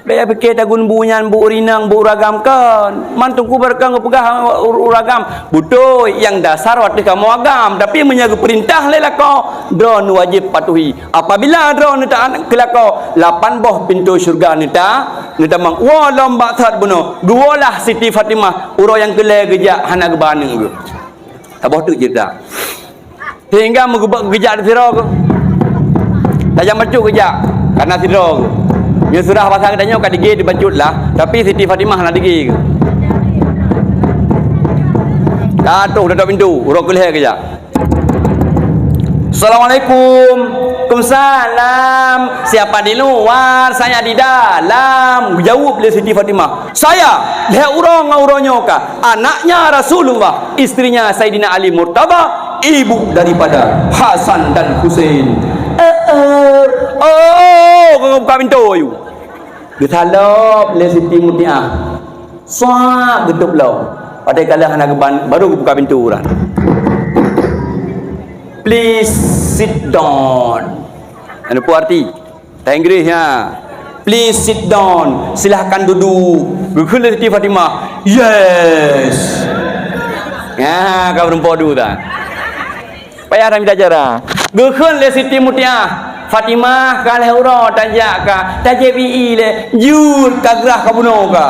Bèk pike tagun bu nyan bu ureueng inong, bu ureueng agam kon. Man Teungku Barokah geupeugah ur-, ureueng agam. Beutôi, nyang dasar watèe kamoe agam. Tapi meunyoe geupeurintah lé lakoe, droeneuh wajéb patuhi. Apabila droeneuh taát keu lakoe, lapan boh pintoe syeuruga neuta-, neutamong. Woe lom bak that bunoe, geuwoelah Siti Fatimah, uroe nyang keu lhèe geujak hana geuba aneuk geuh. Saboh teuk ceurita. Sehingga meugeubek geujak sidroe geuh. Tajam bacut geujak, ka na sidroe geuh. Nyoe surah basa geutanyoe ka digé dibacut lah, tapi Siti Fatimah na digé geuh. Ka troh, ka troh pintoe, uroe keu lhèe geujak. "Assalamualaikum." "Waalaikumsalam. Siapa di luar, saya di dalam," geujaweueb lé Siti Fatimah. "Saya, lhèe uroe ngon uroe nyoe ka, anaknya Rasulullah, istrinya Saidina Ali Murtada, ibu daripada Hasan dan Husein." "Eh, eh, oh, oh, oh," geubuka pintoe ayue. Geusalop lé Siti Mutiah. Suak geutôb lom. Watèe ka lheueh hana geuban, baru geubuka pintoe uroe nyan. "Please sit down." Nyan peue arti? Bahasa Inggréh nyan. "Please sit down." Silahkan duduk. Geukheun lé Siti Fatimah. Yes. Nyan, ka meurumpok dudoe. Payah tamita cara. Geukheun lé Siti Mutiah, "Fatimah, ka lhèe uroe tajak ka, tajép ie lé, jeuet ka grah ka bunoe ka."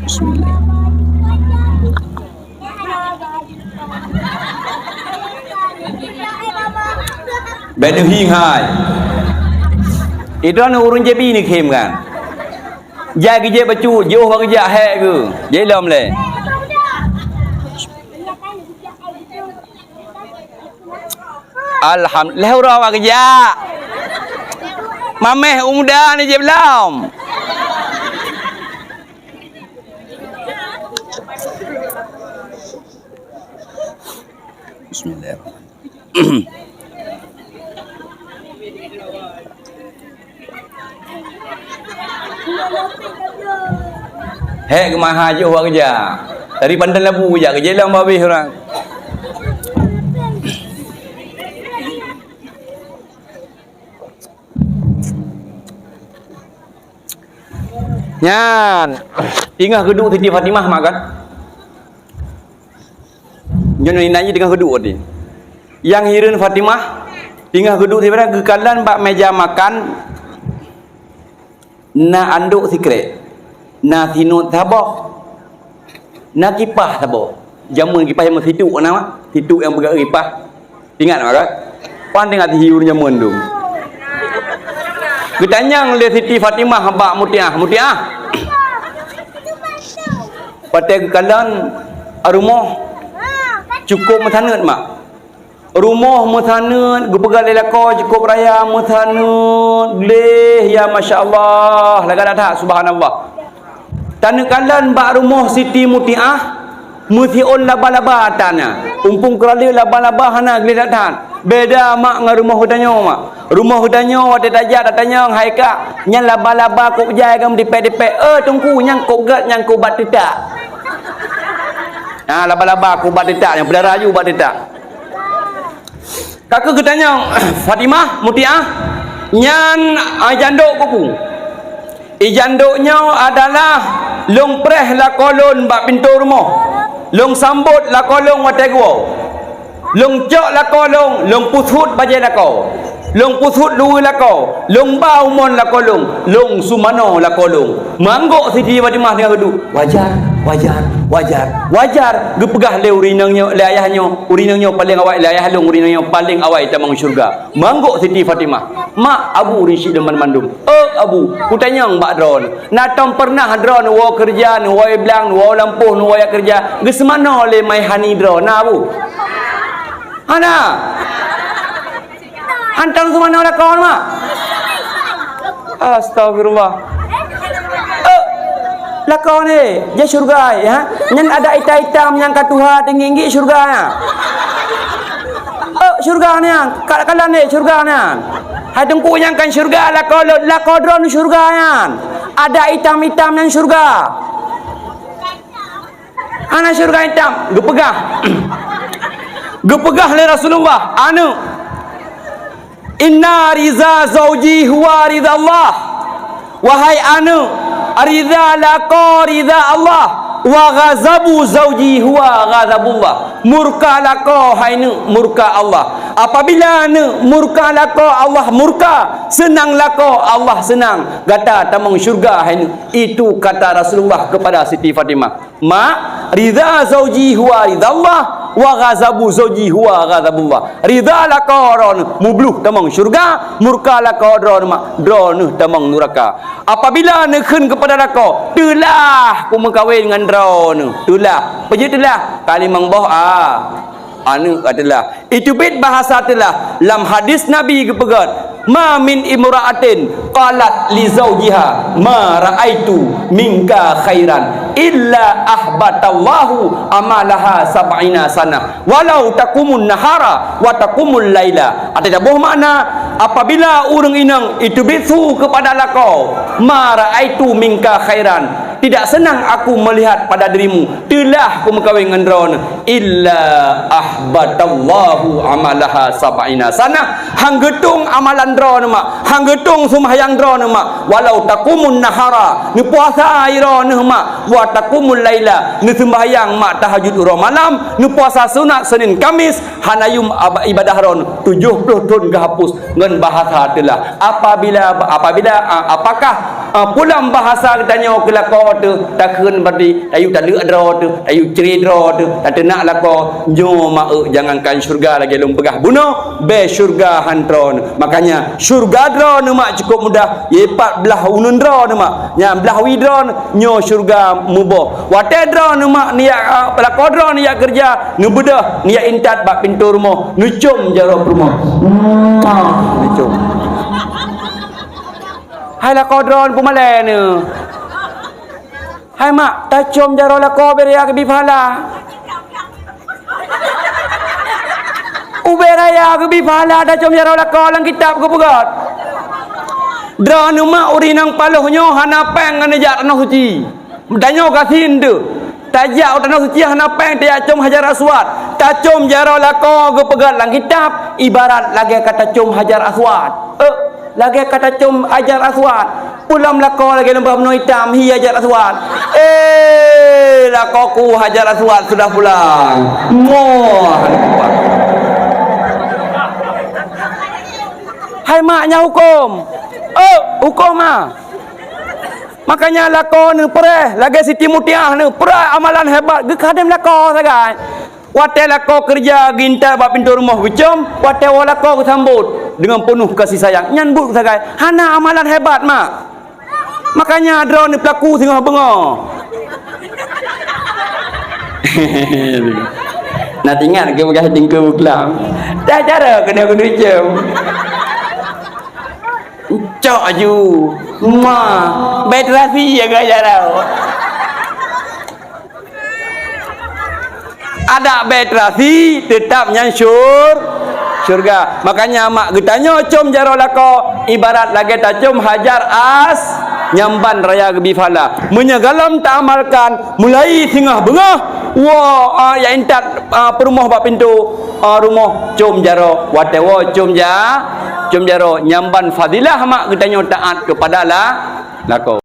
Bismillah. Bèk neuhieng hai. Idroeneuh ureueng J B neukhém kan? Jai geujép bacut, jiôh bak geujak hék geuh. Jai lom lé. Alham-, lhèe uroe bak geujak. Mamèh u muda ni jép lom. Bismillah. Hék geumaha jiôh bak geujak. Dari Pandan Labu geujak, geujak lom babeh ureueng. Nyan, teungoh geuduek Siti Fatimah mak kan? Nyoe nina jih teungoh geuduek tadi. Nyang hireuen Fatimah, Teungoh geuduek sibarang geukalon bak meja makan, na andok sikrek, na sinot saboh, na kipah saboh. Jameun kipah jameun situk na, situk nyang peugah kipah. Ingat maka? Pan teuingat hiur jameun tu. Geutanyong lé Siti Fatimah bak Mutiah, "Mutiah, watée geukalon rumoh cukôp meusaneut, mak?" Rumoh meusaneut, geupeugah lé lakoe cukôp raya meusaneut, gleh, ya masya Allah, lagak that, subhanallah. Taneuk kalon bak rumoh Siti Mutiah, meusiôn laba-laba atra na. Umpung keuraleuek laba-laba hana gleh that-that. Beda mak ngon rumoh geutanyoe mak. Rumoh geutanyoe watée tajak tatanyong, "Hai kak, nyan laba-laba kok jai gam dipek-dipek?" "Eh teungku, nyan kok gét, nyan kok bak teutak." Nah, laba-laba kok bak teutak, nyang peudara aju bak teutak. Ka keuh geutanyong, "Fatimah, Mutiah, nyan, ah, jandok keupeue?" "Ijandok nyoe adalah lôn preh lakoe lôn bak pintoe rumoh. Lôn sambot lakoe lôn watée geuwoe. Lôn cok lakoe lôn, lôn pusuet bajée lakoe. Lôn pusuet luweue lakoe, lôn ba umon lakoe lôn, lôn seumanoe lakoe lôn." Meuanggok Siti Fatimah teungoh geuduek. "Wajar, wajar, wajar, wajar," geupeugah lé ureuëng inong nyoe, lé ayah nyoe, "Ureuëng inong nyoe paleng awai, lé ayah lôn, ureuëng inong nyoe paleng awai tamong syeuruga." Meuanggok Siti Fatimah, "Mak, abu ureuëng syiek lôn banmandum." "Oh, abu, kutanyong bak droeneuh. Na tom peureunah droeneuh woe keureuja, neuwoe blang, neuwoe lampôh, neuwoe jak keureuja, geuseumanoe lé mai hani droeneuh, abu?" "Hana." "Hantom seumanoe lakoe, mak?" Astagfirullah. "Eh, lakoe nyoe, jih syeuruga, ya. Nyan adak itam-itam nyang ka tuha teunggik-inggik syeuruga, ya. Eh, syeuruga nyan, ka-, kalon nyoe syeuruga nyan. Hai teungku, nyan kon syeuruga lakoe lôn, lakoe droeneuh syeuruga nyan. Adak itam-itam nyan syeuruga." Hana syeuruga itam, geupeugah. Geupeugah lé Rasulullah, "Aneuëk, inna ridha zauji huwa ridha Allah." Wahai aneuëk, ridha lakoe ridha Allah, wa ghazabu zauji huwa ghazabullah. Murka lakoe hai neuëk murka Allah. Apabila neuëk murka lakoe Allah murka, seunang lakoe Allah seunang, gata tamong syeuruga hai neuëk. Itu kata Rasulullah kepada Siti Fatimah. "Mak, ridha zauji huwa ridha Allah, wa ghazabu zauji huwa ghazabullah." Ridha lakoe droeneuh mubloh tamong syeuruga, murka lakoe droeneuh mak, droeneuh tamong nuraka. Apabila neukheun keupada lakoe, "Teulah kumeukawen ngon droeneuh," teulah. Peue jeuet teulah? Ka limong boh a. Aneuëk ka teulah. Iteubiet bahasa teulah. Lam hadis Nabi geupeugah, "Ma min imra'atin qalat li zaujiha ma ra'aitu minka khairan illa ahbatallahu amalaha sab'ina sanah, walau taqumun nahara wa taqumul laila." Ateueh taboh makna, apabila ureuëng inong iteubiet su keupada lakoe, "Ma ra'aitu minka khairan," tidak senang aku melihat pada dirimu, teulah kumeukawen ngon droeneuh, "illa ahbatallahu amalaha sab'ina sanah," hang geutueng amalan droeneuh mak, hang geutueng seumayang droeneuh mak, "walau taqumun nahara," neupuasa droeneuh mak, "wa taqumul laila," neuseumbahyang mak tahajud uroe malam, neupuasa sunat Senin Kamis, hana yum ab-, ibadah droeneuh tujoh ploh thon geuhapus. Ngon bahasa teulah. Apabila, apabila, a, apakah, a, pulang bahasa geutanyoe keu lakoe teuh, takheun berarti tayue taleuek droe teuh, tayue cre droe teuh, tateunak lakoe, nyoe ma-, eu, jangankan syeuruga lagée lôn peugah bunoe, bée syeuruga han droeneuh. Makanya, syeuruga droeneuh mak cukup mudah, ie pat blah uneuen droeneuh mak, nyan blah wie droeneuh, nyoe syeuruga muboh. Watée droeneuh mak neujak, a, lakoe droeneuh jak keureuja, neubeudôh, neujak intat bak pintoe rumoh, neucom jaroe peurumoh. Mwah, neucom. Hai lakoe droeneuh peumalée neuh. Hai mak, tacom jaroe lakoe ubé raya geubi pahala. Ubé raya geubi pahala tacom jaroe lakoe lam kitab geupeugah. Droeneuh mak ureuëng inong paloh nyoe hana péng ngon neujak tanoh suci. Tanyoe gasien teuh. Tajak u tanoh suci hana péng tajak com Hajar Aswad. Tacom jaroe lakoe geupeugah lam kitab, ibarat lagée ka tacom Hajar Aswad. Eh, lagée ka tacom Hajar Aswad. Peulom lakoe lagée lumpah bunoe itam, hi Hajar Aswad. Eh, lakoeku Hajar Aswad sudah pulang. Moh. Hai mak, nyan huköm. Oh, huköm ah. Makanya lakoe neupreh, lagèe Siti Mutiah neupreh amalan hebat, geukadém lakoe sagai. Watèe lakoe keureuja geuintat bak pintoe rumoh geucöm, watèe woe lakoe geusambot deungon peunoh kasih sayang. Nyan buet sagai, hana amalan hebat, mak. Makanya droeneuh peulaku singoh beungoh. Na teuingat keu beugah teungku buklam? Dah cara keuneuk keuneuk cöm. Cok aju. Ma, bèk teurasi jaga jaroe. Adak bèk teurasi, teutab nyan syur-, syurga. Makanya mak geutanyoe cöm jaroe lakoe, ibarat lagèe tacöm hajar as-, nyang ban raya geubi pahala. Meunyoe gohlom taamalkan, mulai singoh beungoh, woe, ah, jak intat, ah, peurumoh bak pintoe, ah, rumoh cöm jaroe, watèe woe cöm ja-, cöm jaroe, nyang ban fadilah mak geutanyoe taat keupada la-, lakoe.